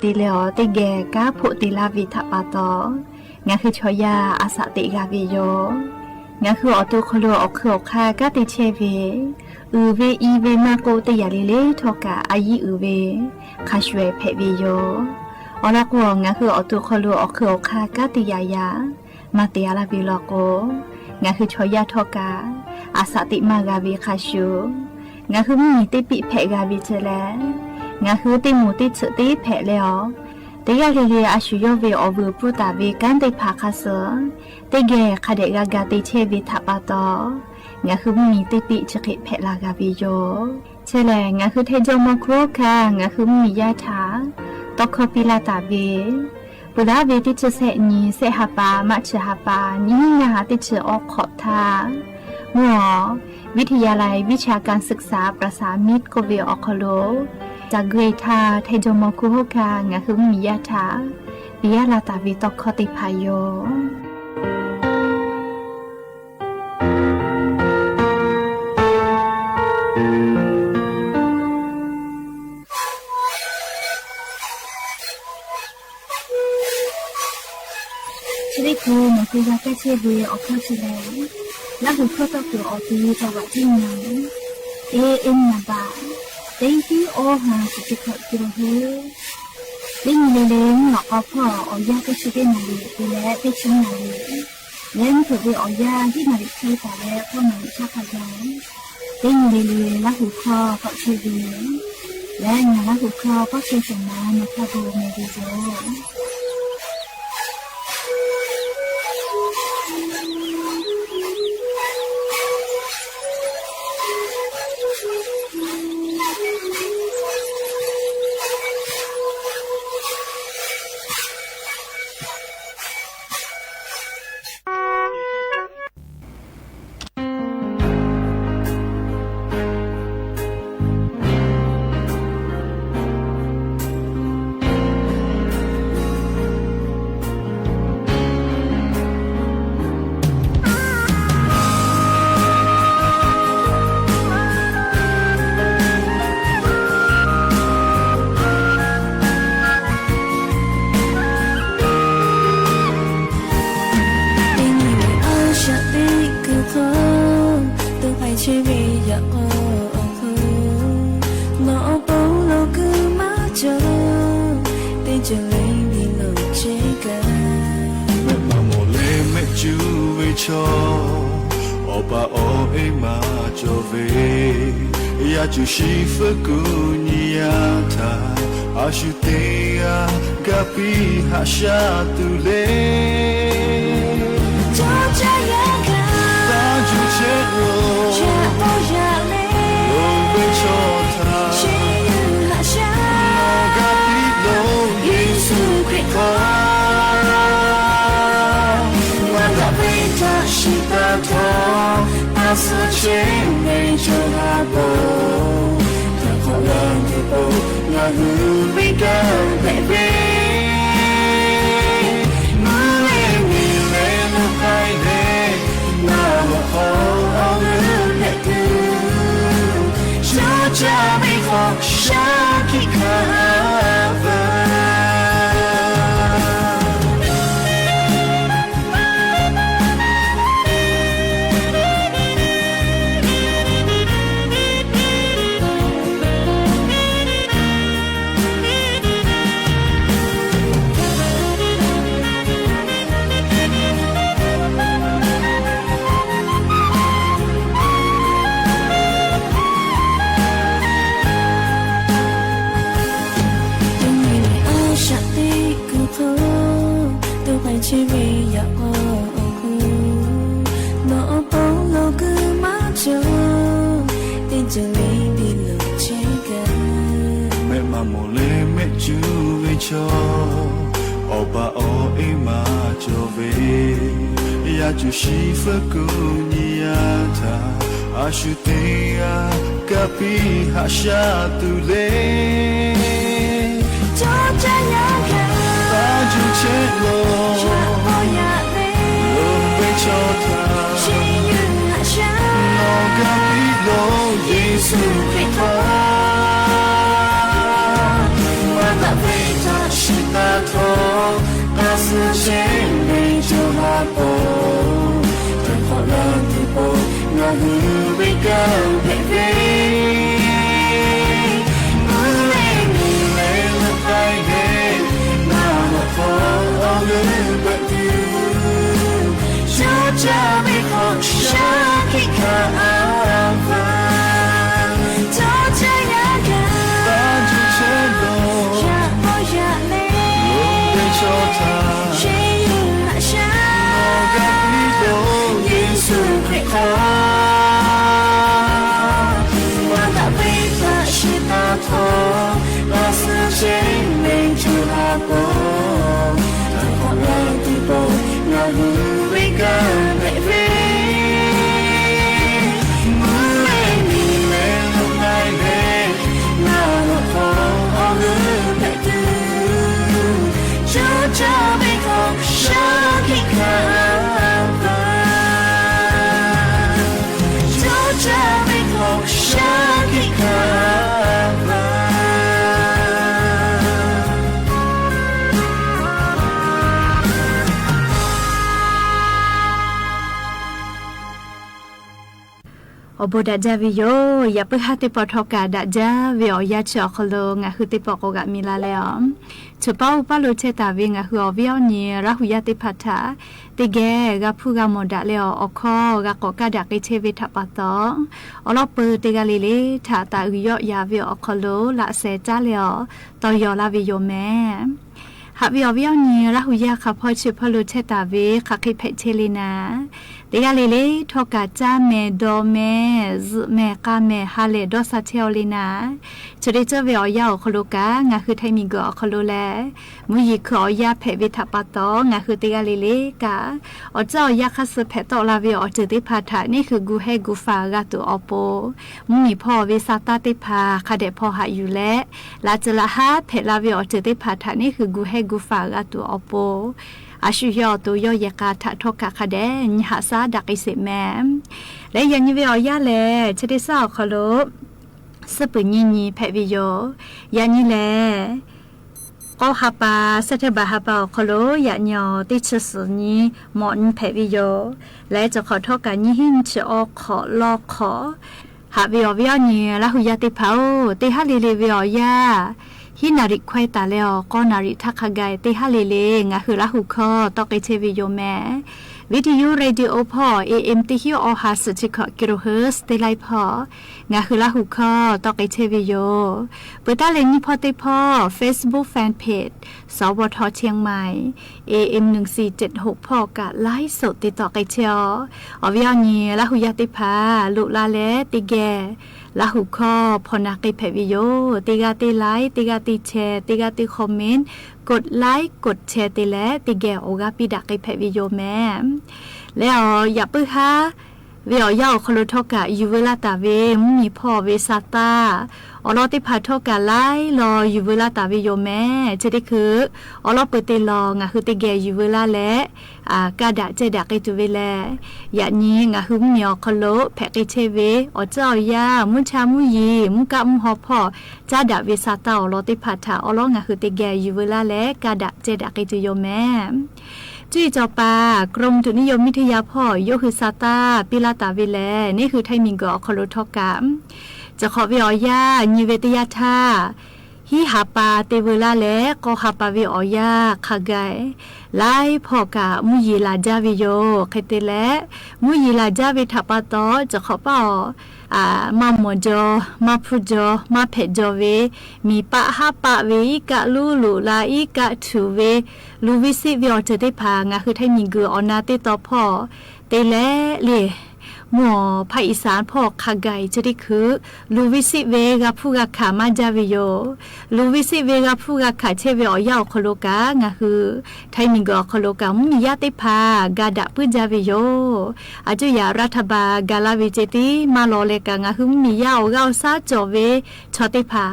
te leh awˬ teˇ geh kanˉ hpoˆ te laˇ ve htaꞈ pa taw, ngaˬ hui chaw yaˇ a shaꞈ teꞈ g'a ve yoˬ. Ngaˬ hui awˬ to hk'aw lo awˬ hk'ui awˬ hk'aˇ kanˉ te chehˇ ve, uiˍ ve i ve maˇ k'oˆ, teˇ yanˇ le le htawˇ kaꞈ a yiˉ uiˍ ve hk'a shuˍ ehˍ hpehꞈ ve yoˬ. Awˬ lawn k'o, ngaˬ hui awˬ to hk'aw lo awˬ hk'ui awˬ hk'aˇ kanˉ te yaꞈ yaꞈ maˇ te a laˇ ve law k'o, ngaˬ hui chaw yaˇ htawˇ kaꞈ a shaꞈ teꞈ maˇ g'a ve hk'a shuˍ, ngaˬ hui mvuhˇmiˬ teˇ piˆ hpehꞈ g'a ve chi lehˬ, ngaˬ hui teˇ moˍ teˇ tsuhꞈ teˇ hpehꞈ leh awˬ, teˇ g'aˇ le le a shu yawˇ ve awˬ vuiˬ pfuhˇ taˍ ve kanˉ teˇ hpaˍ hk'a suh teˇ geh hk'a dehꞈ g'a ga te chehˇ ve htaꞈ pa taw, ngaˬ hui mvuhˇmiˬ teˇ piˆ chi hk'e hpehꞈ la g'a ve yoˬ. Chi lehˬ, ngaˬ hui hteˇ jawˇmawˇ hkunˉ hawˉ hkanˇ ngaˬ hui mvuhˇmiˬ yaˇ htaꞈ tawˇ hkawˇ piˇ laˇ taˍ ve, peuˬ laˉ ve teˇ chi sehˆ nyi, sehˆ ha pa, March ha pa, nyiˇ hinˉ ngaˇ ha teˇ chi awˬ hk'awꞈ htaˇ, mvuhˇ awˬ วิทยาลัยวิชาการศึกษาประสามิตร k'oˆ ve awˬ hk'aw lo, ca gui htaˇ hteˇ jawˇmawˇ hkunˉ hawˉ hkanˇ ngaˬ hui mvuhˇmiˬ yaˇ htaꞈ piˇ laˇ taˍ ve tawˇ hkawˇ teˇ hpaˍ yoˬ. Chi teˇ hkui nawˬ hui g'a kaˇ chehˇ ve awˬ hkawˇ chi lehˬ, Laˇ huˍ hkawˇ tawˇ kuiˬ awˬ to จังหวัดที่หนึ่ง teˇ nyiˇ naˍ baꞈ, teˇ tiˉ awˇ ha shiˍ teˇ hkawꞈ te la hui. Teˇ nyi le le mvuhˇ lawꞈ k'aw hpawˇ awˬ yanˇ teˇ chi teˇ naˍ riˍ te leh teˇ chi naˍ riˍ, leh mvuhˇ hpeuꞈ ve awˬ yanˇ hiˉ naˍ riˍ hk'e taˍ leh k'awˇ naˍ riˍ shaˉ hk'a gaˬ, teˇ nyi le le Laˇ huˍ hkawˇ tawˆ chehˇ ve, leh ngaˬ Laˇ huˍ hkawˇ tawˆ chehˇ shawˍ ma nawˬ hk'a gu meh ve yoˬ. Teˇ nyi lehˬ, a shaꞈ teꞈ kuiˬ hk'aw, to k'ai chehˇ ve yaꞈ k'aw awˬ hk'aw, nawˬ awˬ pon lo kuiˬ maˇ cawˬ, teˇ ceuˬ le biˇ lo chehˇ kaꞈ, mehˆ maˇ mawˬ leh mehˆ cuˇ ve chaw, awˬ pa awˬ e maˇ cawˬ ve, yaˇ cuˬ shiˍ fuiˉ kuˬ nyi yaˇ htaꞈ a shu teˇ g'aˇ gaˇ piˇ haꞈ shaˉ tuˬ le. Cawˇ caˇ yaˇ kaꞈ taˇ juˇ chehˇ lo, chaꞈ k'aw yaꞈ le, loˍ ve chaw htaꞈ chi yuˬ haꞈ shaˉ, nawˬ gaˇ piˇ lo Yeˍsuˆ Hkriꞈ hk'aw, maˇ daꞈ ve htaꞈ shiˍ taˇ htawˇ, taˇ suhˉ chehˇ ve chaw ha po, htaꞈ hk'awꞈ g'a tuˬ po, ngaˬ hui ve kanˉ hpehꞈ ve, mvuhˇ leh miˬ leh lo k'ai leh, ngaˬ awˬ hk'aw awˬ g'euˆ hpehꞈ tuˬ, cawˇ caˇ ve hk'aw shaˉ hkiˆ hkanˍ ve Teˇ nyi lehˬ, a shaꞈ teꞈ kuiˬ hk'aw, to k'ai chehˇ ve yaꞈ k'aw awˬ hk'aw, nawˬ awˬ pon lo kuiˬ maˇ cawˬ, teˇ ceuˬ le biˇ lo chehˇ kaꞈ, mehˆ maˇ mawˬ leh mehˆ cuˇ ve chaw, awˬ pa awˬ e maˇ cawˬ ve, yaˇ cuˬ shiˍ fuiˉ kuˬ nyi yaˇ htaꞈ a shu teˇ g'aˇ gaˇ piˇ haꞈ shaˉ tuˬ le. Cawˇ caˇ yaˇ kaꞈ taˇ juˇ chehˇ lo, chaꞈ k'aw yaꞈ ve, loˍ ve chaw htaꞈ chi yuˬ haꞈ shaˉ, nawˬ gaˇ piˇ lo Yeˍsuˆ Hkriꞈ hk'aw, maˇ daꞈ ve htaꞈ Ve kaꞈ hpehꞈ ve, mvuhˇ leh miˬ leh lo k'ai ve, ngaˬ nawˬ hk'aw awˬ g'euˆ hpehꞈ tuˬ, cawˇ caˇ ve hk'awꞈ shaˉ hkiˆ hkanˍ a pa, cawˇ caˇ yaˇ gaˬ taˇ juˇ chehˇ dawˇ, yaꞈ k'aw yaꞈ leh, lo ve chaw htaꞈ sheˍ yuˬ haꞈ shaˉ, nawˬ g'a piˇ dawˇ Yeˍsuˆ Hkriꞈ hk'aw, maˇ daꞈ ve htaꞈ shiˍ taˍ htaˇ, laꞈ suhˍ chehˇ ve chaw la k'o, htaꞈ k'awꞈ leh teˇ pawˆ ngaˬ hui ve kaꞈ hpehꞈ ve, mvuhˇ leh miˬ leh lo k'ai ve, ngaˬ nawˬ hk'aw awˬ g'euˆ hpehꞈ tuˬ, cawˇ caˇ ve hk'awꞈ shaˉ hkiˆ hkanˍ a pa, cawˇ caˇ ve hk'awꞈ shaˉ hkiˆ hkanˍ a pa. Awˬ bon daꞈ jaˇ ve yoˬ. Yaꞈ puiˉ haˉ teˇ pawˆ htawˇ kaꞈ daꞈ jaˇ ve awˬ yanˇ chi awˬ hk'aw lo ngaˬ hui teˇ pawˆ k'awꞈ g'aꞈ mi la leh awˬ, chi paˉ uˉ paˉ lo chehˇ taˍ ve ngaˬ hui awˬ viˉ awˬ nyi Laˇ huˍ yaˇ teˇ hpaˍ htaꞈ teˇ geh g'a hpuˇ g'a mawˬ daꞈ leh awˬ, awˬ hkawˇ g'a k'awꞈ kaˇ daꞈ k'ai chehˇ ve htaꞈ pa taw, awˬ lawn peuˬ teˇ g'aˇ le le htaꞈ taˍ uiˍ yawˆ yaˍ ve awˬ hk'aw lo laꞈ sheh caˉ leh awˬ, tawˇ yaw laˇ ve yoˬ mehˍ. Haꞈ ve awˬ viˉ awˬ nyi Laˇ huˍ yaˇ hk'a hpawˇ chi hpawˇ lo chehˇ taˍ ve hk'aˬ hk'e hpehꞈ chehˇ le naˍ, teˇ g'aˇ le le htawˇ kaꞈ caˇ mehˍ dawˬ mehˍ zuhꞈ mehˍ k'a mehˍ ha lehˬ dawˇ sha chehˇ aw le naˍ, chi te cawˇ ve awˬ yanˇ awˬ hk'aw lo kaꞈ ngaˬ hui Htaiˍ miˬ guiˬ awˬ hk'aw lo lehˬ, mvuhˇ yeˬ hkui awˬ yanˇ hpehꞈ ve htaꞈ pa taw ngaˬ hui teˇ g'aˇ le le kaꞈ, awˬ tcuhˉ awˬ yanˇ hk'aˇ suh hpehꞈ tawˆ la ve awˬ ceuˬ teˇ hpaˍ htaꞈ neˇ hui gu hehˇ gu faˍ g'a tuˬ awˬ pon, mvuhˇ miˬ hpawˇ ve sa taˇ teˇ hpaˍ hk'a dehꞈ hpaw haꞈ yuˬ leh, laꞈ cuhˍ laꞈ haˉ hpehꞈ la ve awˬ ceuˬ teˇ hpaˍ htaꞈ neˇ hui gu hehˇ gu faˍ g'a tuˬ awˬ pon, a shu yawˇ awˬ to yawˇ yehˬ k'a htaꞈ htawˇ kaꞈ hk'a dehꞈ nyi haꞈ shaˉ daꞈ k'ai sheˍ mehˍ. Leh yaꞈ nyi ve awˬ yanˇ lehˬ, chi teˇ shaˉ awˬ hk'aw lo suhˉ peuˬ nyiˇ nyi hpehꞈ ve yoˬ. Yaꞈ nyi lehˬ, k'awˇ ha pa, September ha pa awˬ hk'aw lo yaꞈ nyi awˬ teˇ chi suhˍ nyi mawꞈ nyi hpehꞈ ve yoˬ. Leh chi hk'awꞈ htawˇ kaꞈ nyiˇ hinˉ nyiˇ chi awˬ hk'awꞈ lawˇ hk'awꞈ, haꞈ ve awˬ viˉ awˬ nyi Laˇ huˍ yaˇ teˇ hpaˍ-oˬ, teˇ haˉ le le ve awˬ yanˇ, hiˉ naˍ riˍ hkawehˇ taˍ leh awˬ k'awˇ naˍ riˍ htaˇ hk'a gaˬ teˇ haˉ le le ngaˬ hui Laˇ huˍ hkawˇ tawˇ k'ai chehˇ ve yoˬ mehˍ. Video radio hpawˇ A M teˇ hinˉ awˬ ha suhˍ chi hkawꞈ kilohertz teˇ laiˉ hpawˇ ngaˬ hui Laˇ huˍ hkawˇ tawˇ k'ai chehˇ ve yoˬ. Peuˬ taˉ leh nyiˇ hpawˇ teˇ hpawˇ Facebook fan page สวท เชียงใหม่ A M หนึ่งสี่เจ็ดหก hpawˇ kaꞈ ไลฟ์สด te tawˆ k'ai chehˇ-aw. Awˬ viˉ awˬ nyi Laˇ huˍ yaˇ teˇ hpaˍ loꞈ la leh teˇ geh Laˇ huˍ hkawˇ hpawnˬ na k'ai hpehꞈ ve yoˬ. Teˇ g'aˇ teˇ ไลค์, teˇ g'aˇ teˇ แชร์, teˇ g'aˇ teˇ คอมเมนต์, กดไลค์ กดแชร์ te leh teˇ geh awˬ g'aˇ piˇ daꞈ k'ai hpehꞈ ve yoˬ mehˍ. Leh awˬ yaꞈ puiˉ haˉ ve awˬ yanˇ awˬ hk'aw lo htawˇ kaꞈ yuˬ veu laˇ taˍ ve mvuhˇ miˬ hpawˇ ve sa taˇ, awˬ lawn teˇ hpaˍ htawˇ kaꞈ laiˉ law yuˬ veu laˇ taˍ ve yoˬ mehˍ. Chi teˇ hkui awˬ lawn peuˬ te lawˬ ngaˬ hui teˇ geh yuˬ veu laˇ leh, kaˇ daꞈ cehˇ daꞈ k'ai tuˬ ve lehˬ, yaꞈ nyi ngaˬ hui mvuhˇ miˬ awˬ hk'aw lo hpehꞈ k'ai chehˇ ve awˬ tcuhˉ awˬ yanˇ, mvuhˇ cha mvuhˇ yeˬ, mvuhˇ kaˆ mvuhˇ haw hpawˇ caˉ daꞈ ve sa taˇ awˬ lawn teˇ hpaˍ htaꞈ awˬ lawn ngaˬ hui teˇ geh yuˬ veu laˇ leh kaˇ daꞈ cehˇ daꞈ k'ai tuˬ yoˬ mehˍ. Cuˇ yiˍ cawˬ paˍ กรมอุตุนิยมวิทยา hpawˇ yawˇ hui sa taˇ piˇ laˇ taˍ ve lehˬ, neˇ hui Htaiˍ miˬ guiˬ awˬ hk'aw lo htawˇ kaꞈ, chi hk'awꞈ ve awˬ yanˇ nyi ve teˇ yanˇ htaˇ, hiˉ ha pa te veu laˇ leh k'awˇ ha pa ve awˬ yanˇ hk'a gaˬ, laiˉ hpawˇ kaꞈ mvuhˇ yeˬ laˬ jaˇ ve yoˬ. Hk'e te leh, mvuhˇ yeˬ laˬ jaˇ ve htaꞈ pa taw, chi hk'awꞈ paˆ awˬ maˇ mawˬ jaw, maˇ hpuˇ jaw, maˇ hpehꞈ jaw ve, miˬ paˆ haˉ paˆ ve, iˉ kaˆ luˉ loꞈ la, iˉ kaˆ htuꞈ ve, luˬ ve siˆ ve awˬ ceuˬ teˇ hpaˍ ngaˬ hui Htaiˍ miˬ guiˬ awˬ na teˇ taw hpawˇ te leh le, mvuhˇ awˬ hpaˇ Iˉsaˍ hpawˇ hk'a gaˬ chi teˇ hkui luˬ ve siˆ ve g'a hpuˇ g'a hkanˍ maˇ jaˇ ve yoˬ. Luˬ ve siˆ ve g'a hpuˇ g'a hkanˍ chehˇ ve awˬ yanˇ awˬ hk'aw lo kaꞈ, ngaˬ hui Htaiˍ miˬ guiˬ awˬ hk'aw lo kaꞈ mvuhˇ miˬ yaˇ teˇ hpaˍ ga daꞈ puiˉ jaˇ ve yoˬ. A cuˇ yaꞈ รัฐบาล ga laˇ ve ceh tiˉ maˇ lawˬ leh kaꞈ, ngaˬ hui mvuhˇ miˬ yaˇ awˬ g'aˇ awˬ shaˉ cawˬ ve chaw teˇ hpaˍ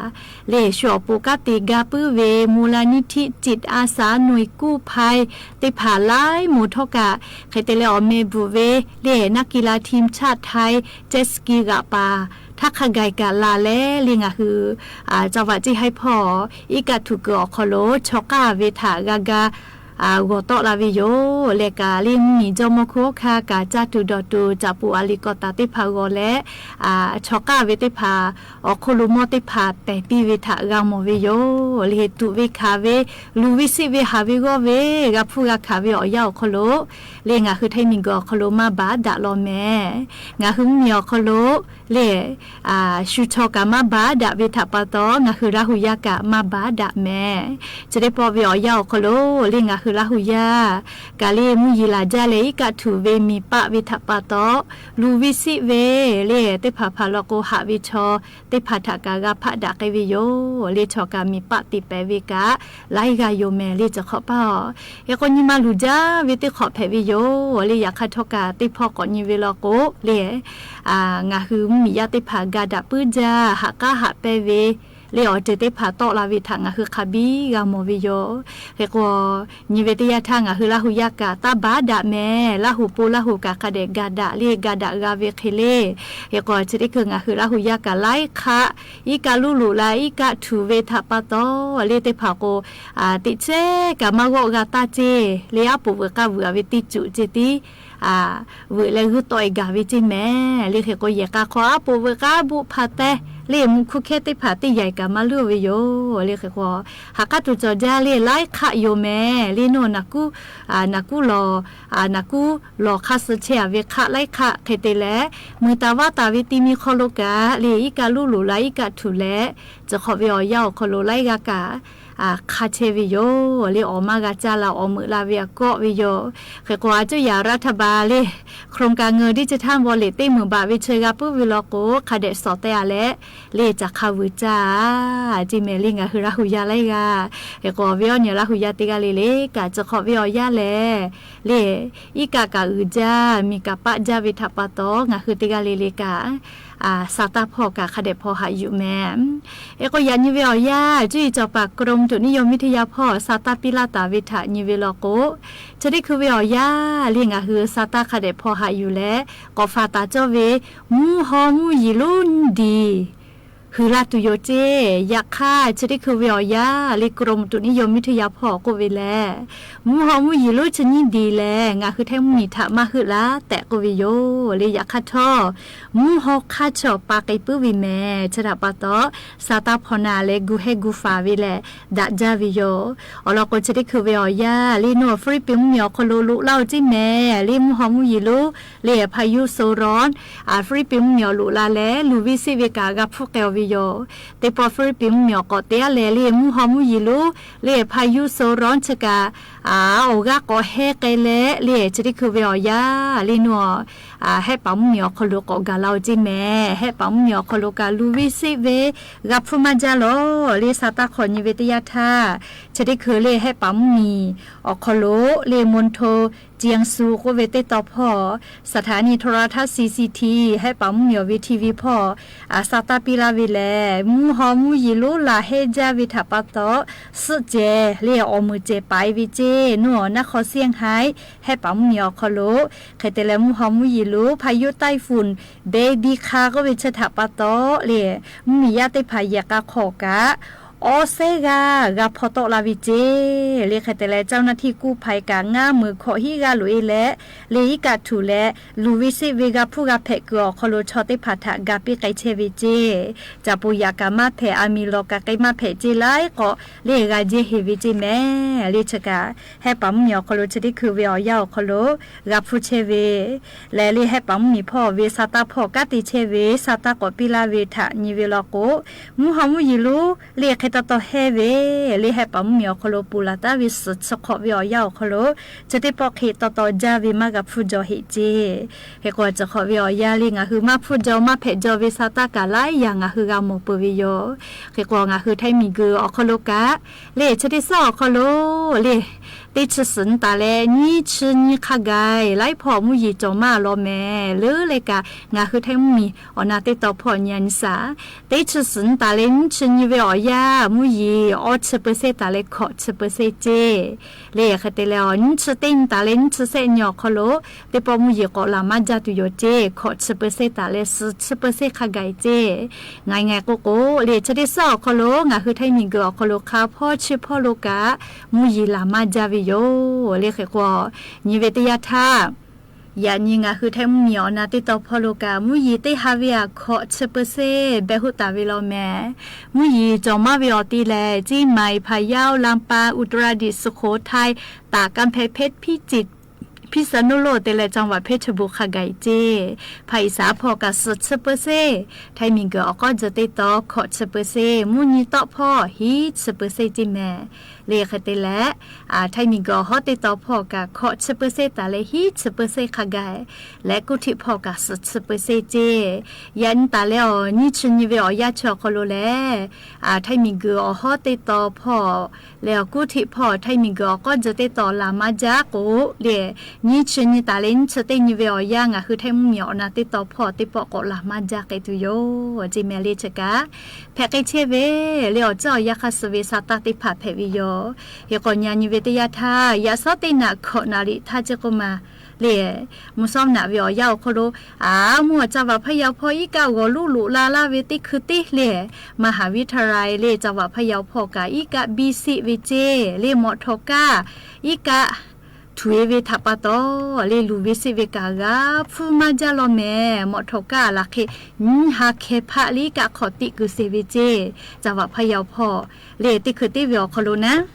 lehˬ, shu awˬ pon kanˉ te ga puiˉ ve มูลนิธิจิตอาสา หน่วยกู้ภัย teˇ hpaˍ laiˉ moˍ htawˇ kaꞈ, hk'e te leh awˬ meh bvuhꞈ ve lehˬ นักกีฬาทีมชาติไทย jet ski g'aꞈ paˍ htaˇ hk'a gaˬ kaꞈ laˬ leh le ngaˬ hui จังหวัดเชียงราย hpawˇ iˉ kaˆ htuꞈ kuiˬ awˬ hk'aw lo chaw k'aˇ ve htaꞈ g'a ga g'awˬ tawˆ la ve yoˬ. Leh kaꞈ le mvuhˇmiˬ jawˇmawˇ hkunˉ hawˉ hkanˇ kaꞈ caˇ tuˬ dawˬ tuˬ caꞈ puˍ a liꞈ k'awꞈ taˍ teˇ hpaˍ g'awˬ leh, chaw k'aˇ ve teˇ hpaˍ awˬ hk'oˆ lo mawˇ teˇ hpaˍ pehˬ piˇ ve htaꞈ g'a mawˬ ve yoˬ. Leh tuꞈ ve hkanˍ ve, luˬ ve seˆ ve, haˍ ve g'awˇ ve, g'a hpuˇ g'a hkanˍ ve awˬ yanˇ awˬ hk'aw lo le ngaˬ hui htaiˇ miˬguiˬ awˬ hk'aw lo maˇ baˬ daꞈ law mehˍ. Ngaˬ hui mvuhˇmiˬ awˬ hk'aw lo le shu chaw kaꞈ maˇ baˬ daꞈ ve htaꞈ pa taw, ngaˬ hui Laˇ hu yaˇ kaꞈ maˇ baˬ daꞈ mehˍ. Chi teˇ pawˆ ve awˬ yanˇ awˬ hk'aw lo le ngaˬ hui Laˇ hu yaˇ kaꞈ le mvuhˇ yeˬ laˬ jaˇ leh iˉ kaˆ htuꞈ ve miˬ paˆ ve htaꞈ pa taw, luˬ ve seˆ ve le teˇ hpaˍ hpaˍ law k'o haꞈ ve chaw teˇ hpaˍ htaꞈ kaꞈ g'a hpaˆ daꞈ k'ai ve yoˬ. Le chaw kaꞈ miˬ paˆ te pehˍ ve kaꞈ laiˉ g'aˇ yoˬ mehˍ le. Chi hk'awꞈ paˇ a, hk'e k'o nyi ma luˬ jaˇ ve teˇ hk'awꞈ hpehꞈ ve yoˬ. Le yaꞈ hk'aˇ htawˇ kaꞈ teˇ hpawˇ k'awꞈ nyi ve law k'o le ngaˬ hui mvuhˇmiˬ yaˇ teˇ hpaˍ ga daꞈ puiˉ jaˇ, haꞈ k'aˉ haꞈ pehnˇ ve le awˬ ceuˬ teˇ hpaˍ tawˆ la ve htaꞈ ngaˬ hui hk'a biˇ g'a mawˬ ve yoˬ. Hk'e k'o nyi ve teˇ yanˇ htaˇ ngaˬ hui Laˇ hu yaˇ kaꞈ taˇ baˬ daꞈ mehˍ. Laˇ hu po Laˇ hu kaꞈ hk'a dehꞈ ga daꞈ le ga daꞈ g'a ve hk'e le. Hk'e k'o chi teˇ hkui ngaˬ hui Laˇ hu yaˇ kaꞈ laiˉ hk'aˆ iˉ kaˆ luˉ loꞈ la iˉ kaˆ htuꞈ ve htaꞈ pa taw le teˇ hpaˍ k'o teꞈ chehˇ kaꞈ maˇ g'awˆ g'a taˇ ceˇ le aˉ poꞈ veuꞈ k'aˇ veuꞈ a ve teˇ cuꞈ ceˇ tiˉ veuꞈ leh g'uiˇ tawˆ e gaˬ ve ceˇ mehˍ. Le hk'e k'o yehˬ k'a hk'aw aˉ poꞈ veuꞈ k'aˇ boˆ hpa teh le mvuhˇ hkuˇ hkehˇ teˇ hpaˍ teˇ yaiˬ kaꞈ maˇ luˇ ve yoˬ. Le hk'e k'o ha k'aˉ tuˬ cawˬ jaˇ le laiˉ hk'aˆ yoˬ mehˍ. Le naˬ kuˉ, naˬ kuˉ lawˬ, naˬ kuˉ lawˬ hk'aˇ suh chehˇ a ve hk'aˆ laiˉ hk'aˆ hk'e te leh, mui taˍ vaˇ taˍ ve ti mi hk'aw lo kaꞈ le iˉ kaˆ luˉ loꞈ la iˉ kaˆ htuꞈ leh, chi hk'awꞈ ve awˬ yanˇ awˬ hk'aw lo laiˉ g'aˇ kaꞈ hk'a chehˇ ve yoˬ. Le awˬ maˇ g'a caˇ la awˬ meuꞈ la ve aꞈ kawˆ ve yoˬ. Hk'e k'o a cuˇ yaꞈ raˇ htaˇ ba le โครงการเงินดิจิทัลวอลเล็ต teˇ meuꞈ baˬ ve chi g'a puiˉ ve law k'o hk'a dehꞈ sawˍ teh a leh le caˬ hk'a vuiˬ caˇ a ceˇ mehˍ. Le ngaˬ hui Laˇ hu yaˇ laiˉ g'aˇ hk'e k'o ve awˬ nyi Laˇ hu yaˇ teˇ g'aˇ le le kaꞈ chi hk'awꞈ ve awˬ yanˇ lehˬ le iˉ kaˆ kaꞈ uiˍ jaˇ miˬ kaꞈ paˆ jaˇ ve htaꞈ pa taw ngaˬ hui teˇ g'aˇ le le kaꞈ sa taˇ hpawˇ kaꞈ hk'a dehꞈ hpaw haꞈ yuˬ mehˍ. Hk'e k'o yaꞈ nyi ve awˬ yanˇ cuˇ yiˍ cawˬ paˍ กรมอุตุนิยมวิทยา hpawˇ sa taˇ piˇ laˇ taˍ ve htaꞈ nyi ve law k'o, chi teˇ hkui ve awˬ yanˇ le ngaˬ hui sa taˇ hk'a dehꞈ hpaw haꞈ yuˬ leh, k'awꞈ faˍ taˍ cawˇ ve mvuhˇ haw mvuhˇ yeˬ lonˉ nyiˇ diˬ huiˍ la tuˬ yoˬ ceˇ. Yaꞈ hk'aˇ chi teˇ hkui ve awˬ yanˇ le กรมอุตุนิยมวิทยา hpawˇ k'oˆ ve lehˬ, mvuhˇ haw mvuhˇ yeˬ lonˉ chi nyiˇ diˬ lehˬ ngaˬ hui Htaiˇ mvuhˇmiˬ htaꞈ maˇ heuˆ laˇ tehꞈ k'oˆ ve yoˬ. Le yaꞈ hk'aˇ htawˇ mvuhˇ haw hk'aˇ chaw pa k'ai puiˉ ve mehˍ. Chi htaꞈ pa taw sa taˇ hpaw na leh gu hehˇ gu faˍ ve lehˬ daꞈ jaˇ ve yoˬ. Awˬ lawn k'o chi teˇ hkui ve awˬ yanˇ le nawˬ Hpiˇliˇpiˆ mvuhˇmiˬ awˬ hk'aw lo loꞈ laˇ-oˬ ceˇ mehˍ. Le mvuhˇ haw mvuhˇ yeˬ lonˉ le พายุโซนร้อน Hpiˇliˇpiˆ mvuhˇmiˬ awˬ loꞈ la leh luˬ ve seˆ ve kaꞈ g'a hpuˇ k'ai-aw ve yoˬ. Teˇ pawˆ Hpiˇliˇpiˆ mvuhˇmiˬ awˬ k'awꞈ te a leh le mvuhˇ haw mvuhˇ yeˬ lonˉ le พายุโซนร้อน chi kaꞈ awˬ g'aˇ k'awꞈ hehˇ k'ai leh le chi teˇ hkui ve awˬ yanˇ le nawˬ Hehˆ paˍ mvuhˇmiˬ awˬ hk'aw lo k'awꞈ gaˬ la-oˬ ceˇ mehˍ. Hehˆ paˍ mvuhˇmiˬ awˬ hk'aw lo kaꞈ luˬ ve seˆ ve g'a hpuˇ maˇ jaˇ lawˬ. Le sa taˇ hk'awꞈ nyi ve teˇ yanˇ htaˇ chi teˇ hkui le Hehˆ paˍ mvuhˇmiˬ awˬ hk'aw lo le มณฑลเจียงซู k'oˆ ve teˇ taw hpawˇ สถานีโทรทัศน์ ซีซีที Hehˆ paˍ mvuhˇmiˬ awˬ ve ทีวี hpawˇ sa taˇ piˇ laˇ ve lehˬ mvuhˇ haw mvuhˇ yeˬ lonˉ laˬ hehˇ jaˇ ve htaꞈ pa taw suhˆ cehˬ le awˬ meuˍ cehˬ paiˍ ve ceˇ. Nawˬ นครเซี่ยงไฮ้ Hehˆ paˍ mvuhˇmiˬ awˬ hk'aw lo hk'e te leh mvuhˇ haw mvuhˇ yeˬ lonˉ พายุไต้ฝุ่นเบบี hk'a k'oˆ ve chi htaꞈ pa taw le mvuhˇmiˬ yaˇ teˇ hpaˍ yehˬ k'a hk'awꞈ kaꞈ awˉ sehˉ g'aˇ g'a hpaw tawˆ la ve ceˇ. Le hk'e te leh เจ้าหน้าที่กู้ภัย kaꞈ ngaˇ meuˍ hkawꞈ hiˆ g'aˇ loꞈ-e leh le iˉ kaˆ htuꞈ leh luˬ ve seˆ ve g'a hpuˇ g'a hpehꞈ kuiˬ awˬ hk'aw lo chaw teˇ hpaˍ htaꞈ ga piˇ k'ai chehˇ ve ceˇ. Caꞈ poˍ yaꞈ kaꞈ maˇ hpehꞈ, aˬ miˍ lawˬ kaꞈ k'ai maˇ hpehꞈ ceˇ laiˉ k'awꞈ le g'a jehˇ heˍ ve ceˇ mehˍ. Le chi kaꞈ Hehˆ paˍ mvuhˇmiˬ awˬ hk'aw lo chi teˇ hkui ve awˬ yanˇ awˬ hk'aw lo g'a hpuˇ chehˇ ve lehˬ le Hehˆ paˍ mvuhˇmiˬ hpawˇ ve sa taˇ hpawˇ kanˉ te chehˇ ve sa taˇ k'awꞈ piˇ laˇ ve htaꞈ nyi ve law k'o, mvuhˇ haw mvuhˇ yeˬ lonˉ le hk'e taw taw hehˇ ve le Hehˆ paˍ mvuhˇmiˬ awˬ hk'aw lo ponˬ laˬ taˉ ve suhˍ chi hk'awꞈ ve awˬ yanˇ awˬ hk'aw lo chi teˇ pawˆ hk'e taw taw jaˇ ve maˇ g'a hpuˇ jaw heˆ ceˇ. Hk'e k'o chi hk'awꞈ ve awˬ yanˇ le ngaˬ hui maˇ hpuˇ jaw maˇ hpehꞈ jaw ve sa taˇ kaꞈ laiˉ yaꞈ ngaˬ hui g'a mawˬ peuˬ ve yoˬ. Hk'e k'o ngaˬ hui Htaiˇ miˬguiˬ awˬ hk'aw lo kaꞈ le chi teˇ suhˉ awˬ hk'aw lo le teˇ chi suhˍ nyi taˍ leh nyiˇ chi nyi hk'a gaˬ laiˉ hpawˇ mvuhˇ yeˬ cawˬ maˇ law mehˍ. Leuˉ leh kaꞈ ngaˬ hui Htaiˇ mvuhˇmiˬ awˬ na teˇ taw hpawˇ nyi a nyi shaˍ. Teˇ chi suhˍ nyi taˍ leh nyiˇ chi nyi ve awˬ yanˇ mvuhˇ yeˬ awˇ chi เปอร์เซ็นต์ taˍ leh hkawꞈ chi เปอร์เซ็นต์ ceˇ. Le hk'e te leh awˬ nyiˇ chi teˇ nyi taˍ leh nyiˇ chi sehˆ nyi awˬ hk'aw lo teˇ pawˆ mvuhˇ yeˬ k'awꞈ laˬ maˇ jaˇ tuˬ yoˬ ceˇ. Hkawꞈ chi เปอร์เซ็นต์ taˍ leh suhˍ chi เปอร์เซ็นต์ hk'a gaˬ ceˇ. Ngaˬ ngaˬ k'oˆ k'o le chi teˇ suhˉ awˬ hk'aw lo ngaˬ hui Htaiˇ miˬguiˬ awˬ hk'aw lo hk'a hpawˇ chi hpawˇ lo kaꞈ mvuhˇ yeˬ laˬ maˇ jaˇ ve yoˬ le. Hk'e k'o, nyi ve teˇ yanˇ htaˇ, yaꞈ nyi ngaˬ hui Htaiˇ mvuhˇmiˬ awˬ na teˇ tawn hpawˇ lo kaꞈ mvuhˇ yeˬ teˇ ha ve aꞈ hkawꞈ chi เปอร์เซ็นต์ beh hoˆ taˍ ve law mehˍ. Mvuhˇ yeˬ cawˬ maˇ ve awˬ ti lehˬ, เชียงใหม่ Phayao, Lamphai, Uttarakhand, Sukhothai, Tashkent, Phek Phek, Phichit, พิษณุโลก te leh จังหวัดเพชรบูรณ์ hk'a gaˬ ceˇ. Hpaˍ iˍsaˍ hpawˇ kaꞈ suhˍ chi เปอร์เซ็นต์, Htaiˇ miˬguiˬ awˬ k'awˇ jeh teˇ tawn hkawꞈ chi เปอร์เซ็นต์, mvuhˇ nyi tawˆ hpawˇ hiˉ chi เปอร์เซ็นต์ ceˇ mehˍ. Le hk'e te leh, Htaiˇ miˬguiˬ awˬ hawˉ teˇ tawn hpawˇ kaꞈ hkawꞈ chi เปอร์เซ็นต์ taˍ leh hiˉ chi เปอร์เซ็นต์ hk'a gaˬ leh, kuˇ htiˆ hpawˇ kaꞈ suhˍ chi เปอร์เซ็นต์ ceˇ. Yaꞈ nyi taˍ leh awˬ nyiˇ chi nyi ve awˬ yanˇ chi awˬ hk'aw lo lehˬ, Htaiˇ miˬguiˬ awˬ hawˉ teˇ tawn hpawˇ leh awˬ kuˇ htiˆ hpawˇ Htaiˇ miˬguiˬ awˬ k'awˇ jeh teˇ tawn laˬ maˇ jaˇ k'o le, nyiˇ chi nyi taˍ leh nyiˇ chi teˇ nyi ve awˬ yanˇ ngaˬ hui Htaiˇ mvuhˇmiˬ awˬ na teˇ tawn hpawˇ teˇ pawˆ k'awꞈ laˬ maˇ jaˇ k'ai tuˬ yoˬ ceˇ mehˍ. Le chi kaꞈ hpehꞈ k'ai chehˇ ve le awˬ ceuˬ awˬ yanˇ hk'aˇ suh ve sa tanˇ teˇ hpaˍ hpehꞈ ve yoˬ. Hk'e k'o, nyi nyi ve teˇ yanˇ htaˇ yaꞈ shawˉ teˇ naꞈ hkawꞈ naˍ riˍ htaˇ ceˇ k'oˆ ma le, mvuhˇ shawˉ naꞈ ve awˬ yanˇ awˬ hk'aw lo, a, mvuhˇ awˬ ca vaꞈ hpaˇ yaˇ awˬ hpawˇ iˉ kaˆ g'awˬ luˉ loꞈ la laˇ ve teˇ hkui teˇ le, maˍ haˍ viˉ htaˇ ra le ca vaꞈ hpaˇ yaˇ awˬ hpawˇ kaꞈ iˉ kaˆ biˇ siˆ ve ceˇ le, mawꞈ htawꞈ kaˇ iˉ kaˆ htuˬ e ve htaꞈ pa taw le, luˬ ve siˆ ve kaꞈ g'a hpfuhˇ maˇ jaˇ law mehˍ. Mawꞈ htawꞈ kaˇ laˬ hk'e nyiˇ ha hkeh hpaˆ le iˉ kaˆ hk'awꞈ tiˆ kuiˬ seˍ ve ceˇ. Ca vaꞈ hpaˇ yaˇ awˬ hpawˇ le teˇ hkui teˇ ve awˬ hk'aw lo naˉ,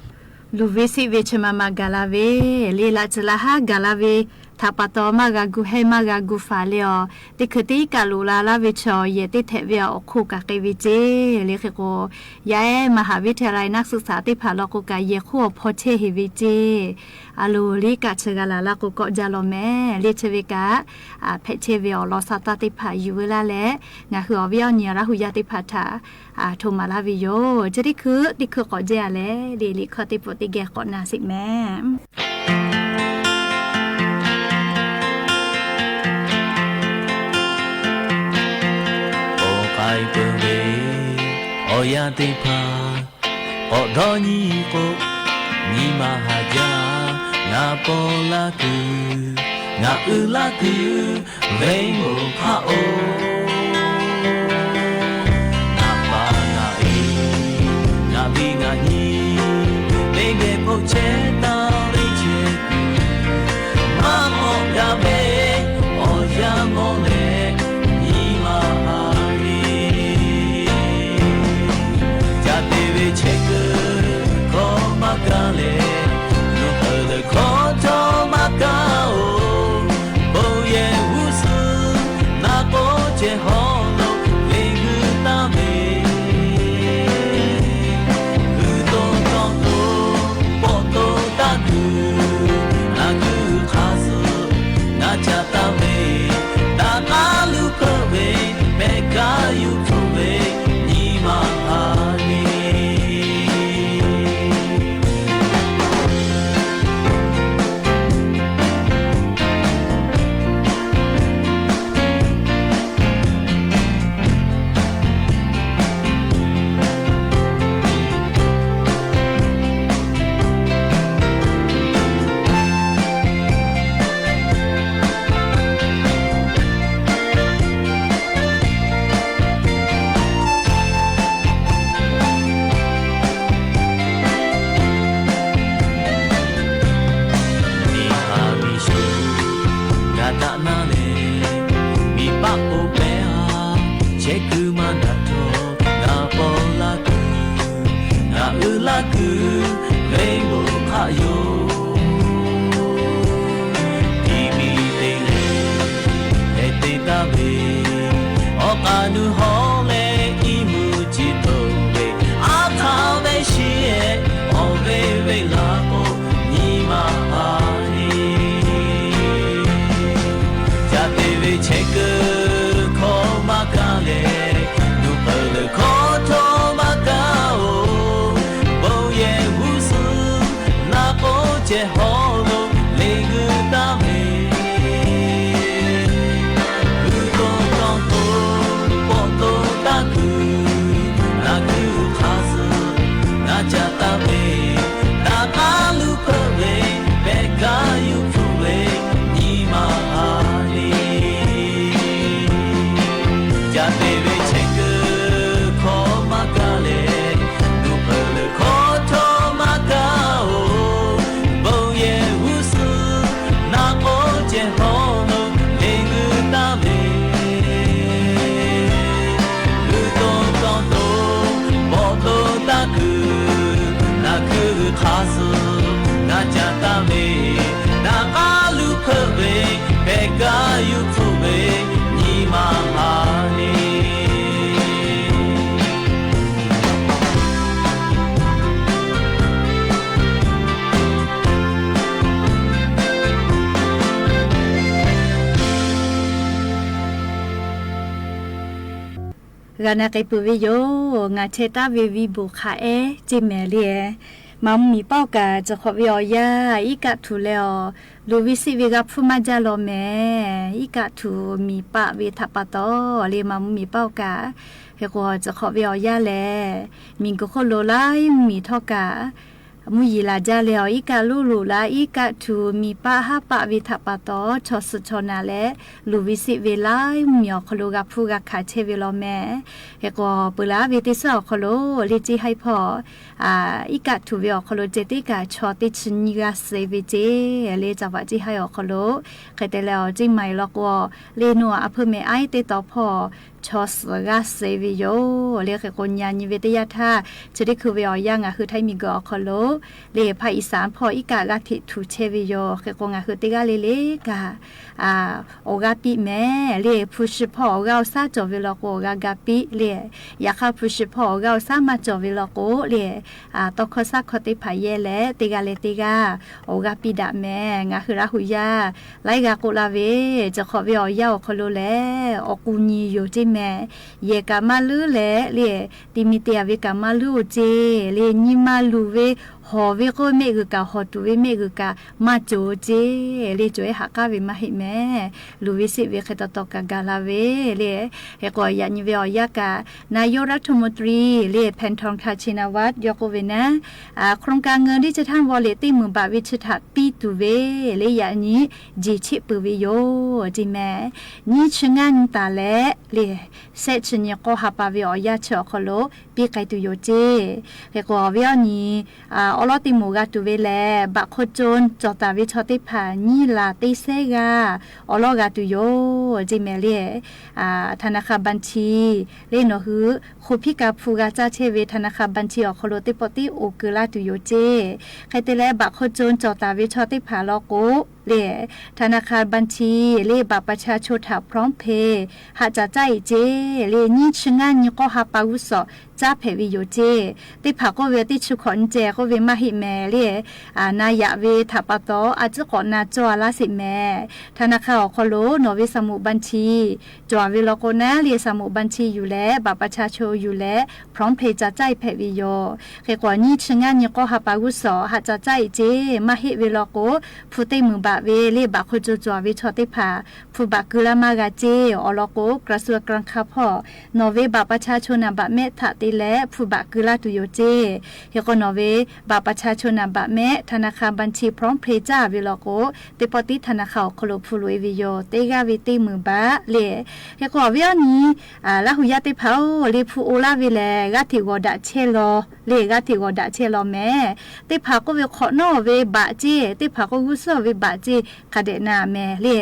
luˬ ve siˆ ve chi ma ma gaˬ la ve le, laꞈ ciˬ laꞈ haˉ gaˬ la ve htaꞈ pa taw maˇ g'a gu hehˇ maˇ g'a gu faˍ le awˬ, teˇ hkui teˇ iˉ kaˆ loꞈ la laˇ ve chi awˬ yehˬ teˇ htehꞈ ve awˬ hk'oˆ kaꞈ k'ai ve ceˇ. Le hk'e k'o, yaˇ ehˉ maˍ haˍ viˉ htaˇ ra naˆ suh saˍ teˇ hpaˍ law k'o kaꞈ yehˬ hk'oˆ awˬ hpaw chehˇ heˍ ve ceˇ. A loˍ le kaꞈ chi g'a laˬ laˇ k'o kawˆ jaˇ law mehˍ. Le chi ve kaꞈ hpehꞈ chehˇ ve awˬ lawn sa tanˇ teˇ hpaˍ yuˬ veu laˇ leh, ngaˬ hui awˬ viˉ awˬ nyi Laˇ hu yaˇ teˇ hpaˍ htaꞈ htoꞈ maˍ laˇ ve yoˬ. Chi teˇ hkui teˇ hkui k'awꞈ jehˇ a leh le, liꞈ hkawˇ teˇ pawˆ teˇ geh k'awꞈ na sheˍ mehˍ. Awˬ k'ai peuˬ ve awˬ yanˇ teˇ hpaˍ k'awꞈ dawˇ nyi k'o, nyi ma haˍ jaˇ. Ngaˬ paw laˇ kuiˬ, ngaˬ uiˍ laˇ kuiˬ, venˇ moˍ hk'aˆ oˬ. Ngaˬ pa ngaˬ e, ngaˬ ve ngaˬ nyi, teˇ geh hpoˆ chehˇ taˍ ve chehˇ kuiˬ, maˇ k'awꞈ gaˬ ve awˬ yanˇ mawˬ leh, nyi ma haˍ le. Ca te ve chehˇ kuiˬ hkawˇ maˇ kaˇ leh, nuˇ k'aˬ leuˬ hkawˇ htawˇ maˇ kaˇ oˬ. Bon yehˬ g'uˇ suhˍ naˍ k'oˆ ceh hawˉ lo le g'uiˇ taˍ ve, g'uiˇ to tawˇ to pawˆ to taˇ tuˬ, naˍ g'uˇ hk'a suh naˍ ca taˍ ve, daꞈ k'aˉ luˇ hpeuˆ ve, pehˬ kaˇ yuˬ hpfuhˆ ve, nyi ma haˍ le. Miˬ haˍ miˬ shuˍ g'a daꞈ naˉ leh, miˬ paˆ k'oˆ pehˇ a, chehˇ kuiˬ maˇ daꞈ htawˇ, ngaˬ paw laˇ kuiˬ, ngaˬ uiˍ laˇ kuiˬ, venˇ moˍ hk'aˆ yoˬ. Tiꞈ miˬ te leh, heh te taˍ ve, awˬ k'aˍ nuˇ hawˉ leh iˉ mvuhˇ ciˬ toˍ ve, aˉ hk'aˇ ve shiˍ ehˍ, awˬ ve venˇ laˬ k'o, nyi ma haˍ le. Ca te ve chehˇ kuiˬ hkawˇ maˇ kaˇ leh, nuˇ k'aˬ leuˬ hkawˇ htawˇ maˇ kaˇ oˬ. Bon yehˬ g'uˇ suhˍ naˍ k'oˆ ceh hawˉ lo le g'uiˇ taˍ ve, g'uiˇ to tawˇ to pawˆ to taˇ kuiˬ, naˍ g'uˇ hk'a suh naˍ ca taˍ ve, daꞈ k'aˉ luˇ hpeuˆ ve, pehˬ kaˇ yuˬ hpfuhˆ ve, nyi ma haˍ le. Ca te ve chehˇ kuiˬ hkawˇ maˇ kaˇ leh, nuˇ k'aˬ leuˬ hkawˇ htawˇ maˇ kaˇ oˬ. Bon A shu ngaˬ ca taˍ ve, naˍ k'aˉ luˬ hpeuꞈ ve, pehˬ kaˇ yuˬ hpfuhˆ ve nyi ma ha le. G'a na k'ai peuˬ ve yoˬ. Ngaˬ chehˇ taˍ ve viˇ bvuhꞈ hk'a ehˉ ceˇ mehˍ le. Maˍ mvuh miˬ paˆ awˬ kaꞈ tcuh hk'awꞈ ve awˬ yanˇ iˉ kaˆ htuꞈ leh awˬ, luˬ ve siˆ ve g'a hpfuhˇ maˇ jaˇ law mehˍ. Iˉ kaˆ htuꞈ miˬ paˆ ve htaꞈ pa taw le, maˍ mvuh miˬ paˆ awˬ kaꞈ. Hk'e k'o, tcuh hk'awꞈ ve awˬ yanˇ lehˬ, miˬ guiˬ hk'oˆ lo laiˉ mvuhˇ miˬ htawˇ kaꞈ mvuhˇ yeˬ laˬ jaˇ leh awˬ, iˉ kaˆ lonˉ loꞈ laˇ, iˉ kaˆ htuꞈ miˬ paˆ haˉ paˆ ve htaꞈ pa taw, chaw suhˍ chaw naˬ leh luˬ ve siˆ ve laiˉ mvuhˇ miˬ awˬ hk'aw lo g'a hpfuhˇ g'a hkanˍ chehˇ ve law mehˍ. Hk'e k'o, peuˬ laˬ ve teˇ suhˉ awˬ hk'aw lo le, ceˇ haiˉ hpawˇ iˉ kaˆ htuꞈ ve awˬ hk'aw lo ceh tiˉ kaꞈ chaw teˇ chi nyiˇ g'aˇ suh ve ceˇ le, caˍ vaꞈ ceˇ haiˉ awˬ hk'aw lo. Hk'e te leh awˬ, ceˇ maiˬ law k'o, le nuˇ aˬ hpeuˇ mehˍ aiˉ teˇ taw hpawˇ chaw suhˍ g'aˇ suh ve yoˬ le. Hk'e k'o, nyi a nyi ve teˇ yanˇ htaˇ, chi teˇ hkui ve awˬ yanˇ ngaˬ hui htaiˇ miˬ guiˬ awˬ hk'aw lo le, hpaˇ iˉ saˍ hpawˇ iˉ kaˆ g'aˇ hteꞈ htuꞈ chehˇ ve yoˬ. Hk'e k'o, ngaˬ hui teˇ g'aˇ le le kaꞈ awˬ g'aˇ piˇ mehˍ le. Hpu shi hpawˇ awˬ g'aˇ awˬ shaˉ cawˬ ve law k'o, awˬ g'aˇ g'a piˇ le. Yaꞈ hk'aˇ, hpu shi hpawˇ awˬ g'aˇ awˬ shaˉ maˇ cawˬ ve law k'o le, tawˇ hkawˇ shaˉ hkawˇ teˇ hpaˍ yehˇ leh, teˇ g'aˇ leh teˇ g'aˇ awˬ g'aˇ piˇ daꞈ mehˍ. Ngaˬ hui Laˇ huˍ yaˇ laiˉ g'aˇ k'oˆ laˇ ve, tcuh hk'awꞈ ve awˬ yanˇ awˬ hk'aw lo lehˬ, awˬ k'u nyi yoˬ ceˇ mehˍ. Yehˬ kaꞈ maˇ leuˉ leh le, ti mi te a ve kaꞈ maˇ leuˉ oˬ ceˇ le. Nyi ma luˬ ve, hawˬ ve k'oˆ ve mehˆ g'uiˬ kaꞈ, hawˬ tuˬ ve mehˆ g'uiˬ kaꞈ maˇ cawˬ ceˇ le. Cawˬ ehˉ haꞈ k'aˉ ve maˇ heˆ mehˍ. Luˬ ve siˆ ve hk'e taw taw kaꞈ gaˬ la ve le. Hk'e k'o, yaꞈ nyi ve awˬ yanˇ kaꞈ นายกรัฐมนตรี le แพทองธาร ชินวัตร yawˇ k'oˆ ve naˉ, โครงการเงินดิจิทัลวอลเล็ต teˇ meunˍ baꞈ ve chi htaꞈ piˇ tuˬ ve le, yaꞈ nyi jeˬ cheˆ peuˬ ve yoˬ ceˇ mehˍ. Nyiˇ chi ngaˇ nyi taˍ leh le, shehˆ chi nyi k'awˇ ha pa ve awˬ yanˇ chi awˬ hk'aw lo piˇ k'ai tuˬ yoˬ ceˇ. Hk'e k'o, awˬ viˉ awˬ nyi awˬ lawˉ teˇ moˍ g'a tuˬ ve lehˬ, baꞈ hk'aw co cawˬ taˍ ve chaw teˇ hpaˍ nyiˇ laˬ teˇ sehˉ g'aˇ awˬ lawˉ g'a tuˬ yoˬ ceˇ mehˍ le. ธนาคารบัญชี le, nawˬ hui hk'u hpiˇ ka hpu g'a caˇ chehˇ ve ธนาคารบัญชี awˬ hk'aw lo teˇ pawˆ tiˉ oˬ keu laˇ tuˬ yoˬ ceˇ. Hk'e te leh, baꞈ hk'aw co cawˬ taˍ ve chaw teˇ hpaˍ law k'o le, ธนาคารบัญชี le, บัตรประชาชน htaꞈ พร้อมเพย์ haꞈ caˍ caˇ e ceˇ le. Nyiˇ chi ngaˇ nyi k'awˇ ha pa g'uˇ suhˍ caˇ hpehꞈ ve yoˬ ceˇ. Teˇ hpaˍ k'oˆ ve teˇ chi hkawꞈ nyi ceh k'oˆ ve maˇ heˆ mehˍ le. Na yaꞈ ve htaꞈ pa taw, a ciˉ k'awꞈ na cawˇ a laˇ sheˍ mehˍ. ธนาคาร awˬ hk'aw lo nawˬ ve สมุดบัญชี cawˬ ve law k'o naˉ le, สมุดบัญชี yuˬ leh บัตรประชาชน yuˬ leh พร้อมเพย์ caˍ caˇ e hpehꞈ ve yoˬ. Hk'e k'o, nyiˇ chi ngaˇ nyi k'awˇ ha pa g'uˇ suhˍ haꞈ caˍ caˇ e ceˇ. Maˇ heˆ ve law k'o, hpu teˇ meunˍ baꞈ ve le, baꞈ hk'aw co cawˬ ve chaw teˇ hpaˍ hpu baꞈ keu laˇ maˇ g'a ceˇ. Awˬ lawn k'o, กระทรวงการคลัง hpawˇ nawˬ ve บัตรประชาชน naˍ baꞈ mehˆ htaꞈ te leh hpu baꞈ keu laˇ tuˬ yoˬ ceˇ. Hk'e k'o, nawˬ ve บัตรประชาชน naˍ baꞈ mehˆ ธนาคารบัญชี พร้อมเพย์ caˇ ve law k'o, teˇ pawˆ tiˉ ธนาคาร awˬ hk'aw lo hpu loꞈ e ve yoˬ. Teˇ g'aˇ ve teˇ meunˍ baꞈ le. Hk'e k'o, awˬ viˉ awˬ nyi Laˇ huˍ yaˇ teˇ hpaˍ-oˬ, le hpu oˇ laˇ ve lehˬ, g'aˇ hteꞈ g'awˬ daꞈ chehˇ law le, g'aˇ hteꞈ g'awˬ daꞈ chehˇ law mehˍ. Teˇ hpaˍ k'oˆ ve hk'awꞈ nawˉ ve baꞈ ceˇ, teˇ hpaˍ k'oˆ g'uˇ suhˉ ve baꞈ ceˇ, hk'a dehꞈ na mehˍ le.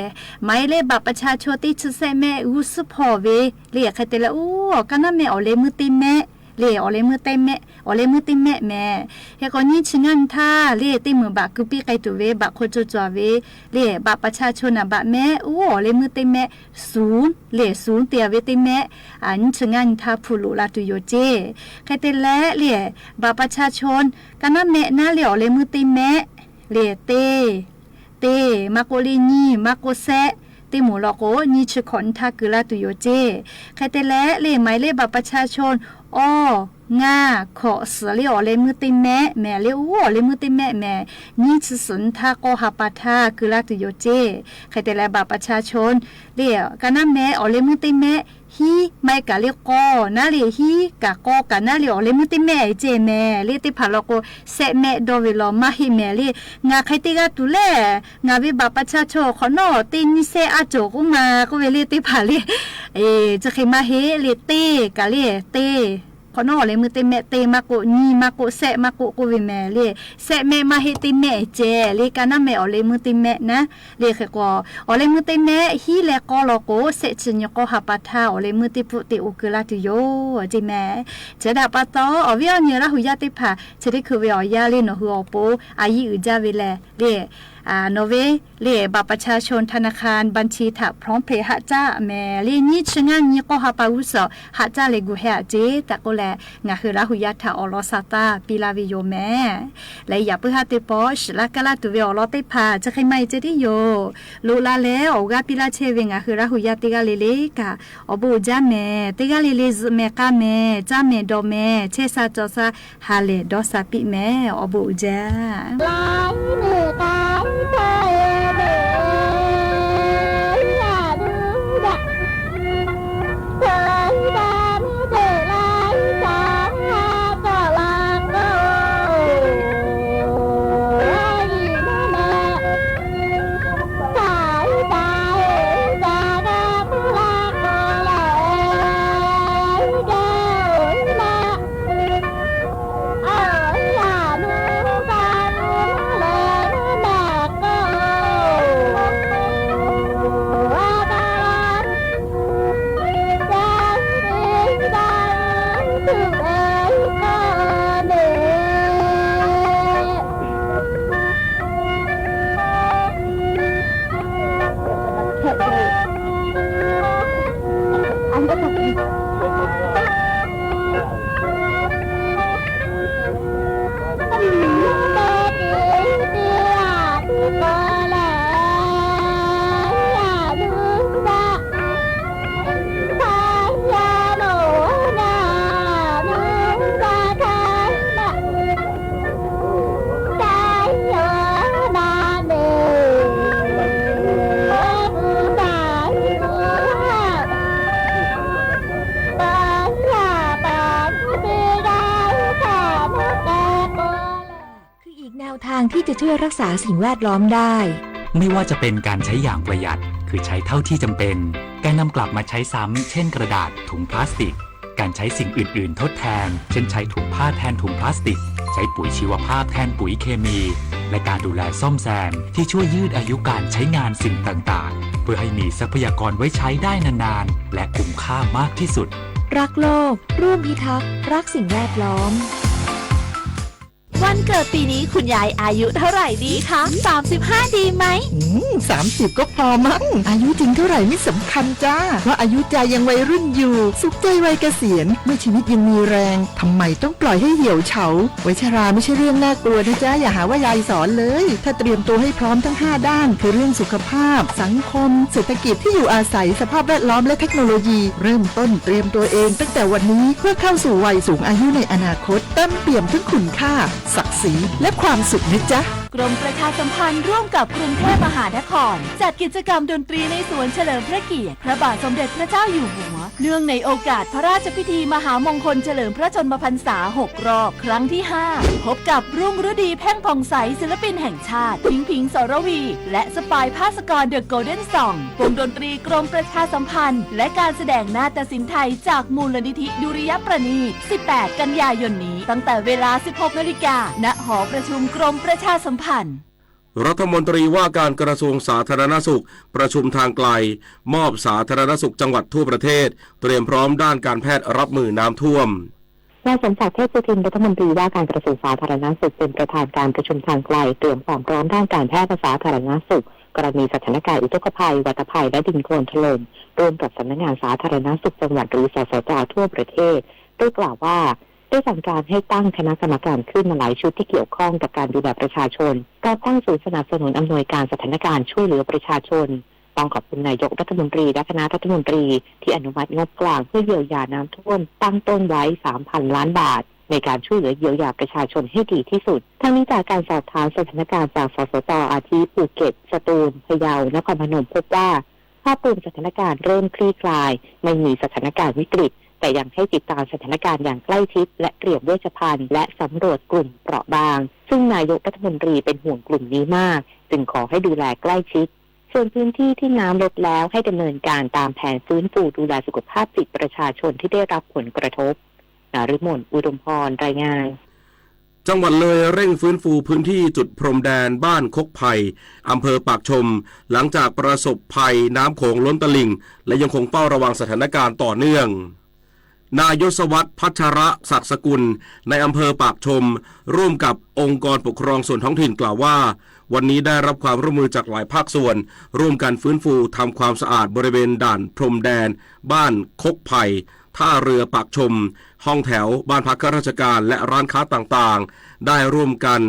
Maˍ e leh บัตรประชาชน teˇ chi sehˆ mehˆ g'uˇ suhˉ hpawˇ ve le, hk'e te leh oˇ awˬ kaˇ naˉ mehˆ awˬ leh meuˇ teˇ mehˆ le, awˬ leh meuˇ teˇ mehˆ, awˬ leh meuˇ teˇ mehˆ mehˍ. Hk'e k'o, nyiˇ chi ngaˇ nyi htaˇ le, teˇ meunˍ baꞈ keu piˇ k'ai tuˬ ve บัตร hk'aw co cawˬ ve le, บัตรประชาชน naˍ baꞈ mehˆ oˇ awˬ leh meuˇ teˇ mehˆ, suˍ le, suˍ te a ve teˇ mehˆ, nyiˇ chi ngaˇ nyi htaˇ hpu loꞈ la tuˬ yoˬ ceˇ. Hk'e te leh le, บัตรประชาชน kaˇ naˉ mehˆ naˉ le awˬ leh meuˇ teˇ mehˆ le, teˇ, teˇ maˇ k'oˆ le, nyiˇ maˇ k'oˆ, sehˆ, teˇ moˍ law k'o, nyiˇ chi hkawꞈ nyi htaˇ keu laˇ tuˬ yoˬ ceˇ. Hk'e te leh le, maˍ e leh บัตรประชาชน awˇ, ngaˇ, hkawꞈ, suhˍ le awˬ leh meuˇ teˇ mehˆ mehˍ le, oˇ awˬ leh meuˇ teˇ mehˆ mehˍ, nyiˇ chi suhˍ nyi htaˇ k'awˇ ha pa htaˇ keu laˇ tuˬ yoˬ ceˇ. Hk'e te leh บัตรประชาชน le, kaˇ naˉ mehˆ awˬ leh meuˇ teˇ mehˆ, hiˉ maˇ heˆ kaꞈ le k'awˇ naˉ le, hiˉ kaꞈ k'awˇ kaꞈ naˉ le awˬ leh meuˇ teˇ mehˆ ceˇ mehˍ le. Teˇ hpaˍ law k'o, sehˆ mehˆ dawˇ ve law maˇ heˆ mehˍ le. Ngaˬ hk'e te g'a tuˬ lehˬ, ngaˬ ve บัตรประชาชน awˬ hk'awꞈ nawˉ teˇ nyiˇ sehˆ aˉ cawˬ k'oˆ ma k'oˆ ve le. Teˇ hpaˍ le, chi hk'e maˇ heˆ le, teˇ kaꞈ le, teˇ Hk'awꞈ nawˉ awˬ leh meuˇ teˇ mehˆ teˇ maˇ k'oˆ, nyiˇ maˇ k'oˆ, shehˆ maˇ k'oˆ k'oˆ ve mehˍ le. Shehˆ mehˆ maˇ heˆ, teˇ mehˆ ceh le, ka naˉ mehˆ awˬ leh meuˇ teˇ mehˆ naˉ le. Hk'e k'o, awˬ leh meuˇ teˇ mehˆ hiˉ leh k'awˇ law k'o, shehˆ chi nyi k'awˇ ha pa htaˇ awˬ leh meuˇ teˇ pfuhˆ te oˇ keu laˇ tuˬ yoˬ ceˇ mehˍ. Chi htaꞈ pa taw, awˬ viˉ awˬ nyi Laˇ huˍ yaˇ teˇ hpaˍ chi teˇ hkui ve awˬ yanˇ le nawˬ hui awˬ pon a yiˉ uiˍ jaˇ ve lehˬ le, nawˬ ve le บัตรประชาชน ธนาคาร บัญชี htaꞈ พร้อมเพย์ haˆ caˆ mehˍ le, nyiˇ chi ngaˇ nyi k'awˇ ha pa g'uˇ suhˍ haˆ caˆ leh gu heh aꞈ ceˇ tehꞈ k'oˆ leh, ngaˬ hui Laˇ huˍ yaˇ htaꞈ awˬ lawn sa taˇ piˇ laˇ ve yoˬ mehˍ. Leh yaꞈ puiˉ haˉ teˇ pawˆ shiˍ laˇ kaˇ laˇ tuˬ ve awˬ lawn teˇ hpaˍ chi hk'e maˇ heˆ ceh tiˉ yoˬ. Loꞈ la leh awˬ g'aˇ piˇ laˇ chehˇ ve ngaˬ hui Laˇ huˍ yaˇ teˇ g'aˇ le le kaꞈ awˬ bon uiˍ jaˇ mehˍ. Teˇ g'aˇ le le zuhꞈ mehˍ k'a mehˍ, caˇ mehˍ dawˬ mehˍ, chehˇ sha cawˬ sha ha lehˬ dawˇ sha piˇ mehˍ. Awˬ bon uiˍ jaˇ. Khi อีกแนวทางที่จะช่วยรักษาสิ่งแวดล้อมได้ ไม่ว่าจะเป็นการใช้อย่างประหยัด คือใช้เท่าที่จำเป็น การนำกลับมาใช้ซ้ำ เช่นกระดาษ ถุงพลาสติก การใช้สิ่งอื่นๆทดแทน เช่นใช้ถุงผ้าแทนถุงพลาสติก ใช้ปุ๋ยชีวภาพแทนปุ๋ยเคมี และการดูแลซ่อมแซม ที่ช่วยยืดอายุการใช้งานสิ่งต่างๆ เพื่อให้มีทรัพยากรไว้ใช้ได้นานๆ และคุ้มค่ามากที่สุด รักโลก ร่วมพิทักษ์ รักสิ่งแวดล้อม วันเกิดปีนี้คุณยายอายุเท่าไหร่ดีคะ สามสิบห้า ดีไหม อืม สามสิบ ก็พอมั้ง อายุจริงเท่าไหร่ไม่สำคัญจ้า เพราะอายุใจยังวัยรุ่นอยู่ สุขใจวัยเกษียณ เมื่อชีวิตยังมีแรง ทำไมต้องปล่อยให้เหี่ยวเฉา วัยชราไม่ใช่เรื่องน่ากลัวนะจ๊ะ อย่าหาว่ายายสอนเลย ถ้าเตรียมตัวให้พร้อมทั้งห้าด้าน คือเรื่องสุขภาพ สังคม เศรษฐกิจ ที่อยู่อาศัย สภาพแวดล้อม และเทคโนโลยี เริ่มต้นเตรียมตัวเองตั้งแต่วันนี้ เพื่อเข้าสู่วัยสูงอายุในอนาคต เต็มเปี่ยมทั้งคุณค่า ศักดิ์ศรี และความสุขนะจ๊ะ กรมประชาสัมพันธ์ร่วมกับกรุงเทพมหานคร จัดกิจกรรมดนตรีในสวนเฉลิมพระเกียรติพระบาทสมเด็จพระเจ้าอยู่หัว เนื่องในโอกาสพระราชพิธีมหามงคลเฉลิมพระชนมพรรษา หก รอบ ครั้งที่ ห้า พบกับ รุ่งฤดี เพ็งผ่องใส ศิลปินแห่งชาติ ผิงผิง สรวี และ สปาย ภาสกร The Golden Song วงดนตรีกรมประชาสัมพันธ์ และการแสดงนาฏศิลป์ไทยจากมูลนิธิดุริยประณีต สิบแปด กันยายนนี้ ตั้งแต่เวลา สิบหก นาฬิกา ณ หอประชุมกรมประชาสัมพันธ์ รัฐมนตรีว่าการกระทรวงสาธารณสุข ประชุมทางไกล มอบสาธารณสุขจังหวัดทั่วประเทศ เตรียมพร้อมด้านการแพทย์รับมือน้ำท่วม นายสมศักดิ์ เทพสุทิน รัฐมนตรีว่าการกระทรวงสาธารณสุข เป็นประธานการประชุมทางไกล เตรียมความพร้อมด้านการแพทย์และสาธารณสุข กรณีสถานการณ์อุทกภัย วาตภัย และดินโคลนถล่ม ร่วมกับสำนักงานสาธารณสุขจังหวัด หรือ สสจ ทั่วประเทศ ได้กล่าวว่า ได้สั่งการให้ตั้งคณะกรรมการขึ้นมาหลายชุดที่เกี่ยวข้องกับการดูแลประชาชน การตั้งศูนย์สนับสนุนอำนวยการสถานการณ์ช่วยเหลือประชาชน ต้องขอบคุณนายกรัฐมนตรีและคณะรัฐมนตรีที่อนุมัติงบกลางเพื่อเยียวยาน้ำท่วมตั้งต้นไว้ สามพัน ล้านบาท ในการช่วยเหลือเยียวยาประชาชนให้ดีที่สุด ทั้งนี้จากการสอบถามสถานการณ์จาก สสจ อาทิ ภูเก็ต สตูล พะเยา นครพนม พบว่า ภาพรวมสถานการณ์เริ่มคลี่คลาย ไม่มีสถานการณ์วิกฤต แต่ยังให้ติดตามสถานการณ์อย่างใกล้ชิด และเตรียมเวชภัณฑ์ และสำรวจกลุ่มเปราะบาง ซึ่งนายกรัฐมนตรีเป็นห่วงกลุ่มนี้มาก จึงขอให้ดูแลใกล้ชิด ส่วนพื้นที่ที่น้ำลดแล้วให้ดำเนินการตามแผนฟื้นฟูดูแลสุขภาพจิตประชาชนที่ได้รับผลกระทบ สารุมน อุดมพร รายงาน จังหวัดเลยเร่งฟื้นฟูพื้นที่จุดพรมแดนบ้านคกไผ่ อำเภอปากชม หลังจากประสบภัยน้ำโขงล้นตลิ่ง และยังคงเฝ้าระวังสถานการณ์ต่อเนื่อง นายศวัฒน์ พัชรศักดิ์สกุล ในอำเภอปากชม ร่วมกับองค์กรปกครองส่วนท้องถิ่นกล่าวว่า วันนี้ได้รับความร่วมมือจากหลายภาคส่วน ร่วมกันฟื้นฟูทำความสะอาดบริเวณด่านพรมแดนบ้านคกไผ่ ท่าเรือปากชม ห้องแถว บ้านพักข้าราชการ และร้านค้าต่างๆ ได้ร่วมกัน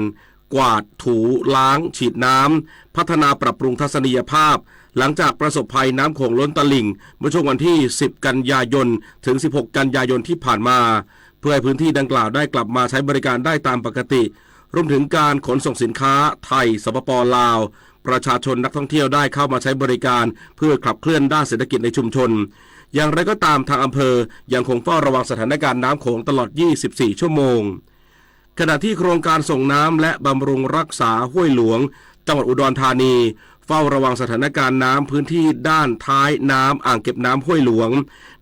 กวาดถู ล้าง ฉีดน้ำ พัฒนาปรับปรุงทัศนียภาพ หลังจากประสบภัยน้ำโขงล้นตลิ่ง เมื่อช่วงวันที่ สิบ กันยายน ถึง สิบหก กันยายนที่ผ่านมา เพื่อให้พื้นที่ดังกล่าวได้กลับมาใช้บริการได้ตามปกติ รวมถึงการขนส่งสินค้าไทย สปป ลาว ประชาชนนักท่องเที่ยวได้เข้ามาใช้บริการ เพื่อขับเคลื่อนด้านเศรษฐกิจในชุมชน อย่างไรก็ตามทางอำเภอยังคงเฝ้าระวังสถานการณ์น้ำโขงตลอด ยี่สิบสี่ ชั่วโมง ขณะที่โครงการส่งน้ำและบำรุงรักษาห้วยหลวง จังหวัดอุดรธานี เฝ้าระวังสถานการณ์น้ำพื้นที่ด้านท้ายน้ำอ่างเก็บน้ำห้วยหลวง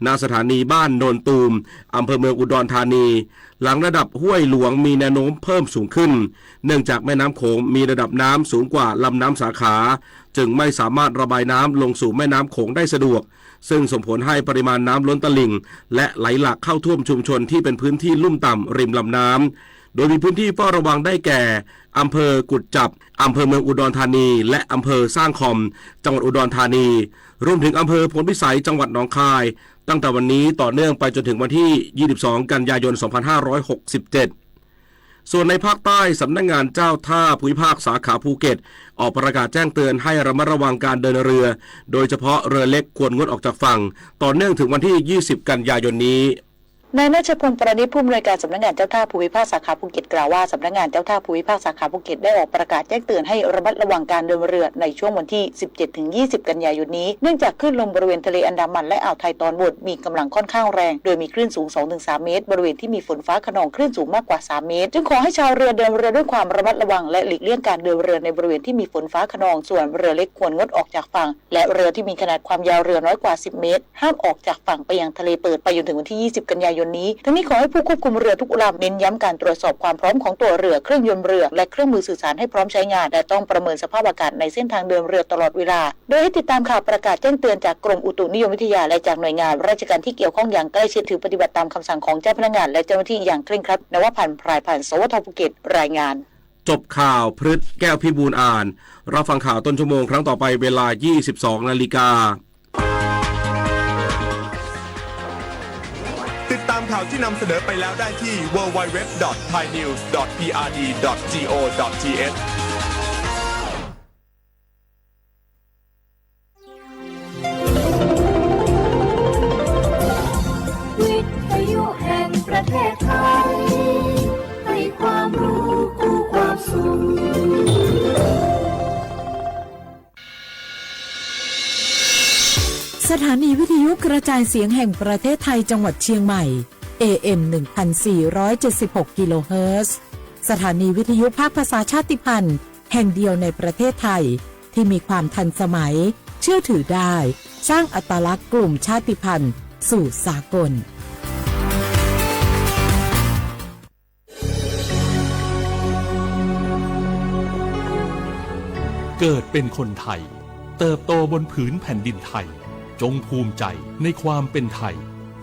ณ สถานีบ้านโนนตูม อำเภอเมืองอุดรธานี หลังระดับห้วยหลวงมีแนวโน้มเพิ่มสูงขึ้น เนื่องจากแม่น้ำโขงมีระดับน้ำสูงกว่าลำน้ำสาขา จึงไม่สามารถระบายน้ำลงสู่แม่น้ำโขงได้สะดวก ซึ่งส่งผลให้ปริมาณน้ำล้นตลิ่ง และไหลหลากเข้าท่วมชุมชนที่เป็นพื้นที่ลุ่มต่ำริมลำน้ำ โดยมีพื้นที่เฝ้าระวังได้แก่ อำเภอกุดจับ อำเภอเมืองอุดรธานี และอำเภอสร้างคอม จังหวัดอุดรธานี รวมถึงอำเภอโพนพิสัย จังหวัดหนองคาย ตั้งแต่วันนี้ต่อเนื่องไปจนถึงวันที่ ยี่สิบสอง กันยายน สองพันห้าร้อยหกสิบเจ็ด ส่วนในภาคใต้ สำนักงานเจ้าท่าภูมิภาคสาขาภูเก็ต ออกประกาศแจ้งเตือนให้ระมัดระวังการเดินเรือ โดยเฉพาะเรือเล็กควรงดออกจากฝั่ง ต่อเนื่องถึงวันที่ ยี่สิบ กันยายนนี้ นายณัชพงษ์ ประณีต ผู้อำนวยการสำนักงานเจ้าท่าภูมิภาคสาขาภูเก็ตกล่าวว่า สำนักงานเจ้าท่าภูมิภาคสาขาภูเก็ตได้ออกประกาศแจ้งเตือนให้ระมัดระวังการเดินเรือในช่วงวันที่ สิบเจ็ดถึงยี่สิบ กันยายนนี้ เนื่องจากคลื่นลมบริเวณทะเลอันดามันและอ่าวไทยตอนบนมีกำลังค่อนข้างแรง โดยมีคลื่นสูง สองถึงสาม เมตร บริเวณที่มีฝนฟ้าคะนองคลื่นสูงมากกว่า สาม เมตร จึงขอให้ชาวเรือเดินเรือด้วยความระมัดระวัง และหลีกเลี่ยงการเดินเรือในบริเวณที่มีฝนฟ้าคะนอง ส่วนเรือเล็กควรงดออกจากฝั่ง และเรือที่มีขนาดความยาวเรือน้อยกว่า สิบ เมตร ห้ามออกจากฝั่งไปยังทะเลเปิดไปจนถึงวันที่ ยี่สิบ กันยายนนี้ ทั้งนี้ขอให้ผู้ควบคุมเรือทุกลำเน้นย้ำการตรวจสอบความพร้อมของตัวเรือ เครื่องยนต์เรือ และเครื่องมือสื่อสารให้พร้อมใช้งาน และต้องประเมินสภาพอากาศในเส้นทางเดินเรือตลอดเวลา โดยให้ติดตามข่าวประกาศแจ้งเตือนจากกรมอุตุนิยมวิทยา และจากหน่วยงานราชการที่เกี่ยวข้องอย่างใกล้ชิด ถือปฏิบัติตามคำสั่งของเจ้าพนักงานและเจ้าหน้าที่อย่างเคร่งครัด นวพันธ์ พรายพันธ์ สวท ภูเก็ต รายงาน จบข่าวพฤษ แก้วพิบูลย์อ่าน รับฟังข่าวต้นชั่วโมงครั้งต่อไปเวลา ยี่สิบสอง นาฬิกา ติดตามข่าวที่นำเสนอไปแล้วได้ที่ ดับเบิลยู ดับเบิลยู ดับเบิลยู ดอท ไทยนิวส์ ดอท พีอาร์ดี ดอท จี โอ ดอท ที เอช วิทยุแห่งประเทศไทย ให้ความรู้คู่ความสุข สถานีวิทยุกระจายเสียงแห่งประเทศไทยจังหวัดเชียงใหม่ เอ เอ็ม หนึ่งพันสี่ร้อยเจ็ดสิบหก กิโลเฮิรตซ์ สถานีวิทยุภาคภาษาชาติพันธุ์แห่งเดียวในประเทศไทย ที่มีความทันสมัย เชื่อถือได้ สร้างอัตลักษณ์กลุ่มชาติพันธุ์สู่สากล เกิดเป็นคนไทย เติบโตบนผืนแผ่นดินไทย จงภูมิใจในความเป็นไทย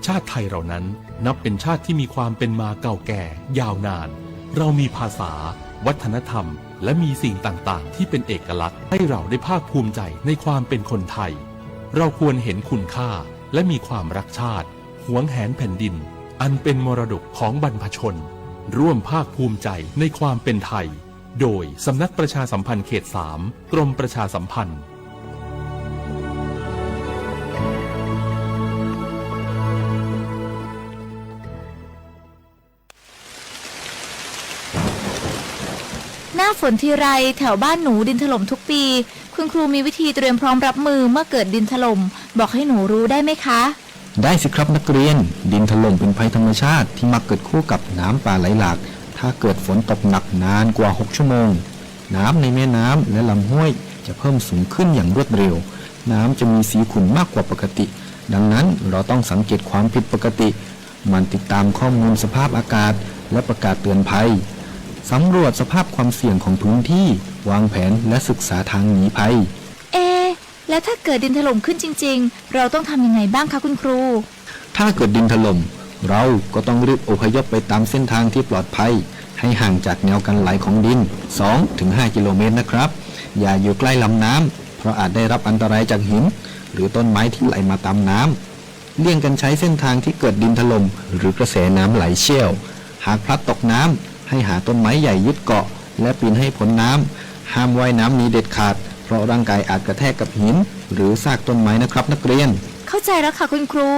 ชาติไทยเรานั้นนับเป็นชาติที่มีความเป็นมาเก่าแก่ยาวนาน เรามีภาษา วัฒนธรรม และมีสิ่งต่างๆ ที่เป็นเอกลักษณ์ ให้เราได้ภาคภูมิใจในความเป็นคนไทย เราควรเห็นคุณค่า และมีความรักชาติ หวงแหนแผ่นดิน อันเป็นมรดกของบรรพชน ร่วมภาคภูมิใจในความเป็นไทย โดยสำนักประชาสัมพันธ์เขตสาม กรมประชาสัมพันธ์ หน้าฝนทีไร แถวบ้านหนูดินถล่มทุกปี คุณครูมีวิธีเตรียมพร้อมรับมือเมื่อเกิดดินถล่ม บอกให้หนูรู้ได้ไหมคะ ได้สิครับนักเรียน ดินถล่มเป็นภัยธรรมชาติที่มักเกิดคู่กับน้ำป่าไหลหลาก ถ้าเกิดฝนตกหนักนานกว่า หก ชั่วโมง น้ำในแม่น้ำและลำห้วยจะเพิ่มสูงขึ้นอย่างรวดเร็ว น้ำจะมีสีขุ่นมากกว่าปกติ ดังนั้นเราต้องสังเกตความผิดปกติ หมั่นติดตามข้อมูลสภาพอากาศและประกาศเตือนภัย สำรวจสภาพความเสี่ยงของพื้นที่ วางแผนและศึกษาทางหนีภัย เอะ แล้วถ้าเกิดดินถล่มขึ้นจริงๆ เราต้องทำยังไงบ้างคะคุณครู ถ้าเกิดดินถล่ม เราก็ต้องรีบอพยพไปตามเส้นทางที่ปลอดภัย ให้ห่างจากแนวกันไหลของดิน สองถึงห้ากิโลเมตรนะครับ อย่าอยู่ใกล้ลำน้ำ เพราะอาจได้รับอันตรายจากหิน หรือต้นไม้ที่ไหลมาตามน้ำ เลี่ยงกันใช้เส้นทางที่เกิดดินถล่มหรือกระแสน้ำไหลเชี่ยว หากพลัดตกน้ำ ให้หาต้นไม้ใหญ่ยึดเกาะ และปีนให้พ้นน้ำ ห้ามว่ายน้ำหนีเด็ดขาด เพราะร่างกายอาจกระแทกกับหิน หรือซากต้นไม้นะครับนักเรียน เข้าใจแล้วค่ะคุณครู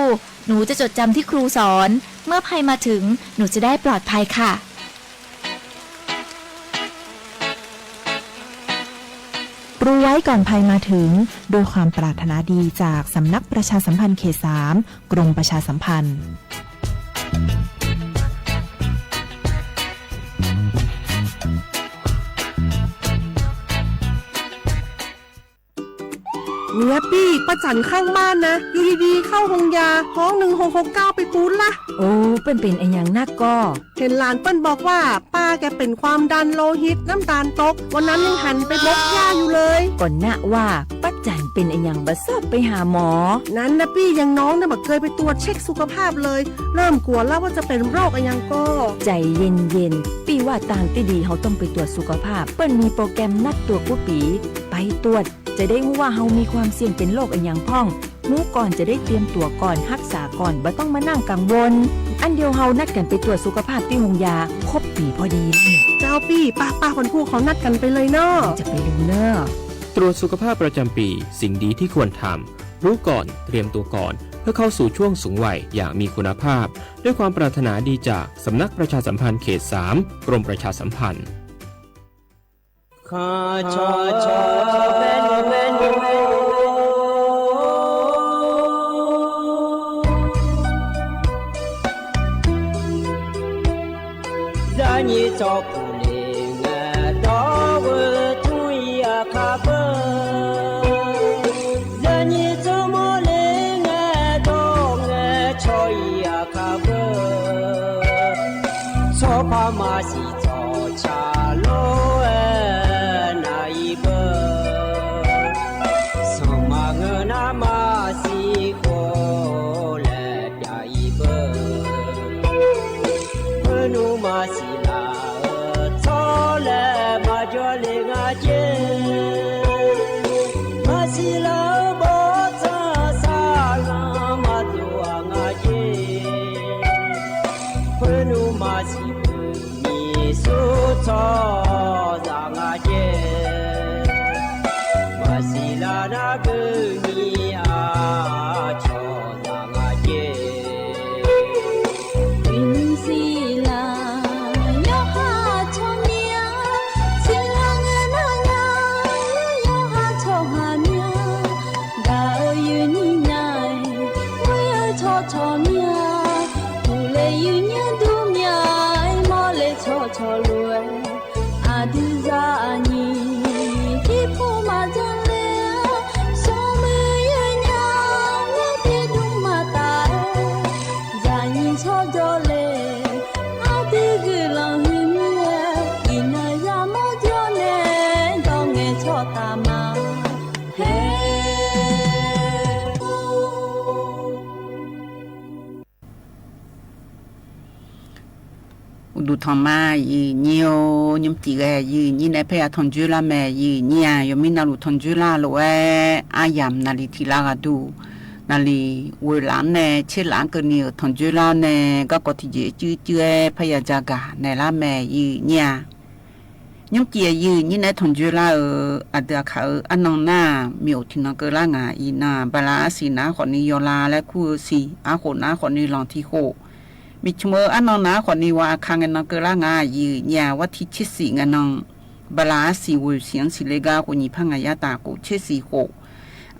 หนูจะจดจำที่ครูสอน เมื่อภัยมาถึง หนูจะได้ปลอดภัยค่ะ รู้ไว้ก่อนภัยมาถึง ด้วยความปรารถนาดีจากสำนักประชาสัมพันธ์เขตสาม กรมประชาสัมพันธ์ เนี่ยปี้ ป้าจั๋นข้างบ้านนะ อยู่ดีๆ เข้าโฮงยา ฮ้องหนึ่งหกหกเก้าไปปู๊ดละ โอ้ เปิ้นเป๋นอะหยังนักก่อ เห็นหลานเปิ้นบอกว่า ป้าแกเป็นความดันโลหิต น้ำตาลตก วันนั้นยังหันไปบกหญ้าอยู่เลย ก่อนนะว่า ป้าจั๋นเป๋นอะหยังบ่ชอบไปหาหมอ นั้นนะปี้ อย่างน้องเนี่ยบ่เคยไปตรวจเช็คสุขภาพเลย เริ่มกลัวแล้วว่าจะเป็นโรคอะหยังก่อ ใจ๋เย็นๆ ปี้ว่าตางตี้ดีเฮาต้องไปตรวจสุขภาพ เปิ้นมีโปรแกรมนัดตรวจกู้ปี๋ ไปตรวจ จะได้ฮู้ว่าเฮามีความเสี่ยงเป๋นโรคอะหยังพ่อง ฮู้ก่อนจะได้เตรียมตั๋วก่อน ฮักษาก่อน บ่ต้องมานั่งกังวล อันเดียวเฮานัดกั๋นไปตรวจสุขภาพตี้โฮงยา ครบปี๋พอดี เจ้าปี้ ป้าๆ คนผู้เขานัดกั๋นไปเลยเนาะ จะไปเร็วเน่อ ตรวจสุขภาพประจำปี สิ่งดีที่ควรทำ รู้ก่อน เตรียมตัวก่อน เพื่อเข้าสู่ช่วงสูงวัยอย่างมีคุณภาพ ด้วยความปรารถนาดีจากสำนักประชาสัมพันธ์เขตสาม กรมประชาสัมพันธ์ Yaꞈ nyi cawˬ kuˬ le ngaˬ dawˇ ve tuˇ yaꞈ hk'a peu, yaꞈ nyi tcuh mawˇ le ngaˬ dawˇ ngaˬ chaw yaꞈ hk'a peu, chaw hpaˇ maˇ shiˍ cawˬ chaꞈ lonˉ naˍ i peu, suhˍ maꞈ ngeuˬ naˉ maˇ shiˍ k'oˆ leh pyaꞈ i peu, heuˆ nuˇ maˇ shiˍ laˬ tcuhˉ leh maˇ jawˇ le ngaˬ ceˇ. Maˇ shiˍ laˬ bawˆ tcuhˉ saˍ laꞈ maˇ tuˬ a ngaˬ ceˇ. Heuˆ nuˇ maˇ shiˍ peuˬ nyi suˉ tcuhˉ zaꞈ ngaˬ ceˇ. Maˇ shiˍ laˬ naˉ peuˬ nyi a chaw zaꞈ ngaˬ ceˇ. Shiˍ laˬ yawˇ haˉ chaw nyi a, shiˍ laˬ ngaˬ naˉ nyi a, yawˇ haˉ chaw haˍ nyi a, gaˬ uiˍ yuˬ nyi nyi, mvuhˇ yeˬ chaw chaw nyi a, tuˬ leh yuˬ nyi duˇ nyi a, mawˇ leh chaw chaw loꞈ e, a duˇ zaꞈ nyi, tiˇ hpoˆ maˇ jaˇ le, shawˉ meuˇ yeˬ nyi a, mvuhˇ teˇ duˇ maˇ taˍ e, yaꞈ nyi chaw jawˇ le, a teˇ g'uiˬ laˬ hui nyi e, iˍ naˍ yaˇ mawˇ jawˇ neh, dawˇ ngeh chaw taˍ maˍ heˆ. Uˬ duˬ htaꞈ ma yeˬ nyi-oˬ, nyi mvuhˇ tiꞈ geh yeˬ nyi neh hpehˇ a htawnˍ juˇ laˇ mehˍ yeˬ nyi a, yawˬ miˇ na luˬ htawnˍ juˇ laˇ loꞈ-e, aˉ yaꞈ naˍ liˍ htiꞈ laˇ g'a duˬ, naˍ liˍ g'uiˬ laꞈ neh chehˇ laꞈ keu ni-oˬ htawnˍ juˇ laˇ neh, gaˇ k'aw htiꞈ jeˬ cuˇ cuˇ-e hpaˇ yaˇ jaˇ gaˬ neh laˇ mehˍ yeˬ nyi a. Nyi mvuhˇ tiꞈ yeˬ nyi neh htawnˍ juˇ laˇ-euˬ, a dui a hkaꞈ-euˬ aˉ naw naˇ miˬ oˍ htiꞈ naw keu laˇ ngaˬ iˍ na ba la aˉ shiˍ naˉ k'awꞈ ni yaw la leh hkuˇ-eu shiˍ, aˉ k'oꞈ naˉ k'awꞈ ni lawˬ htiˇ k'oˆ, miˬ chaweh-euˬ aˉ naw naˉ k'awꞈ ni wa a hkaˇ ngaˬ naw keu laˇ ngaˬ yeˬ nyi a, vaˇ htiˇ chehˇ shiˍ ngaˬ naw, ba la aˉ shiˍ g'uiˬ shiˍ aˉ shiˍ le gaˇ k'o nyi hpaˇ ngaˬ yaˇ taˍ k'oˆ chehˇ shiˍ k'o,